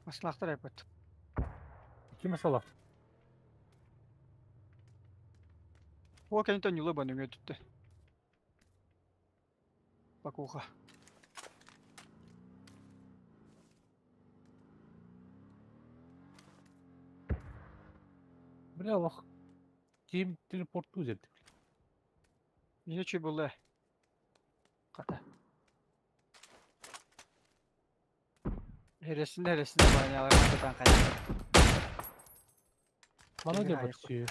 Маслахтар айпыт. Ики масалах. О, кэнниттэн ньула баныҥа түттэ. Бакуха. Бля, лох. Ким телепорту деді. Міне чүй болды. Қата. Хересінде хересінде банялар қататан қайда. Мана Кимин деп айық. өтсүй.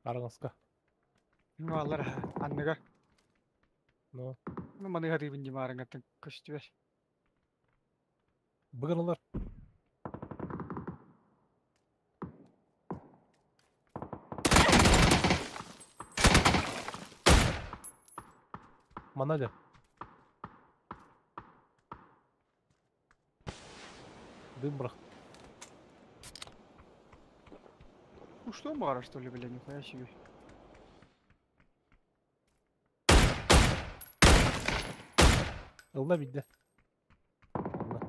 Арыңызға. Алар анныгар. Ну, Ну, маныга дыбын димарыңаттан көстүбер. бүгін олар. Мана деп. Дым бірақ. Ну что мара, что ли, бля, нихуя себе. Ылла бидде. Ылла.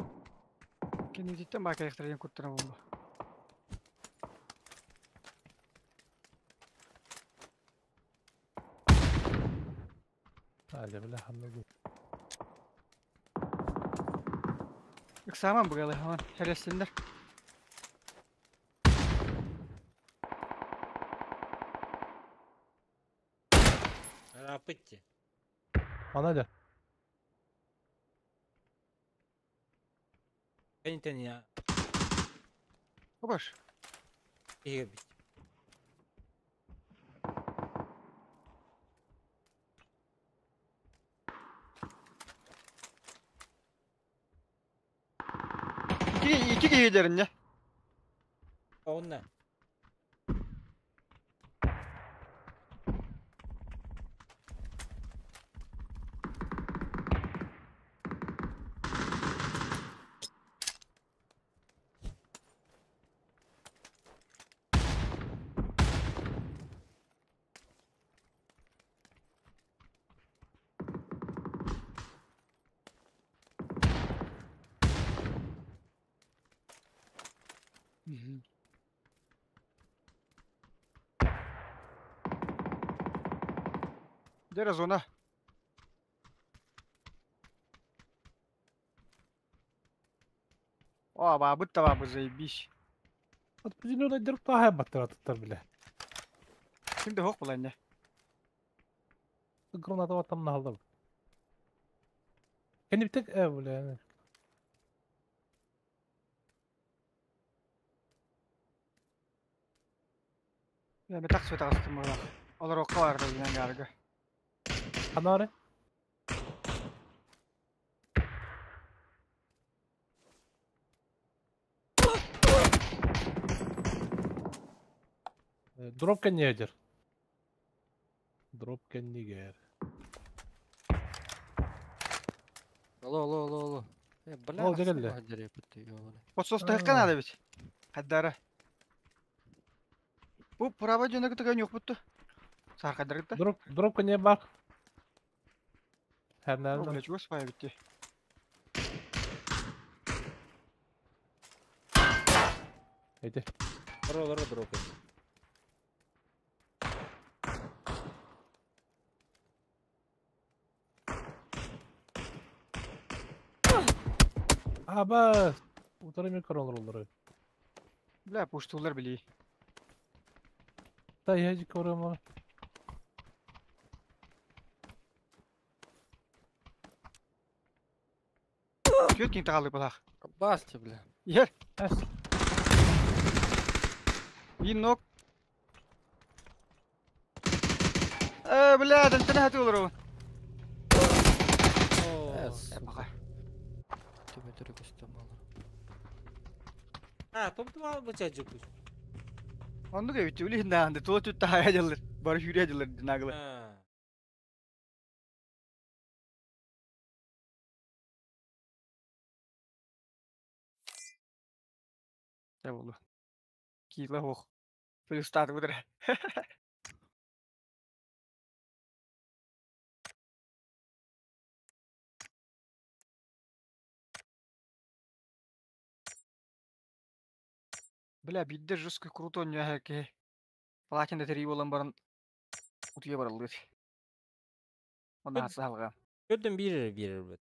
Кенедиттен бакайықтырген куттара бомба. Әлі бля, ханна гу. Ыксаман бұғалы, аман, хересіндер. Рапытте. Мана деп. Кэнниттэн я Обаш. иһигэр бит. Iki, iki киһилэрин не? Онна. Дера зона. О, бабыт та бабы, заебись. Определенно дерп тахай баттар бля. Кимде хоқ була не? Граната ватам налдым. Кенни битек бля. Я битак сөт астым була. Олар оққа барды дигән гарга. Анаре. Дроп кеннегер. Дроп кеннегер. Алло, алло, алло, алло. Бля, Ол дегелле. Подсос тахыкка надо бит. Хаддара. Бу право жөнө көтөгөн юк бутту. Саркадырыкта. Дроп, дроп кенне бар. Sen О, nereden? бля, чего спаивать? Эти. Роллер друг. Аба! Утары мен корон. Бля, пуштулар, били. Та я корон. Күт кин тағалы балақ. Басти, бля. Ер, Эс. бин нок. Бля, дентene хаты olur o. О. Сука. Төбө көстө мало. А, том бу чаджы куш. Онду кебит үли хиндаанды тула түт тахая жылыр. Бары хүрия жылыр динагылы. А. Не болду. Кийла ох. Плюс таты бұдыр. Бля, бидде жестко круто не хеке. Платин да болан барын утуя барылды. Онда хатсы халга. Көрдüm bir bir bir.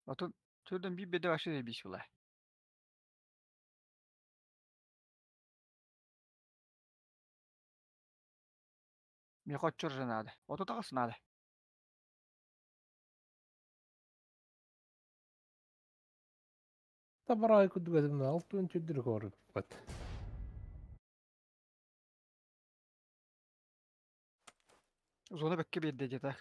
Отун түрдөн бир беде башы биш була. Мне хочет же надо. Вот тут надо. Та барай кудугадым алтын чүдүр кору. Бат. Зона бекке берди где-то.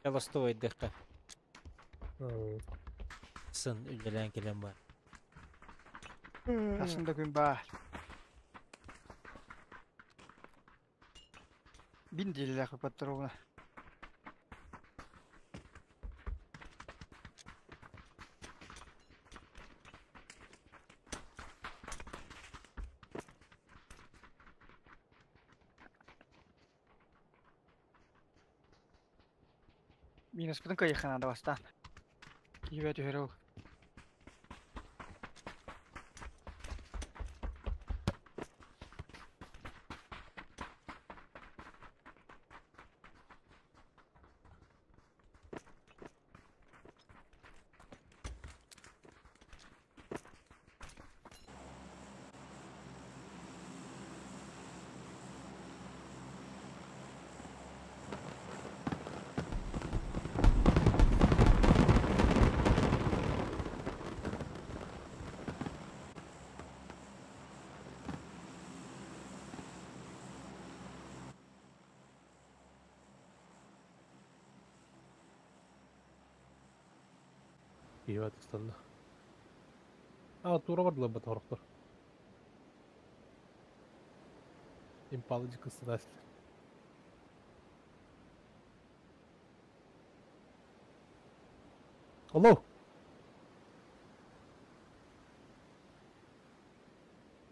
Яластовой дыхка. Сын үлелән келем бар. Aslında gün ба. Бин делиле кыпаттыр оғына. Минус бүтін кайықханада бастан. Кибет үйрі ол. Иват ыстанды. А, тура бардылар бат хорохтор. Импалы жыкыстын Алло!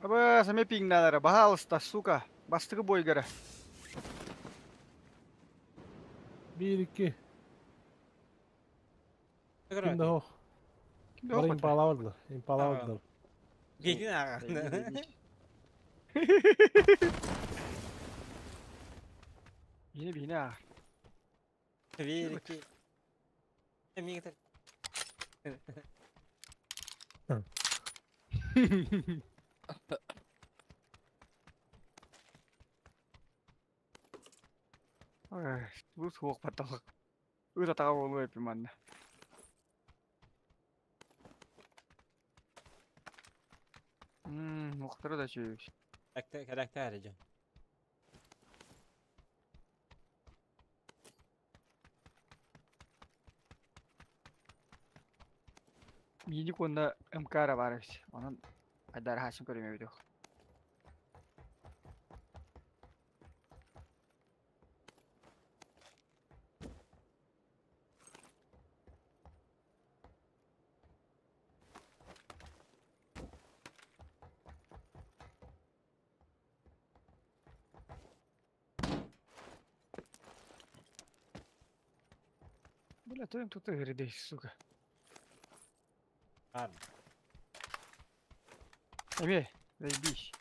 Аба, саме пиңналары, баһалыста, сука. Бастыгы бойгара. Бир, икки. Кимде хох? Кимде Бар ох импала бардылар. Импала А. бардылар. Гейдин ага. Бine бine а. Bir iki. Мин Ой, бу суох патталык. Үт атага болу эпи манна. Муктары да чөйүш. Karakter arayacağım. Мини конда МК бар эбит. Онон айдар хашын көрүмө бит. Бля, то им тут игры, сука. Ладно. Эми, заебись.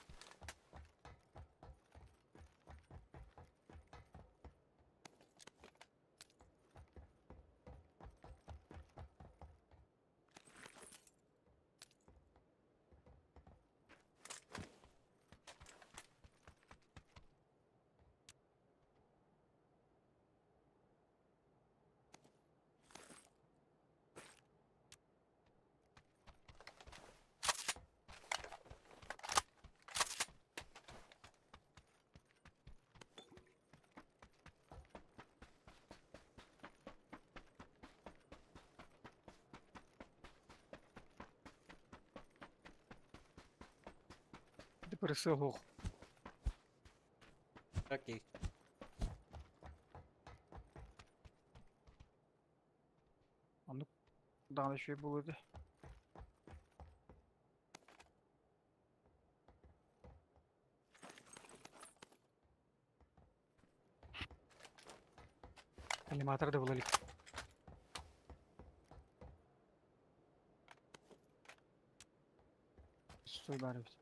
Пересогох. Окей. Даҕаны үчүгэй буолуо этэ. Аниматор да була илик. Стой баар эбит.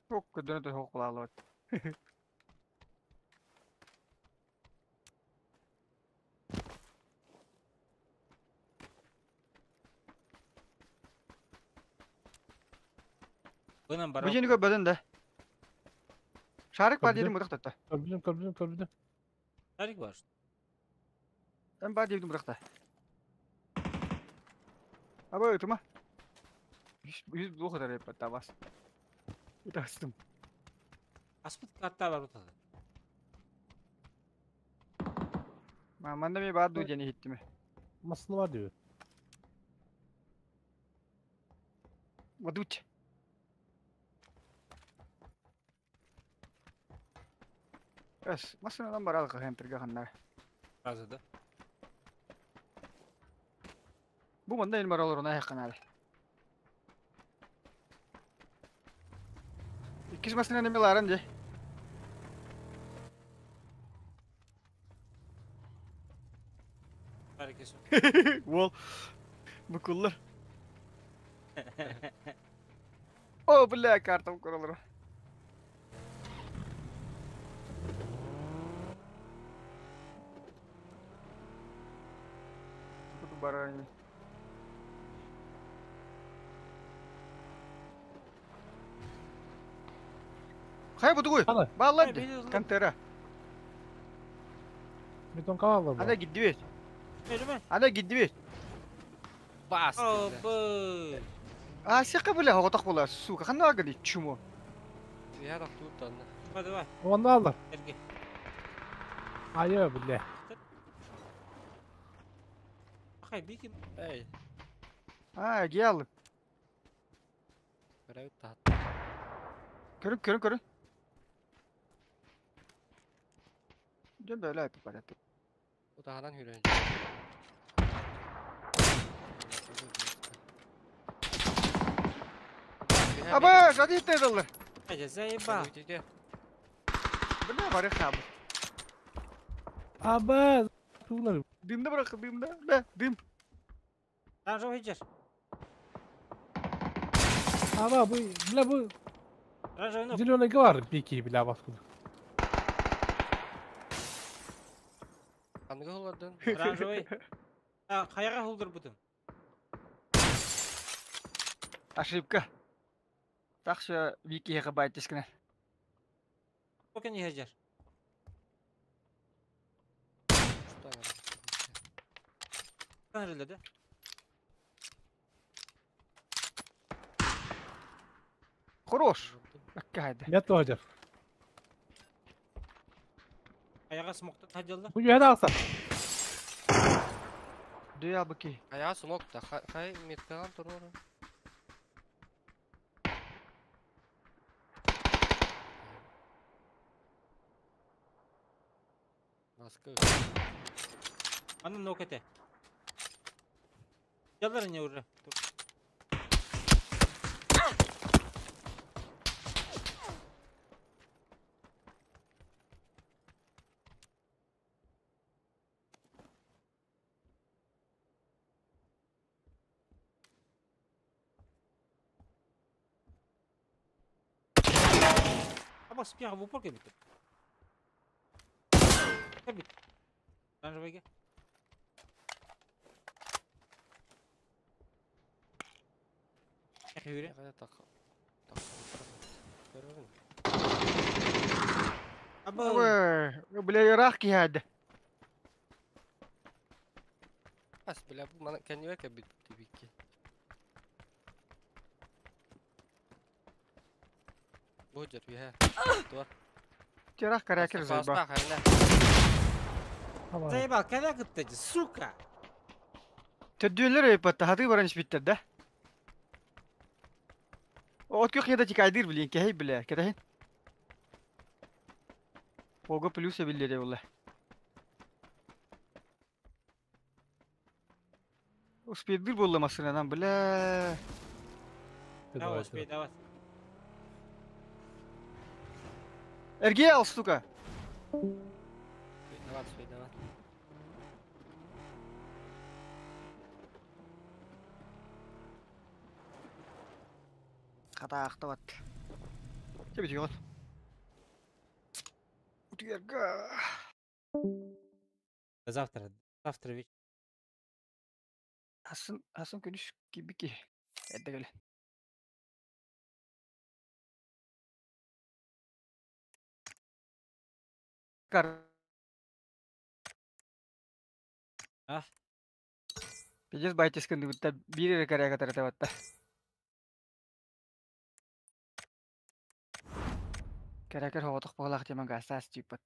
Çok kötü de çok kulağlı. Бынан Бу барар. жени көрбөдүн да. Шарик бар Көрдүм. дедим бырахта. Көрбүтүм, көрбүтүм, көрбүтүм. Шарик бар. Мен бар дедим бырахта. Аба өтүмө. Жүз бу kadar hep табас. Итастым. Аспыт катта бар бутады. Манда мен бар ду жени хиттиме. Масыны бар диyor. Вадуч. Эс, масынадан баралык хентерге ханнар. Разы да. Бу манда эл баралар она якын Иккис масына неме ларан же. Шарик есу. Вол. Букуллар. О, бля, картам королар. Буду барани. Хай бутугуй. Ана. Баллар. Ай, били- Кантера. Бетон калалар Ана бар. гиддибет. Элеме. Ана гиддибет. Бас! О, бы. А, сека бля, хоготок була, сука. Ханна гали чумо. Я так тут анна. Давай, давай. Онда алар. Эрге. Айы, бля. Ахай, бики. Эй, А, гел. көрөбүт таат. Көрүн, көрүн, көрүн. Дем бөлө айтып барат. Утаһанан хүрөн. Аба, жадит дедилер. Айда, заебал. Бля, бары хабы. Аба, тулар. Дымда бырак, дымда. Бля, дым. Оранжевый идешь. Аба, бу, бля, бу Оранжевый ног. зеленый бар бики, бля, баскуду. Аныгы холордун. Оранжевый. А, хаяга хулдыр бутун. Ошибка. Так что вики габайт дискне. Пока не хажар. Что Канрылы да? Хорош. Аккайды. Я тоже. Хаяга смоктан хаджалда. Бу жөһән алса. Дуя быки. Ая смок да хай меткаган турор. Маска. Аны нок эте. Яллар не уже. Аба спиаха в упор кэлбит. Кэлбит. Оранжевыйга. Эх, Юрий. Так. Так. Көрөбүн. Аба. Бля, ыраах киһи аады. Ас, бля, бу мана кэннибэр кэлбит тибикки. Бу дьэр үһэ. Туар. Ыраах каракер заебал. Сапастаах әрнэ. Заебал, когда кытта, сука? Төддүөлөр өйпөттө, хаты баран испиттер да. От күх яда тикайдыр билин, кehey биле, кетехин. Ого плюс биллери була. Успейдир болла машинанан, бля. Давай, успей, давай. Эрге ал, сука. Давай, давай. Хата ахтабат. Тебе тигот. Утуярга. До завтра. Завтра вечером. Асын, асын күнүш кибики. Эддегеле. Кар. А? Пиздец байтискын дыбытта биир эрэ каряга таратабатта. Каракер хоҕотох буолаах диэмэн гаастаас тииппат.